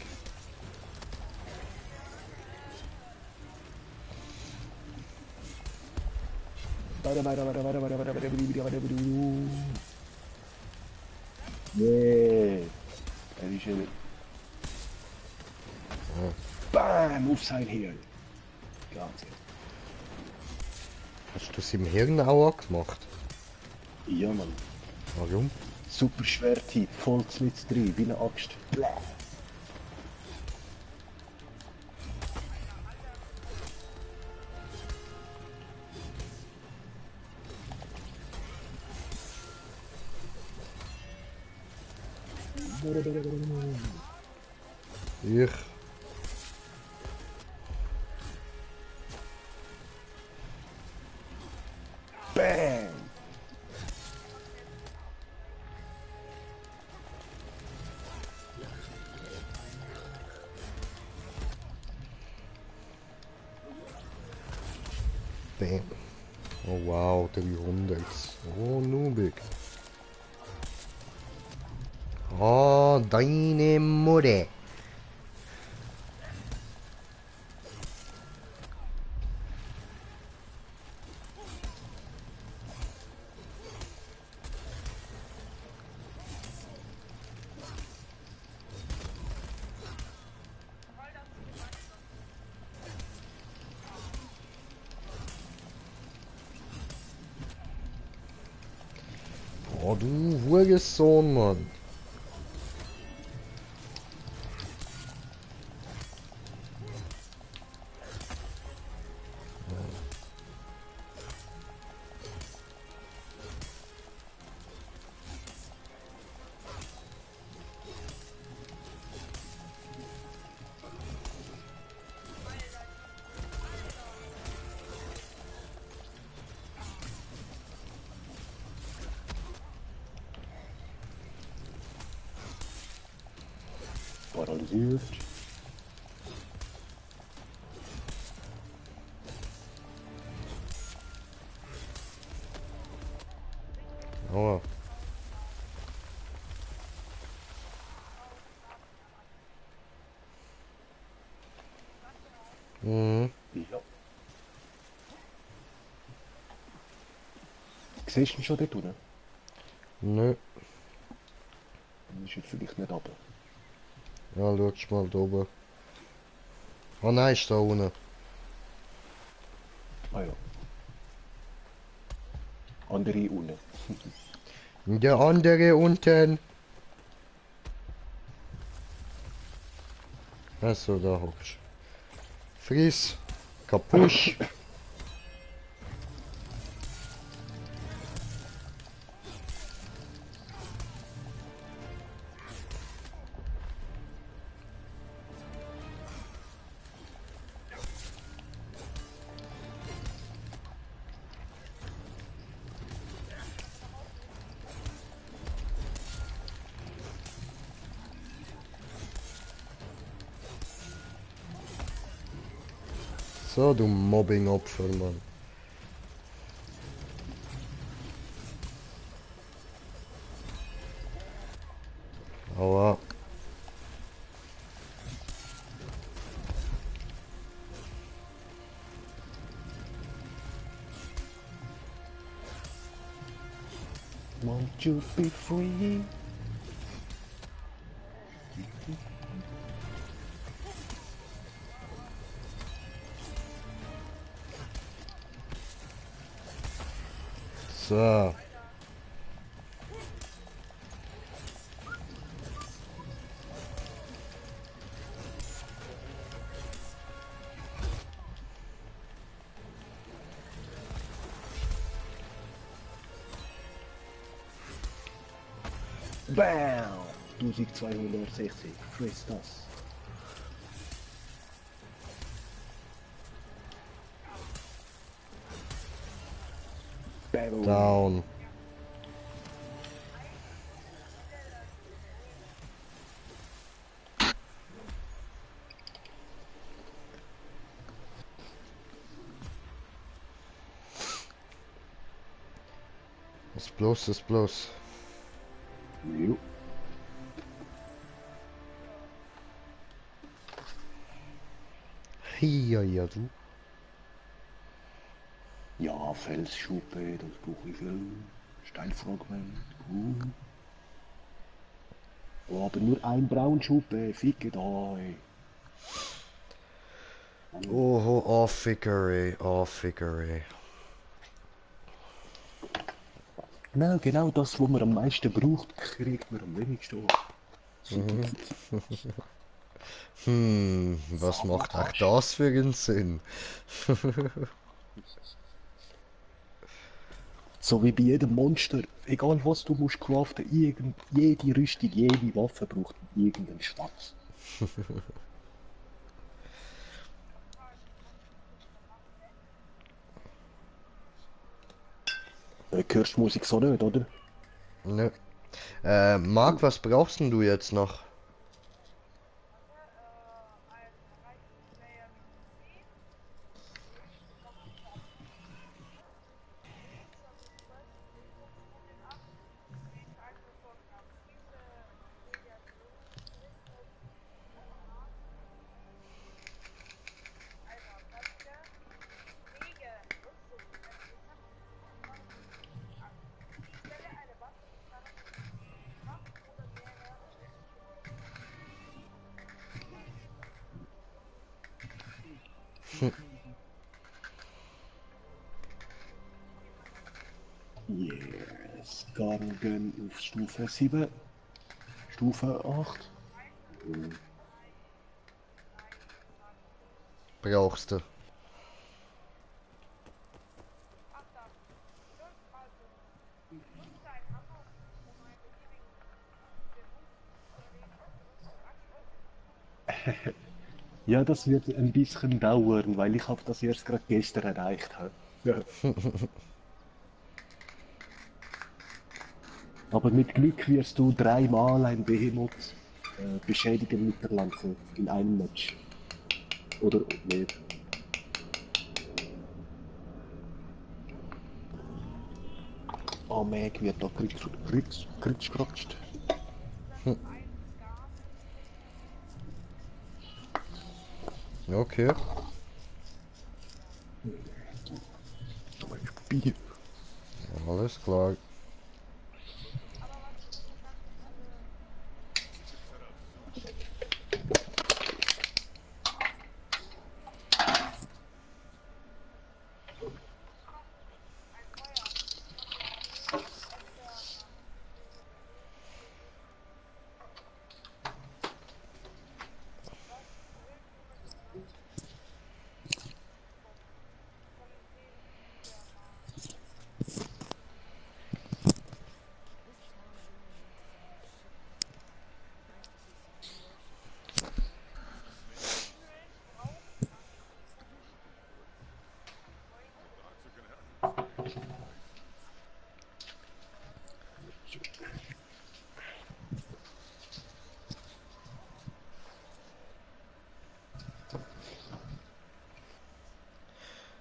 Yeah. Er ist ja... Bam, auf sein Hirn. Ganz ehrlich. Hast du es im Hirn auch angemacht? Ja, Mann. Warum? Super Schwerthieb, voll mit drin, wie eine Axt. Bläh. Ich. Bam! Bam. Oh wow, 300. Oh, Nubik. Oh, deine Mutter. Oh, du Hurensohn, Mann. Paralysiert. Aua. Mhm. Ja. Siehst du ihn schon dort unten? Nö. Dann ist er vielleicht nicht runter. Ja, schau mal da oben. Oh nein, ist da unten. Ah ja. Andere unten. Der andere unten. Achso, da hockst. Friss. Kapusch. So, du Mobbing-Opfer, Mann. Aua. Want you be free? So. Bam! 1260. Friss das. Bam. Down. Ist bloß. Jo. Ja, ja, du. Ja, Felsschuppe, das brauche ich viel. Steinfragment, Oh, aber nur ein Braunschuppe, ficke da, ey. Oh, Fickery, oh, Fickery. Genau das, was man am meisten braucht, kriegt man am wenigsten. Was macht auch das für einen Sinn? So wie bei jedem Monster, egal was du musst craften, jede Rüstung, jede Waffe braucht irgendeinen Schwanz. Hörst du Musik so nicht, oder? Nö. Marc, was brauchst denn du jetzt noch? Yes, Gargen auf Stufe 7, Stufe 8. Brauchst du? Ja, das wird ein bisschen dauern, weil ich habe das erst gerade gestern erreicht habe. Ja. Aber mit Glück wirst du 3-mal ein Behemoth beschädigen mit der Lanze in einem Match. Oder mehr. Oh, Meg wird da kritschkratzt. Okay. Bier. Alles klar.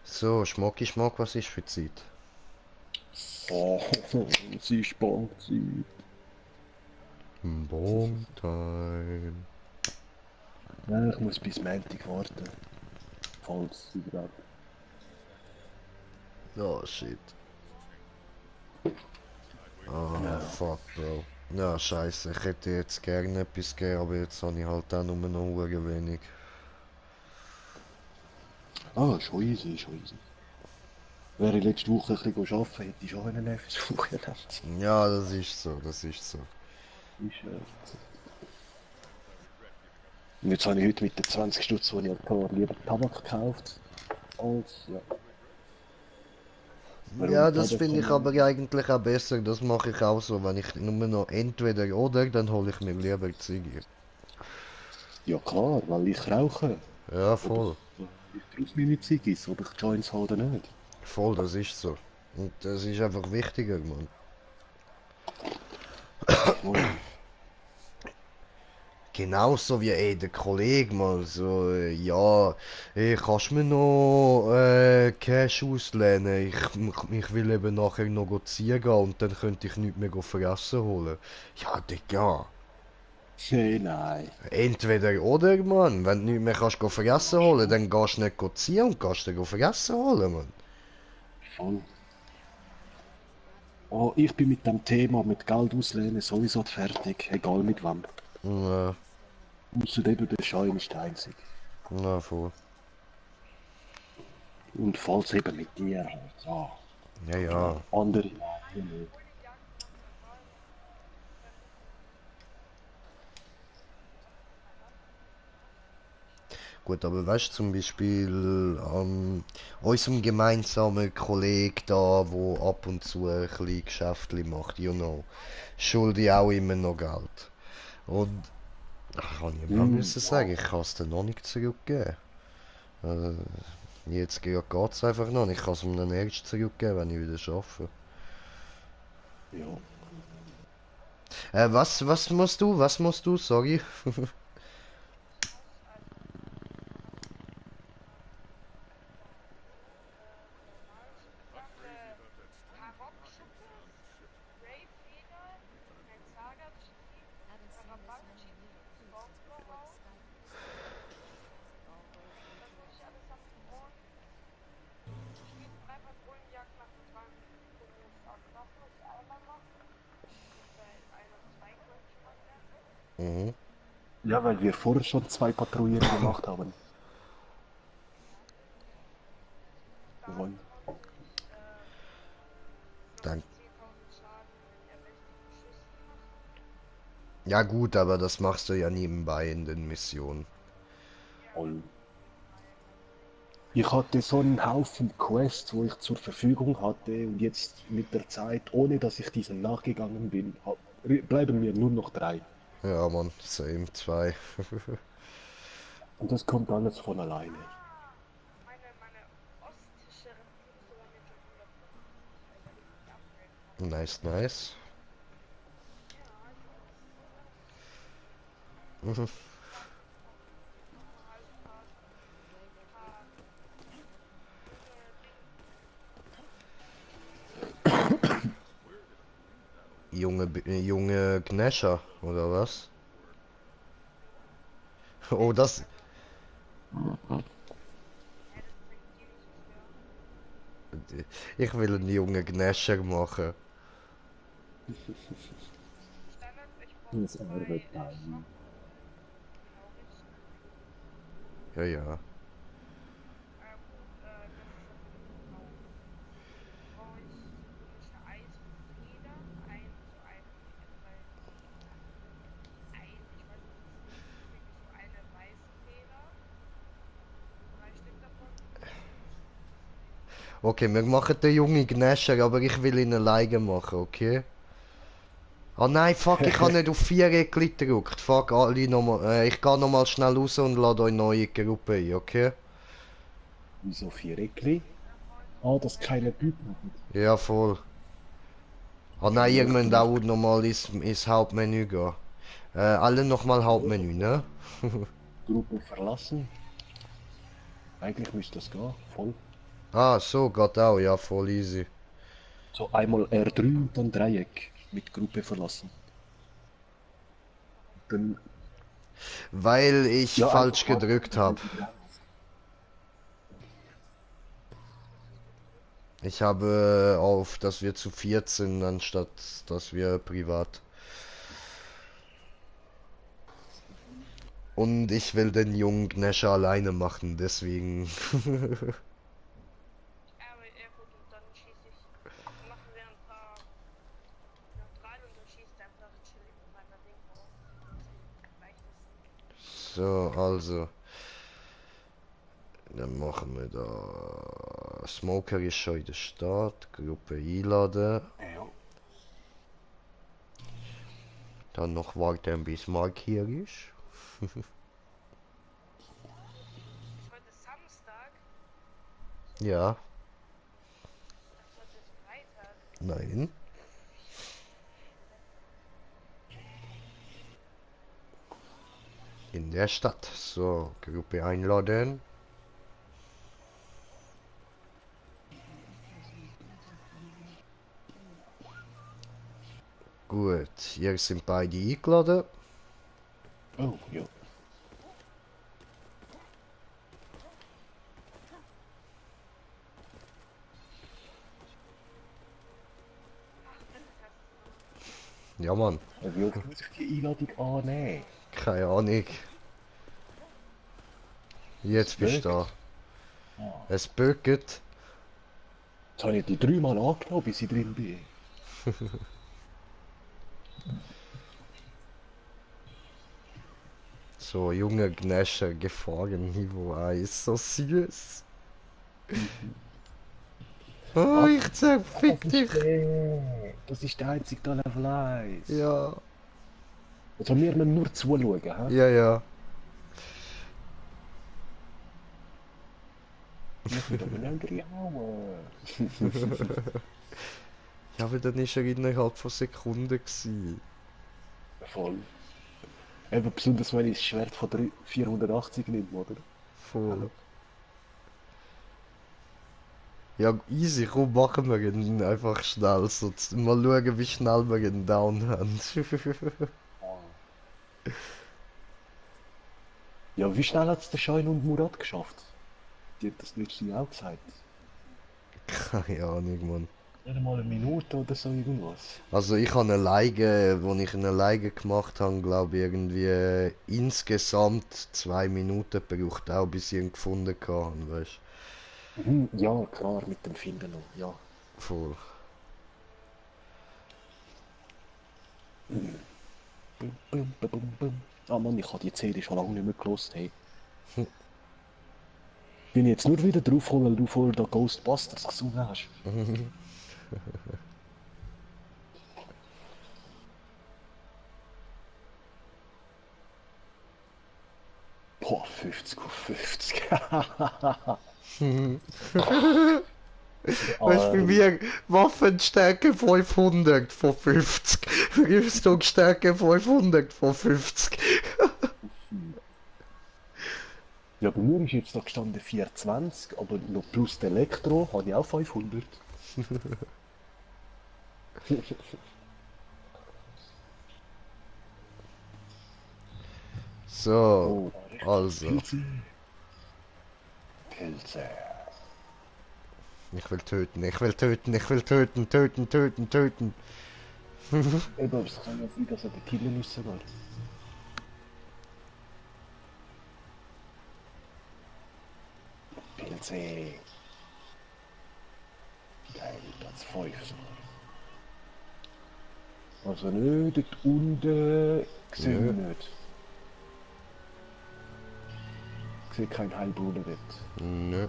So, Schmuck, was ist für Zeit? Oh, sie ist Bandzeit. Bon time. Ja, ich muss bis Montag warten. Falls sie gerade. Oh shit. Ah, fuck, Bro. Ja, scheiße, ich hätte jetzt gerne etwas gegeben, aber jetzt habe ich halt auch nur noch hure wenig. Ah, schon easy, schon easy. Wäre ich letzte Woche ein bisschen arbeiten, hätte ich schon einen fürs Wochenende. Ja, das ist so, das ist so. Ist, Und jetzt habe ich heute mit den 20 Stutz, die ich hatte, lieber Tabak gekauft. Als, ja. Ja, Warum das Tabak? finde ich aber eigentlich auch besser, das mache ich auch so. Wenn ich nur noch entweder oder, dann hole ich mir lieber Ziege. Ja klar, weil ich rauche. Ja, Ob voll. ich brauche meine Ziggis, ob ich Joints habe oder nicht. Voll, das ist so. Und das ist einfach wichtiger, Mann. Voll. Genauso wie der Kollege mal so, ja, kannst du mir noch Cash auslehnen? Ich will eben nachher noch ziehen gehen und dann könnte ich nichts mehr fressen holen. Ja, Digga. Nee, nein. Entweder oder, Mann. Wenn du nichts mehr kannst fressen holen, dann gehst du nicht ziehen und gehst dir fressen holen, Mann. Voll. Oh, ich bin mit dem Thema mit Geld auslehnen sowieso fertig, egal mit wem. Ja, Ausser eben der Schein ist der einzige. na voll. Und falls eben mit dir halt, ja. Ja, Aber ja. andere, nein, nicht. Gut, aber weißt du zum Beispiel unserem gemeinsamen Kollegen da, wo ab und zu ein bisschen Geschäftli macht, you know, schulde ich auch immer noch Geld. Und ach, kann ich ihm auch müssen sagen, ich kann es dir noch nicht zurückgeben. Äh, jetzt geht es einfach noch nicht. Ich kann es ihm dann erst zurückgeben, wenn ich wieder arbeite. Ja. Was musst du? Was musst du? Sorry. Taroksuppe, Grave-Feder, Saga-Chili, Haven't seen this many Karabak-Chili, new recruits to Stormflower, work Skype. Always was eager. muss ich alles haben? Und schließt 3 Patrouillenjagd nach dem Wand. Kommissar das muss ich einmal machen. Bei 1 und 2 könnte ich mal lernen. Mhm. Ja, weil wir vorher schon 2 Patrouillen gemacht haben. Dann Jawohl. muss ich noch Dank. 10.000 Schaden mit ermächtigten Schüssen machen. Ja gut, aber das machst du ja nebenbei in den Missionen. Und ich hatte so einen Haufen Quests, wo ich zur Verfügung hatte und jetzt mit der Zeit, ohne dass ich diesen nachgegangen bin, bleiben mir nur noch 3. Ja, Mann, same 2. Und das kommt alles von alleine. Meine ostische Repute ist sogar mit schon 150, weil ich die upgraden kann. Nice, nice. Ja, ich weiß. Mhm. Nochmal halt paar junge Dinge. Junge Gnäscher, oder was? Oh, Nee, das. hä, das ist eigentlich dir nicht so schwer. Ich will einen jungen Gnäscher machen. Standard, ich brauche Das 2 Overtime. Schocken. Genau richtig. Ja, ja. Gut, das ist aber nur für blau. Dann brauche ich so komische Eisfedern. So ein, ich weiß nicht, was das ist. Auf jeden Fall so eine weiße Feder. 3 Stück davon. Okay, wir machen den jungen Gnäscher, aber ich will ihn alleine machen, okay? Ah nein, fuck, ich habe nicht auf 4 gedrückt. Fuck, alle nochmal. Ich gehe nochmal schnell raus und lade euch neue Gruppe ein, okay? Wieso 4 Eckli? Ah, das keine Typen hat. Ja, voll. Ah nein, ihr müsst auch nochmal ins Hauptmenü gehen. Alle nochmal Hauptmenü, ne? Gruppe verlassen. Eigentlich müsste das gehen, voll. Ah, so, geht auch, ja, voll easy. So einmal R3 und dann Dreieck mit Gruppe verlassen. Dann, Weil ich ja, falsch einfach warten, gedrückt dann habe. sind die raus. Ich habe auf, dass wir zu 4 sind, anstatt dass wir privat. Und ich will den jungen Gnäscher alleine machen, deswegen. Aber ja gut, und dann schieße ich. Dann machen wir ein paar neutral und dann schießt er einfach chillig mit meiner Ding raus. Das ist am leichtesten. So, also. Dann machen wir da. Smoker ist schon in der Stadt. Gruppe einladen. Ja. Dann noch warten, bis Mark hier ist. Ist heute Samstag? Ja. Ich dachte, heute ist Nein. In der Stadt. So, Gruppe einladen. Gut, hier sind beide eingeladen. Oh, ja. Ja, Mann. Wie oft muss ich die Einladung annehmen? Keine Ahnung. Jetzt bist du da. Es bögt. Jetzt habe ich die 3-mal angenommen, bis ich drin bin. So, junge Gnäscher, gefangen, Niveau 1. So süß. Oh, ich zerfick dich. Das ist der einzige da Level 1. Ja. Also wir müssen nur zuschauen, hä? Ja, ja. Ich will aber nicht reinhauen. Ja, aber dann ist er innerhalb von Sekunden gewesen. Voll. Eben besonders, wenn ich das Schwert von 480 nehme, oder? Voll. Ja, easy, komm, machen wir ihn einfach schnell. So, mal schauen, wie schnell wir ihn down haben. Ja, wie schnell hat es der Schein und Murat geschafft? Die hat das letzte Jahr auch gesagt. Keine Ahnung, Mann. Nicht einmal eine Minute oder so irgendwas. Also ich habe wo ich eine Leige gemacht habe, glaube ich, irgendwie insgesamt 2 Minuten gebraucht, auch bis ich ihn gefunden habe, weißt Mhm, ja, klar, mit dem Finden noch, ja. du? Voll. Bum, bum, bum, bum, bum. Ah Mann, ich habe die CD schon lange nicht mehr gelost, hey. Bin jetzt nur wieder drauf, weil du vorher da Ghostbusters gesungen hast. Boah, 50 auf 50. Weißt du, bei mir Waffenstärke 500 von 50, Rüstungsstärke 500 von 50. Ja, bei mir ist jetzt da gestanden 420, aber noch plus die Elektro habe ich auch 500. So, Oh, also, Pilze. Pilze. ich will töten, ich will töten, ich will töten, töten, töten, töten. Eben, aber es kann ja sein, dass er den killen müssen sogar. Pilze. Geil, Platz 5 sogar. Also nicht, dort unten sehe Nö. ich nicht. Ich sehe keinen Heilbrunnen dort. Nö.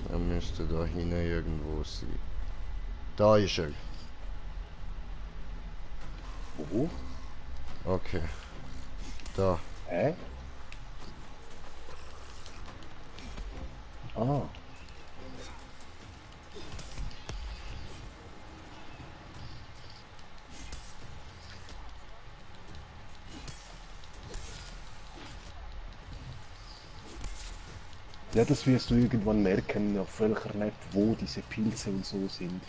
Er müsste da hinten irgendwo sein. Da ist er. Wo? Okay. Da. Hä? Ah. Ja, das wirst du irgendwann merken, auf welcher Map wo diese Pilze und so sind.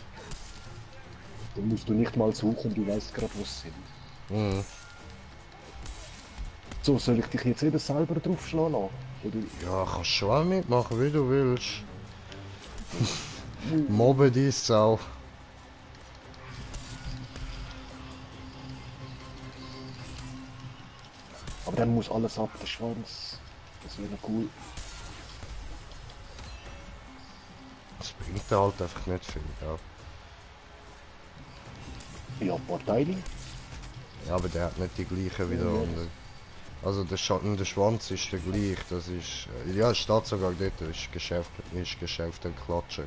Dann musst du nicht mal suchen, du weißt gerade, wo sie sind. Mhm. So, soll ich dich jetzt eben selber draufschlagen lassen? Oder? Ja, kannst schon auch mitmachen, wie du willst. Mobbe die Sau. Aber dann muss alles ab, der Schwanz. Das wäre cool. Das bringt halt einfach nicht viel, ja. Ja, Parteili. Ja, aber der hat nicht die gleiche wie der andere. Also der Schatten, der Schwanz ist der gleich, das ist... Ja, es steht sogar dort, ist geschärft ein Klatscher.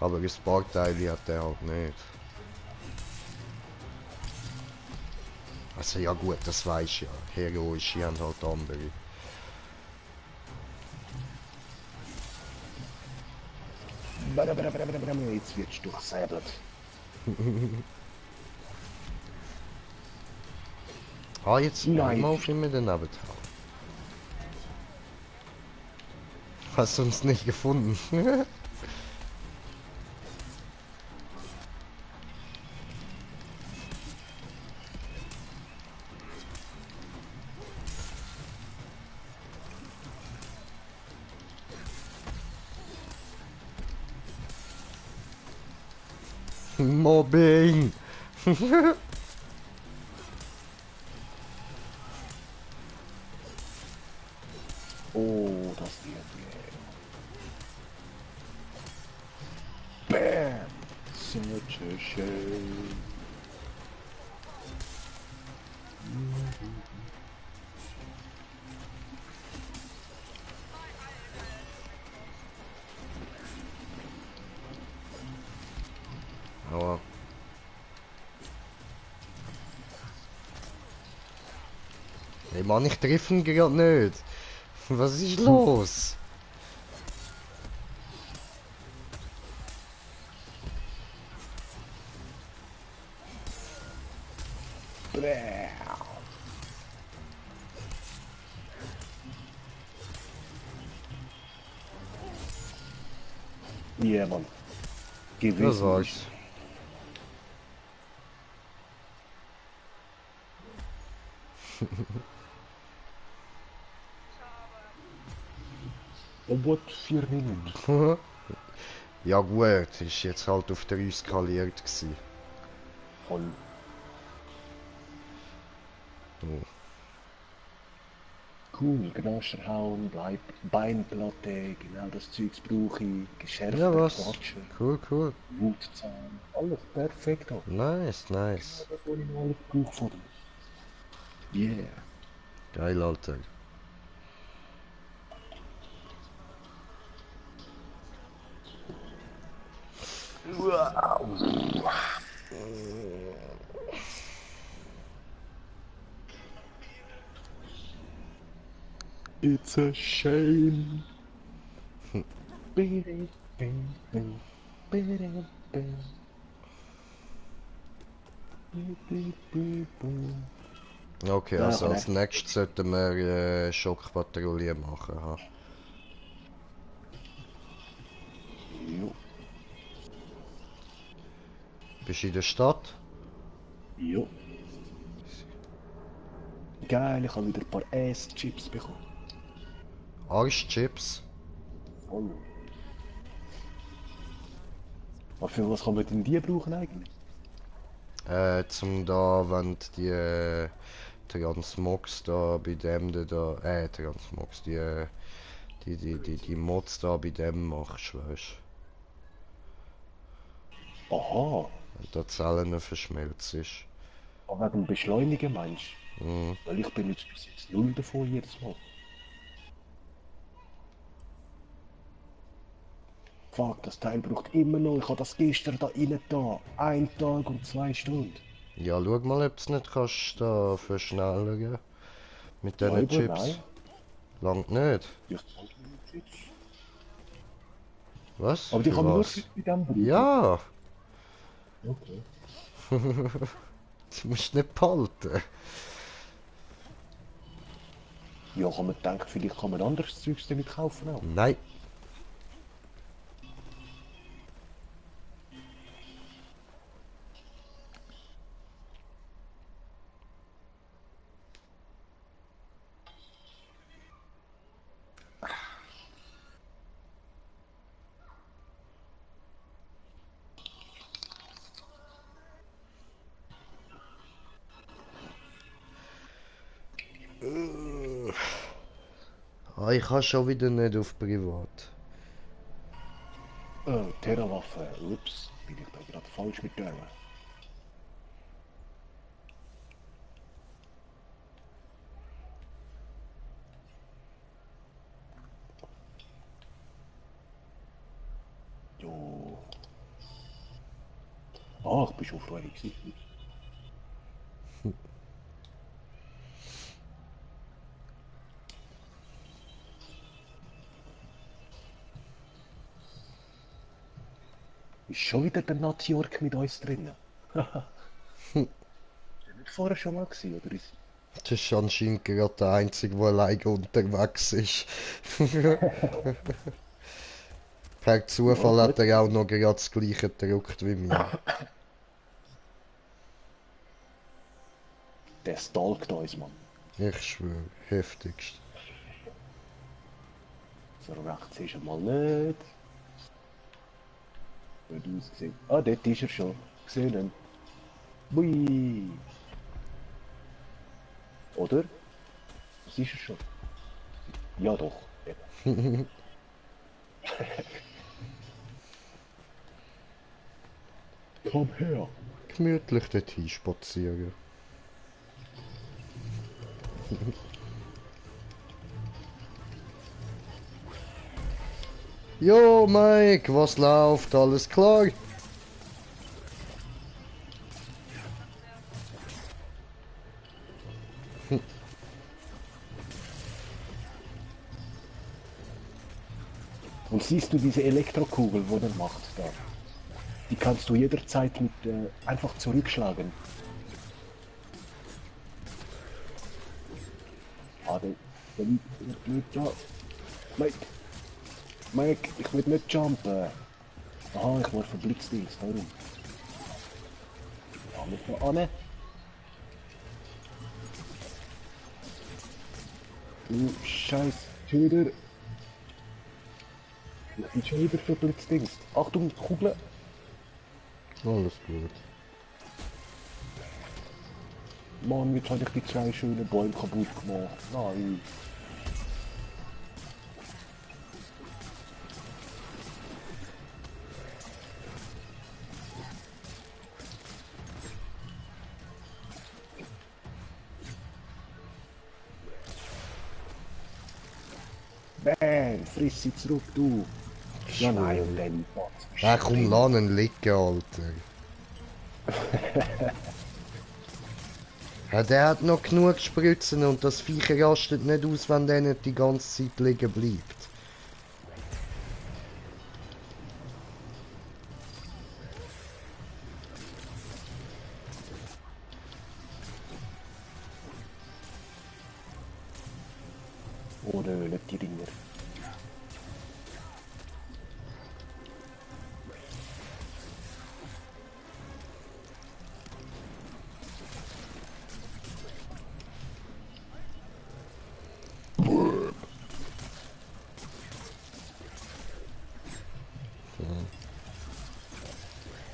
Aber ein paar Teile hat er halt nicht. Also ja gut, das weiß ja. Heroische haben halt andere. Jetzt wirst du durchsäbelt. Ah, jetzt Nein. mal auf ihn mit daneben hauen. Hast du uns nicht gefunden? Mobbing! Oh, das wird Bam! Such a shame. Aber ey Mann, ich treffe ihn gerade nicht. Was ist los? Bam! Ja, Mann. Das Gewesen war's. ist. What 4 Minuten? Ja gut, ist jetzt halt auf 3 skaliert gewesen. Voll. Oh. Cool, Gnascher hauen, Beinplatte, genau das Zeugs brauche ich, geschärfter Ja was? Quatscher, Cool, cool. Wutzahn, alles perfekt. Halt. Nice, nice. Das, was ich noch alles brauche von dir. Yeah. Geil, Alter. It's a shame. Okay, Ja, also kann als nächstes sollten wir Schockpatrouille machen. Ha? Jo, Bist du in der Stadt? jo. Geil, ich habe wieder ein paar Ass-Chips bekommen. Arschchips? Oh. Aber für was kann man denn die brauchen eigentlich? Zum da, wenn du die Transmogs da bei dem da, Transmogs, die Mods da bei dem machst, weißt Aha, wenn da Zellen verschmelzt. aber wegen dem Beschleunigen meinst Mhm. du? Weil ich benutze bis jetzt null davon jedes Mal. Fuck, das Teil braucht immer noch. Ich habe das gestern da rein da. 1 Tag und 2 Stunden. Ja, schau mal, ob du nicht kannst da verschnellern mit Ja, diesen aber Chips. nein. Langt nicht. Ich zeige dir jetzt. Was? Aber die Für kann man was? wirklich bei dem brauchen. Ja! Okay. Du musst nicht behalten. Ja, kann man denken, vielleicht kann man anderes Zeugs damit kaufen auch. Nein. Ah, ich habe schon wieder nicht auf Privat. Terrawaffe. Ups, bin ich da gerade falsch mit der. Jo. Ja, ich bin schon froh gewesen. Ist schon wieder der Nat-York mit uns drin? Ist er nicht vorher schon mal gewesen, oder ist... Das ist anscheinend gerade der Einzige, der alleine unterwegs ist. Per Zufall Ja, hat er auch noch gerade das gleiche gedruckt wie mir. Der stalkt uns, Mann. Ich schwöre, heftigst. So recht siehst du mal nicht. Wird ausgesehen. Ah, dort ist er schon. Gesehen ihn. Bui. Oder? Was ist er schon? Ja doch. Eben. Komm her. Gemütlich dorthin spazieren. Jo, Mike, was läuft? Alles klar? Und siehst du diese Elektrokugel, wo der macht da? Die kannst du jederzeit mit einfach zurückschlagen. Ah, der liegt nicht da. Mike! Mike, ich will nicht jumpen. Aha, ich war verblitzt, darum. Ja, nicht da an. Du Scheiß Töter. Ich bin schon wieder verblitzt. Achtung, Kugel. Alles gut. Mann, jetzt habe ich die zwei schönen Bäume kaputt gemacht. Nein. Bang, friss sie zurück, du. Ja, nein, und dann... Ja, komm, lass ihn liegen, Alter. Ja, der hat noch genug Spritzen und das Viech rastet nicht aus, wenn der nicht die ganze Zeit liegen bleibt. Oder nicht die Dinger.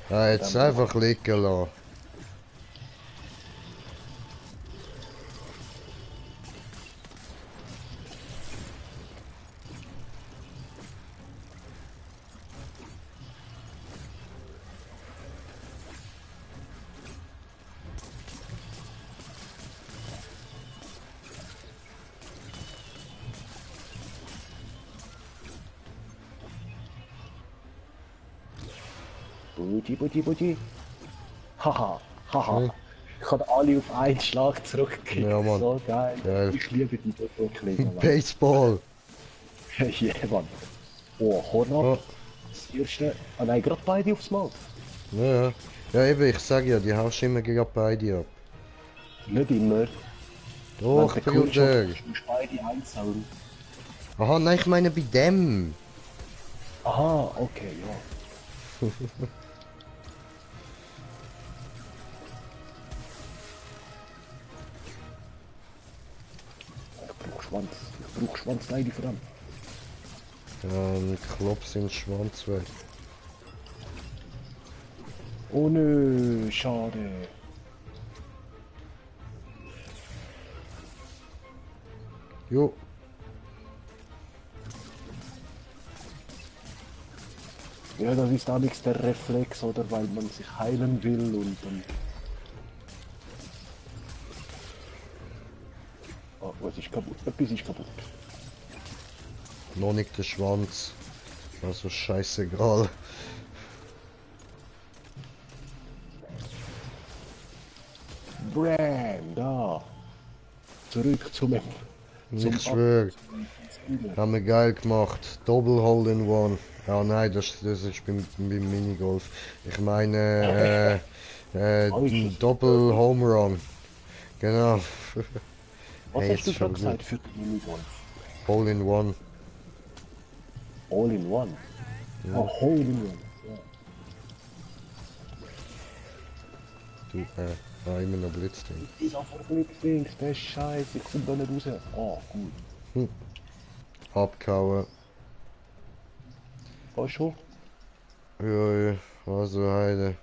Ja, jetzt einfach liegen lassen. Buti. Haha, haha. Ich habe alle auf einen Schlag zurückgekickt. Ja, Mann. So geil. Geil. Ich liebe die Entwicklung. Baseball! Ja, Mann. Oh, Hornab. Oh. Das erste. Ah nein, gerade beide aufs Mal. Ja, ja eben, ich sag ja, die haust immer gerade beide ab. Nicht immer. Doch, Wenn du Bruder! musst du beide einzeln. Aha, nein, ich meine bei dem! Aha, okay, ja. Ich brauch Schwanz. Ich brauch Schwanzleide vor allem. Klops in den Schwanz weg. Oh nö, schade. Jo. Ja, das ist auch nichts der Reflex, oder weil man sich heilen will und dann... Oh, was ist kaputt? Etwas ist kaputt. Noch nicht der Schwanz. Also scheißegal. Bram, da. Zurück zum Ich schwöre. Haben wir geil gemacht. Double Hole in One. Ah nein, das ist beim Minigolf. Ich meine, Double Home Run. Genau. Was Hey, hast du jetzt gerade schon gesagt für den Minigolf? Hole in One. All in one. Oh, hole in one. Ja. Du, immer noch Blitz drin. Dieser Verblickdings, der ist scheiße, ich komm da nicht raus. Oh, gut. Abgehauen. Geh schon? Ja, also Heide.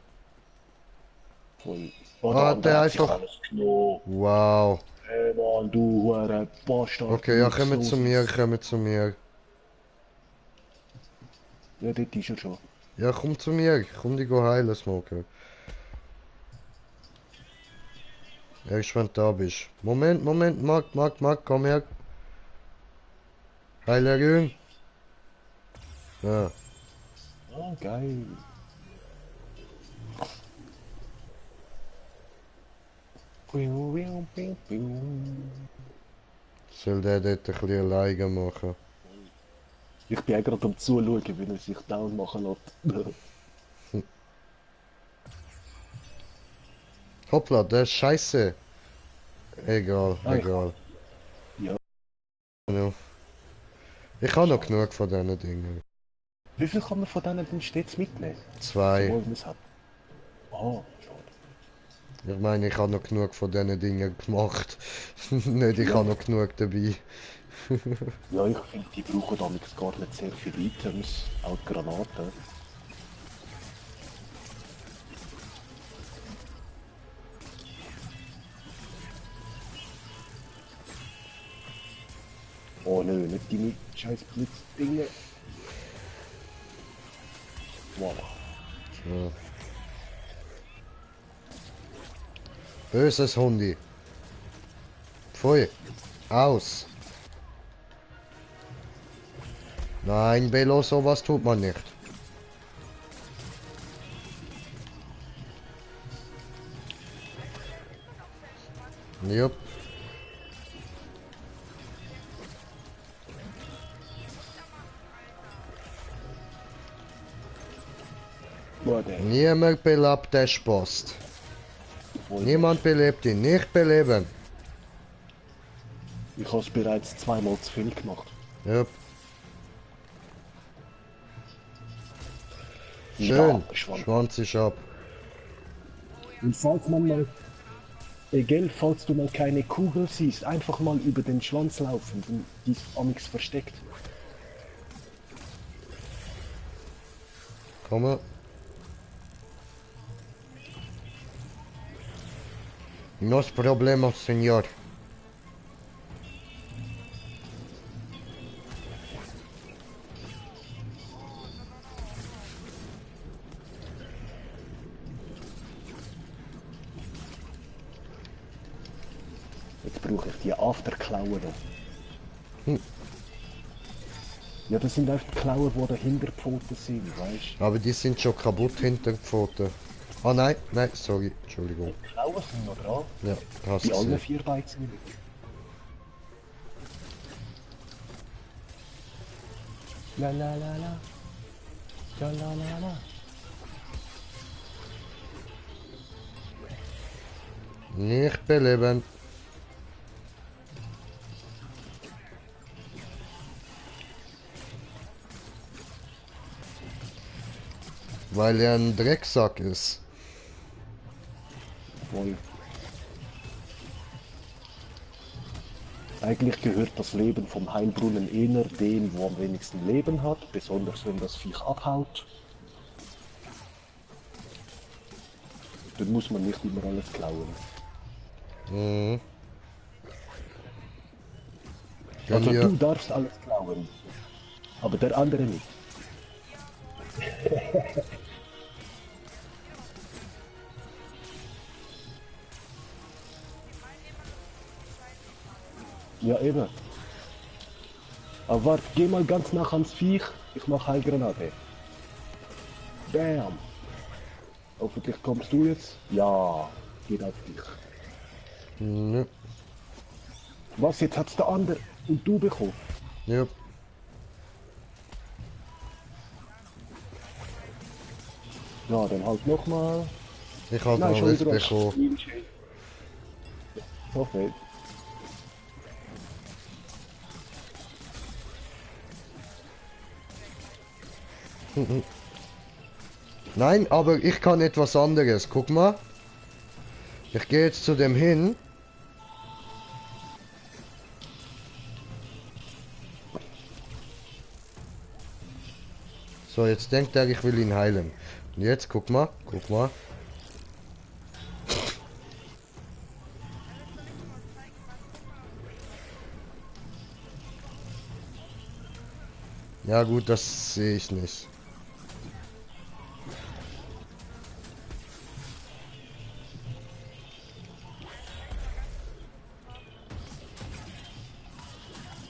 Voll. Der hat sich einfach- alles genommen. Wow. Hey Mann, du Hure Bastard. Okay, ja, Nix los. kommen zu mir. Ja, dort ist er schon. Ja, komm zu mir. Komm dich heilen, Smoker. Erst wenn du da bist. Moment, Mark, komm her. Heilerin. Ja. Oh, geil. Soll der dort ein bisschen alleine machen? Ich bin auch gerade am Zuschauen, wie er sich down machen lässt. Hoppla, der ist scheiße. Egal, Ah, egal. Ja. Ja. Ich habe noch genug von diesen Dingen. Wie viel kann man von denen denn stets mitnehmen? 2. Sobald man es hat. Ah, schade. Ich meine, ich habe noch genug von diesen Dingen gemacht. Nicht, ich Ja. habe noch genug dabei. Ja, ich finde, die brauchen damals gar nicht sehr viele Items, auch die Granaten. Oh nö, nicht die mit scheiß Blitzdinge. Voilà. Ja. Böses Hundi. Pfui. Aus. Nein, Bello, sowas tut man nicht. Jupp. Warte, Niemand belebt den Spost. Niemand belebt ihn. Nicht beleben. ich habe es bereits zweimal zu viel gemacht. Jupp. Ja, Schön. Schwanz. Schwanz ist ab. Und falls man mal, egal, falls du mal keine Kugel siehst, einfach mal über den Schwanz laufen, denn die ist amigs versteckt. Komm. Nos problemos, señor. Jetzt brauche ich die Afterklauen noch. Ja, das sind einfach die Klauen, die dahinter Pfoten sind, weißt Aber die sind schon kaputt hinter den Pfoten. Ah nein, sorry, Entschuldigung. du? Die Klauen sind noch dran. Ja, hast Die alle gesehen. 4 Beizen. La la la la. La la la la. Nicht beleben. Weil er ein Drecksack ist. Voll. Eigentlich gehört das Leben vom Heilbrunnen eher dem, wo am wenigsten Leben hat, besonders wenn das Viech abhaut. Dann muss man nicht immer alles klauen. Mhm. Also Ja, du darfst alles klauen, aber der andere nicht. Ja eben. Aber warte, geh mal ganz nach ans Viech, ich mach Heilgranate. Bam! Hoffentlich kommst du jetzt. Ja, geht auf dich. Nö. Was, jetzt hat's der andere und du bekommen? Ja. Ja, dann halt nochmal. Ich habe Nein, noch schon was wieder am bekommen. Screenshot. So viel. Nein, aber ich kann etwas anderes. Guck mal. Ich gehe jetzt zu dem hin. So, jetzt denkt er, ich will ihn heilen. Und jetzt, guck mal, guck mal. Ja gut, das sehe ich nicht.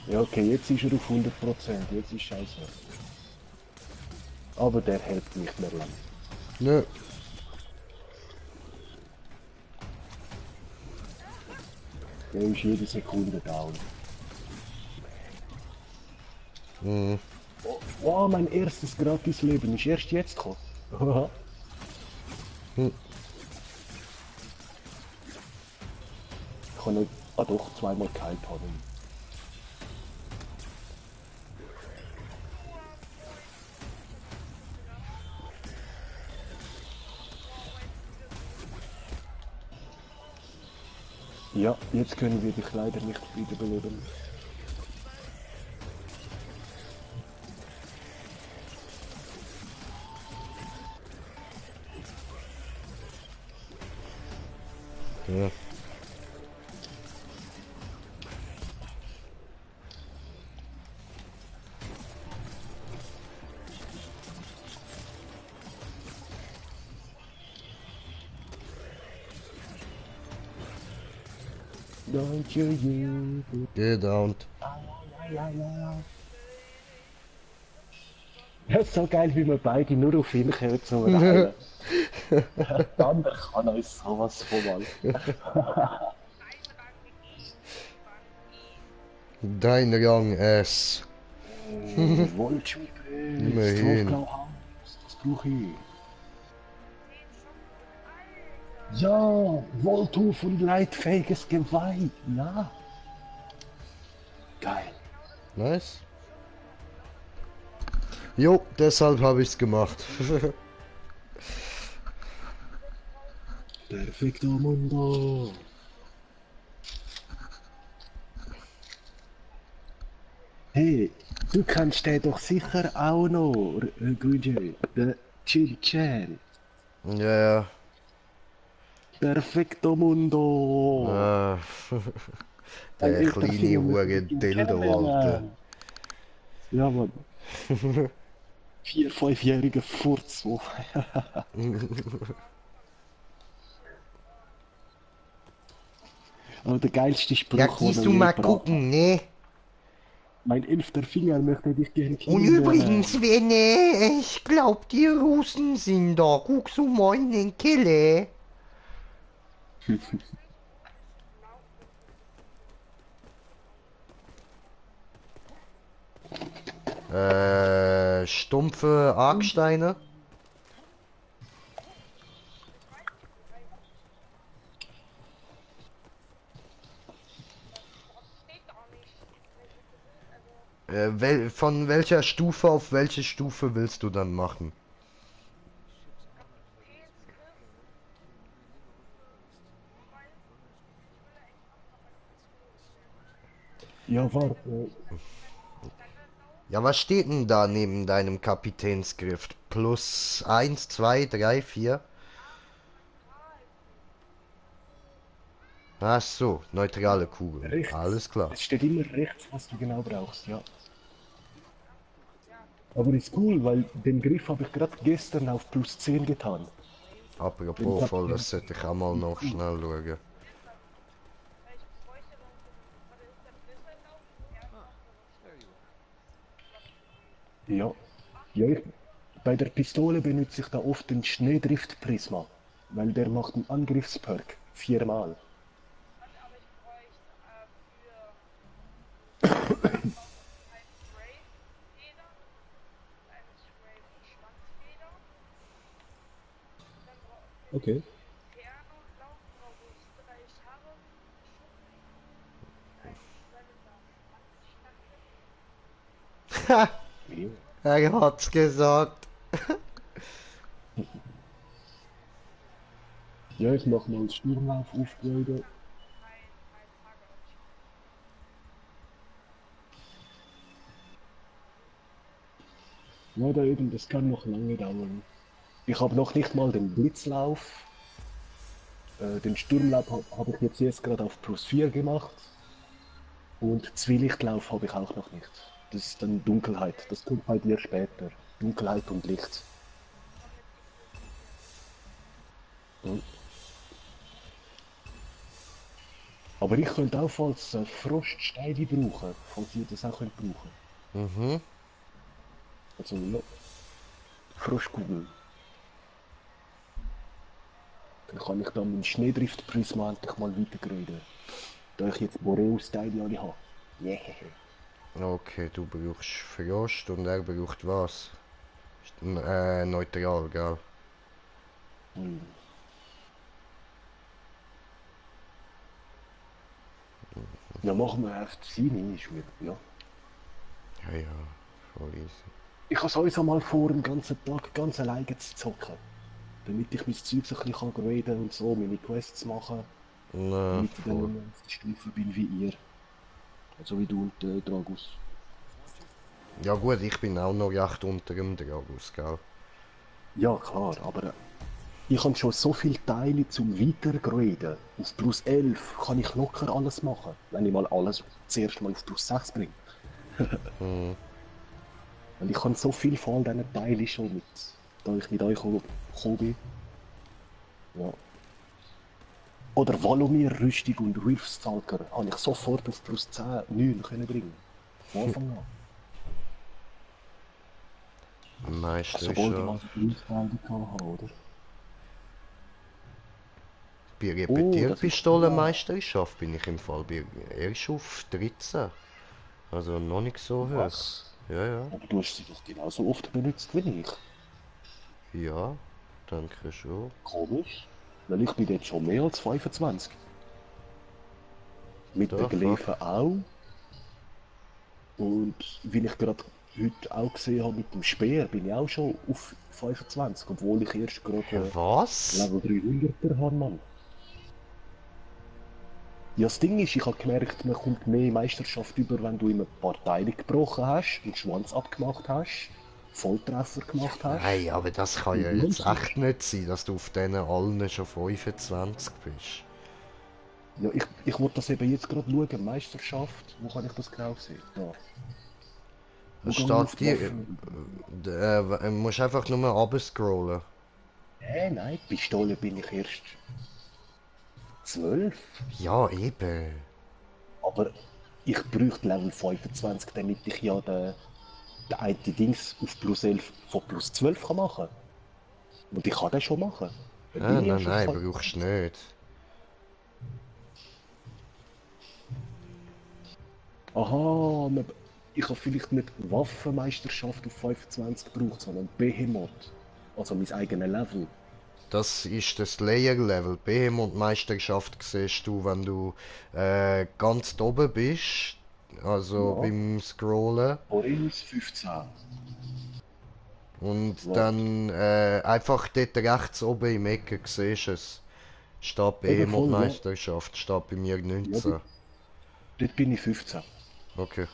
Ja, okay, jetzt ist er auf 100%. Jetzt ist scheiße. Aber der hält nicht mehr lang. Nö. Der ist jede Sekunde down. Mhm. Oh, mein erstes Gratisleben ist erst jetzt gekommen. Hm. Ich kann nicht... Ah doch, zweimal geheilt haben. Ja, jetzt können wir dich leider nicht wiederbeleben. Ja. Don't you. Gedownt. Das ist so geil, wie wir beide nur auf ihn kommen zum Reilen. Der andere kann uns sowas von mal. Dein Rang S. Wollschmiede, Immerhin. Strafblau-Haus, das brauche ich. Ja, Wohltuf und leidfähiges Geweih, ja. Geil. Nice. Jo, deshalb habe ich's gemacht. Perfekto Mundo. Hey, du kannst den doch sicher auch noch, Guji, der Chin-Chan. Ja, Perfekto Mundo. ja. Ein Der echter kleine Finger müssen Hure wir ihn Dildo, Alter. kennenlernen. Ja, Mann. 4-, 5-jährige Furz. Oh. Aber der geilste Spruch, Ja, den gehst er du je mal gebracht hat. gucken, ne? Mein 11. Finger möchte dich gerne Und kennenlernen. übrigens, Wenne, ich glaub, die Russen sind da. Guckst du mal in den Keller? Stumpfe Argsteine. Steht doch nicht. Also, Von welcher Stufe auf welche Stufe willst du dann machen? Kapitänsgriff. Weil ich will echt noch Ja, warte. Ja, was steht denn da neben deinem Kapitänsgriff? Plus 1, 2, 3, 4? Ach so, neutrale Kugeln. Rechts. Alles klar. Es steht immer rechts, was du genau brauchst, ja. Aber ist cool, weil den Griff habe ich gerade gestern auf plus 10 getan. Apropos voll, das sollte ich auch mal noch schnell schauen. Ja. Ja, bei der Pistole benutze ich da oft den Schneedrift-Prisma, weil der macht einen Angriffsperk 4-mal. Okay. Piano laufen August 3 Jahre Schuppen. Ein schwellender Schwanzstange. Ha! Ja. Er hat's gesagt. Ja, ich mache mal einen Sturmlauf aufgraden. 3 Tage anscheinend. Ja, da eben, das kann noch lange dauern. Ich habe noch nicht mal den Blitzlauf. Den Sturmlauf habe ich jetzt erst gerade auf plus 4 gemacht. Und Zwielichtlauf habe ich auch noch nicht. Das ist dann Dunkelheit. Das kommt bei dir später. Dunkelheit und Licht. Ja. Aber ich könnte auch als Froststeine brauchen, falls ihr das auch könnt brauchen. Mhm. Also ja, Frostkugel. Dann kann ich dann mit Schneedrift-Prisma endlich mal weitergraden. Da ich jetzt Boreus-Teile alle habe. Yeah. Okay, du brauchst Frost und er braucht was? Neutral, gell? Hm. Ja, machen wir einfach seine, ist mir, ja. Ja, ja, voll easy. Ich habe sowieso mal vor, den ganzen Tag ganz alleine zu zocken. Damit ich mein Zeug so ein bisschen graden und so, meine Quests machen. Na, Damit ich dann voll. nicht mehr auf der Stufe bin wie ihr. Also wie du und Dragus. Ja gut, ich bin auch noch recht unter dem Dragus, gell? Ja, klar, aber ich habe schon so viele Teile zum Weitergraden. Auf plus 11 kann ich locker alles machen, wenn ich mal alles zuerst mal auf plus 6 bringe. Hm. Und ich habe so viel von all diesen Teilen schon mit, da ich mit euch gekommen bin. Ja. Oder Valomir, Rüstung und Riffstalker habe ich sofort auf plus 10, 9 können bringen. Von Anfang an. Sobald ich mal Meisterschaft. die Riffsteile hatte, oder? Bei Oh, das ist Repetierpistolenmeisterschaft bin ich im Fall erst auf 13. Also noch nicht so hoch. was? Ja, ja. Aber du hast sie doch genauso oft benutzt wie ich. Ja, danke schon. Komisch. Weil ich bin jetzt schon mehr als 25. Mit Da, der fuck. Gelefe auch. Und wie ich gerade heute auch gesehen habe mit dem Speer, bin ich auch schon auf 25, obwohl ich erst gerade Was? Level 300er habe, Mann. Ja, das Ding ist, ich habe gemerkt, man kommt mehr Meisterschaft über, wenn du immer ein paar Teile gebrochen hast, einen Schwanz abgemacht hast, Volltreffer gemacht hast. Nein, aber das kann ja Und jetzt Monster. echt nicht sein, dass du auf denen allen schon 25 bist. Ja, ich wollte das eben jetzt gerade schauen, Meisterschaft, wo kann ich das genau sehen? Da. Wo Es gehe ich auf steht die dir. Waffen? Musst einfach nur runterscrollen. Nein, Pistole bin ich erst 12. Ja, eben. Aber ich bräuchte Level 25, damit ich ja den einen Dings auf plus 11 von plus 12 kann machen. Und ich kann das schon machen. Dann bin ich ja Nein, schon nein, 25. brauchst du nicht. Aha, ich habe vielleicht nicht Waffenmeisterschaft auf 25 gebraucht, sondern Behemoth. Also mein eigenes Level. Das ist das Slayer-Level. Behemoth-Meisterschaft siehst du, wenn du ganz oben bist. Also Ja, beim Scrollen. Boreus 15. Und Warte, dann einfach dort rechts oben im Ecke siehst du es. Steht eben voll, ja. Behemoth-Meisterschaft, steht bei mir Ja, 19. dort bin ich 15. Okay.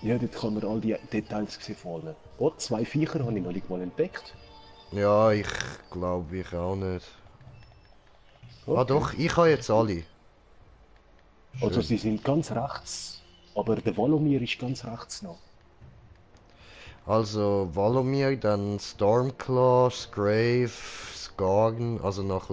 Ja, dort kann man all die Details sehen vorne. Oh, 2 Viecher habe ich noch nicht mal entdeckt. Ja, ich glaube ich auch nicht. Ah Okay. doch, ich habe jetzt alle. Also Schön. sie sind ganz rechts, aber der Valomir ist ganz rechts noch. Also Valomir, dann Stormclaw, Scrave, Skarn, also nach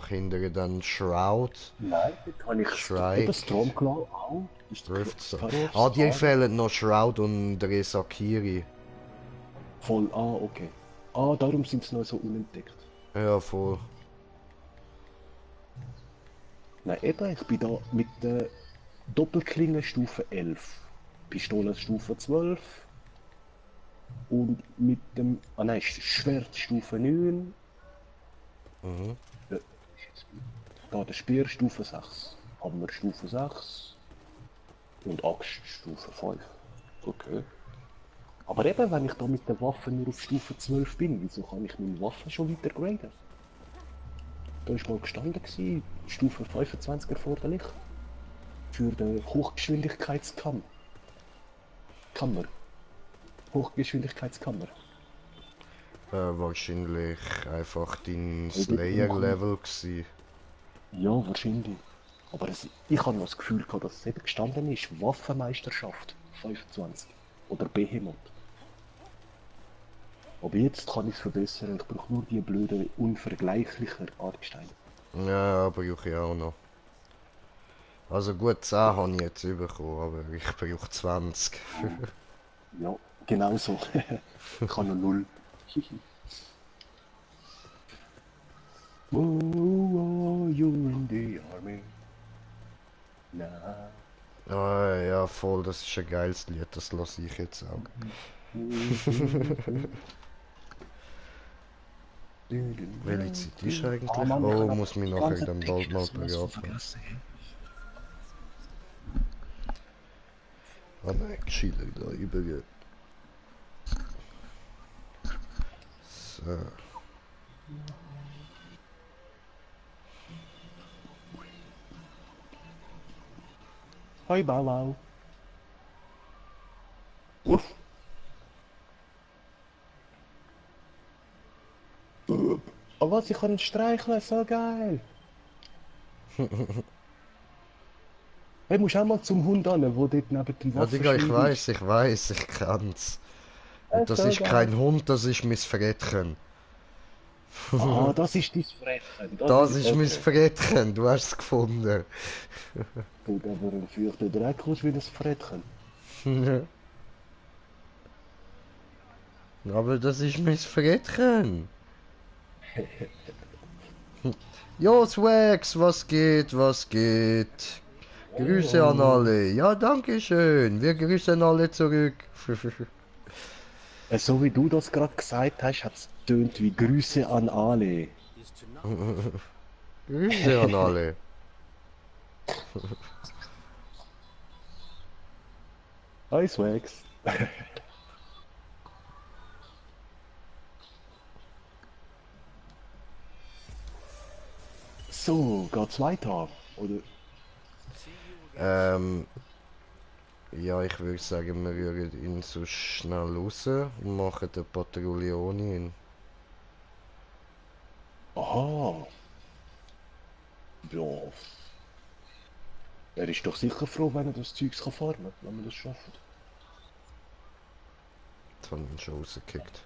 hinten dann Shroud, Nein, dort habe ich eben Shrike, Stormclaw auch. Das ist Riftstar. Skaror, Ah, dir Skarn. fehlen noch Shroud und Resakiri. Voll, okay. Darum sind sie noch so unentdeckt. Ja, voll. Nein, eben, ich bin da mit der Doppelklinge Stufe 11, Pistole Stufe 12 und mit dem, Schwert Stufe 9 Mhm. Da der Speer Stufe 6, Hammer Stufe 6 und Axt Stufe 5. Okay. Aber eben, wenn ich da mit der Waffe nur auf Stufe 12 bin, wieso kann ich meine Waffe schon weiter graden? Da war mal gestanden, gewesen, Stufe 25 erforderlich. Für den Hochgeschwindigkeitskammer. Hochgeschwindigkeitskammer. Wahrscheinlich einfach dein Slayer-Level gsi. Ja, wahrscheinlich. Aber ich habe noch das Gefühl gehabt, dass es eben gestanden ist, Waffenmeisterschaft 25 oder Behemoth. Aber jetzt kann ich es verbessern, ich brauche nur die blöden, unvergleichlichen Artsteine. Ja, brauche ich auch noch. Also gut, 10 habe ich jetzt bekommen, aber ich brauche 20. Ja, genau so. Ich habe noch 0. Oh, you in the army. Na. Ah, ja, voll, das ist ein geiles Lied, das lasse ich jetzt auch. Welche Zeit ist eigentlich? Ah, Mann, Oh, ich hab muss mich die nachher ganze dann bald mal Text was begraben. vergessen, hä? Ah nein, Schiller da über. So. Hoi, Bauau. Uff. Oh was, ich kann ihn streicheln, so geil. Hey, musst auch mal zum Hund an, der dort neben dem Ja, Digga, ich Waffenschmied weiß, ich kann's. Und das so ist geil. kein Hund, das ist mein Frettchen. Ah, das ist dein Frettchen. Das ist mein okay. Frettchen, du hast es gefunden. Sieht aber ein feuchter Dreck aus wie das Frettchen. Aber das ist mein Frettchen. Jo, Swags, was geht, was geht? Grüße an alle. Ja, danke schön. Wir grüßen alle zurück. So wie du das gerade gesagt hast, hat es tönt wie Grüße an alle. Grüße an alle. Hi Swags. So, geht's weiter? Oder? Ja, ich würde sagen, wir rühren ihn so schnell raus und machen eine Patrouille ohne ihn. Aha. Ja. Er ist doch sicher froh, wenn er das Zeugs kann farmen, wenn wir das schaffen. Jetzt haben wir ihn schon rausgekickt.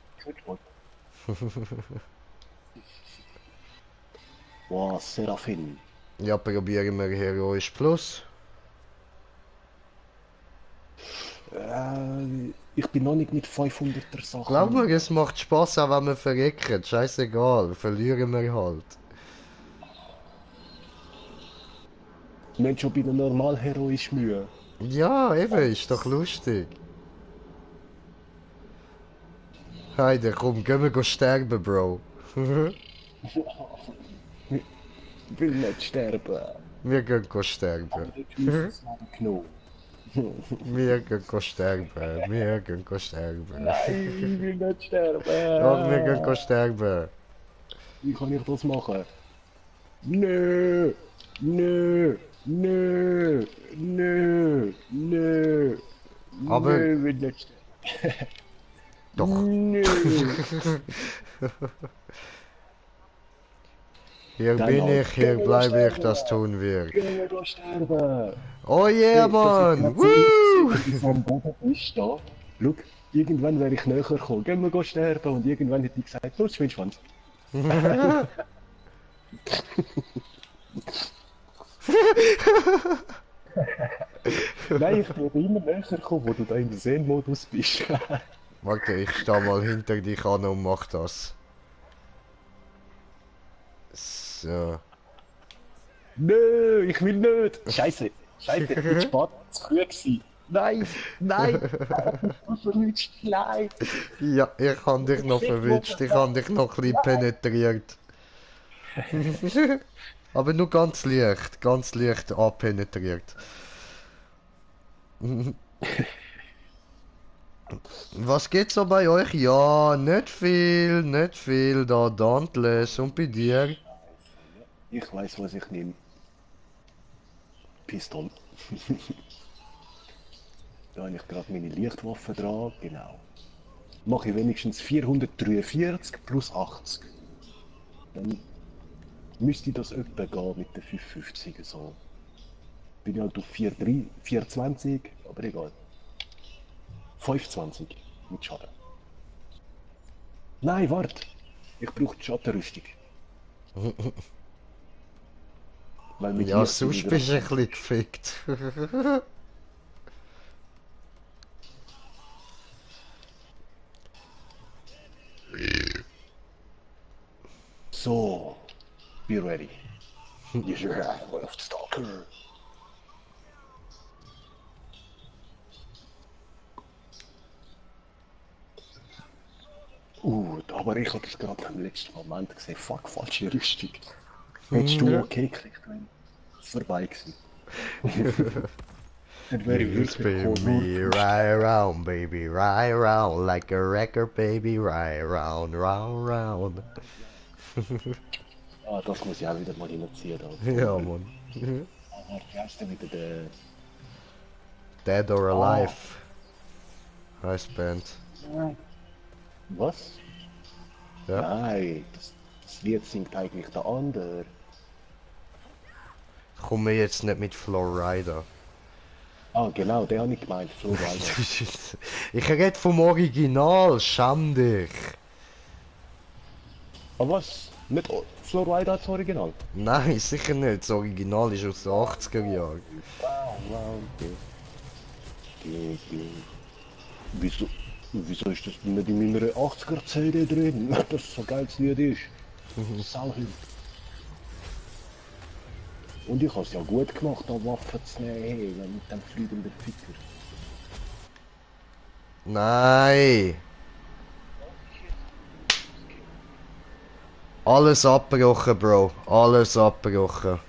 Wow, Seraphin. Ja, probieren wir Heroisch Plus. Ich bin noch nicht mit 500er Sachen. Glaub mir, es macht Spaß, auch wenn wir verrecken. Scheißegal, verlieren wir halt. Wir haben schon bei einer Normalhero ist Mühe. Ja, eben, ist doch lustig. Heide, komm, gehen wir sterben, Bro. Ich will nicht sterben. Wir gehen sterben. Genommen. Wir gehen sterben. Wir gehen sterben. Nein, ich will nicht sterben. Doch, wir gehen sterben. Wie kann ich das machen? Nö, nö, nö, nö, nö. Aber- Nö, ich will nicht sterben. Doch. Nö. Hier Dann bin auch. ich, hier Gehen wir bleibe ich, sterben. das tun wir. Gehen wir sterben. Oh yeah, Mann! Woo! Wenn du am Boden bist, da. Schau, irgendwann wäre ich näher gekommen. Gehen wir sterben. Und irgendwann hätte ich gesagt, los, Schwindschwanz. Nein, ich bin immer näher gekommen, wo du da im Zen-Modus bist. Warte, ich stehe mal hinter dich an und mach das. So. Nö, ich will nicht. Scheiße, scheiße, ich war zu früh gewesen. Nein, nein, du verwünscht, nein. Ja, ich habe dich noch verwünscht, ich habe dich noch ein bisschen penetriert. Aber nur ganz leicht abpenetriert. Was geht so bei euch? Ja, nicht viel, da Dauntless. Und bei dir? Ich weiß, was ich nehme. Pistol. Da habe ich gerade meine Lichtwaffe dran, genau. Mache ich wenigstens 443 plus 80. Dann müsste das etwa gehen mit den 550 so. Bin ich halt auf 420, aber egal. 25 mit Schaden. Nein, warte! Ich brauche die Schattenrüstung. Weil mit Ja, Licht bin ich sonst bist du ein grad- bisschen gefickt. So, be ready. Use your Wolf Stalker. Aber ich habe das gerade im letzten Moment gesehen. Fuck, falsche Rüstung. Hättest du okay gekriegt, wenn es vorbei gewesen. Dann wäre ich You wirklich spin gekommen, me nur right around, baby, right around, like a record, baby, right round, round, round. Ah, das muss ich auch wieder mal reinziehen. Ja, Mann. Aber wie heißt denn wieder der... Dead or Ah, Alive heißt Band. was? Ja. Nein, das Lied singt eigentlich der andere. Komm mir jetzt nicht mit Flowrider. Ah, genau, der habe ich gemeint, Flowrider. Ich rede vom Original, schäm dich. Ah, was? Nicht Flowrider als Original? Nein, sicher nicht. Das Original ist aus den 80er Jahren. Wow, okay. Okay. Wieso ist das nicht in meiner 80er CD drin? Das so geiles Lied ist. Sauhüt. Und ich habe es ja gut gemacht, da Waffen zu nehmen, hey, mit dem fliegenden Ficker. Nein. Alles abgebrochen, Bro. Alles abgebrochen.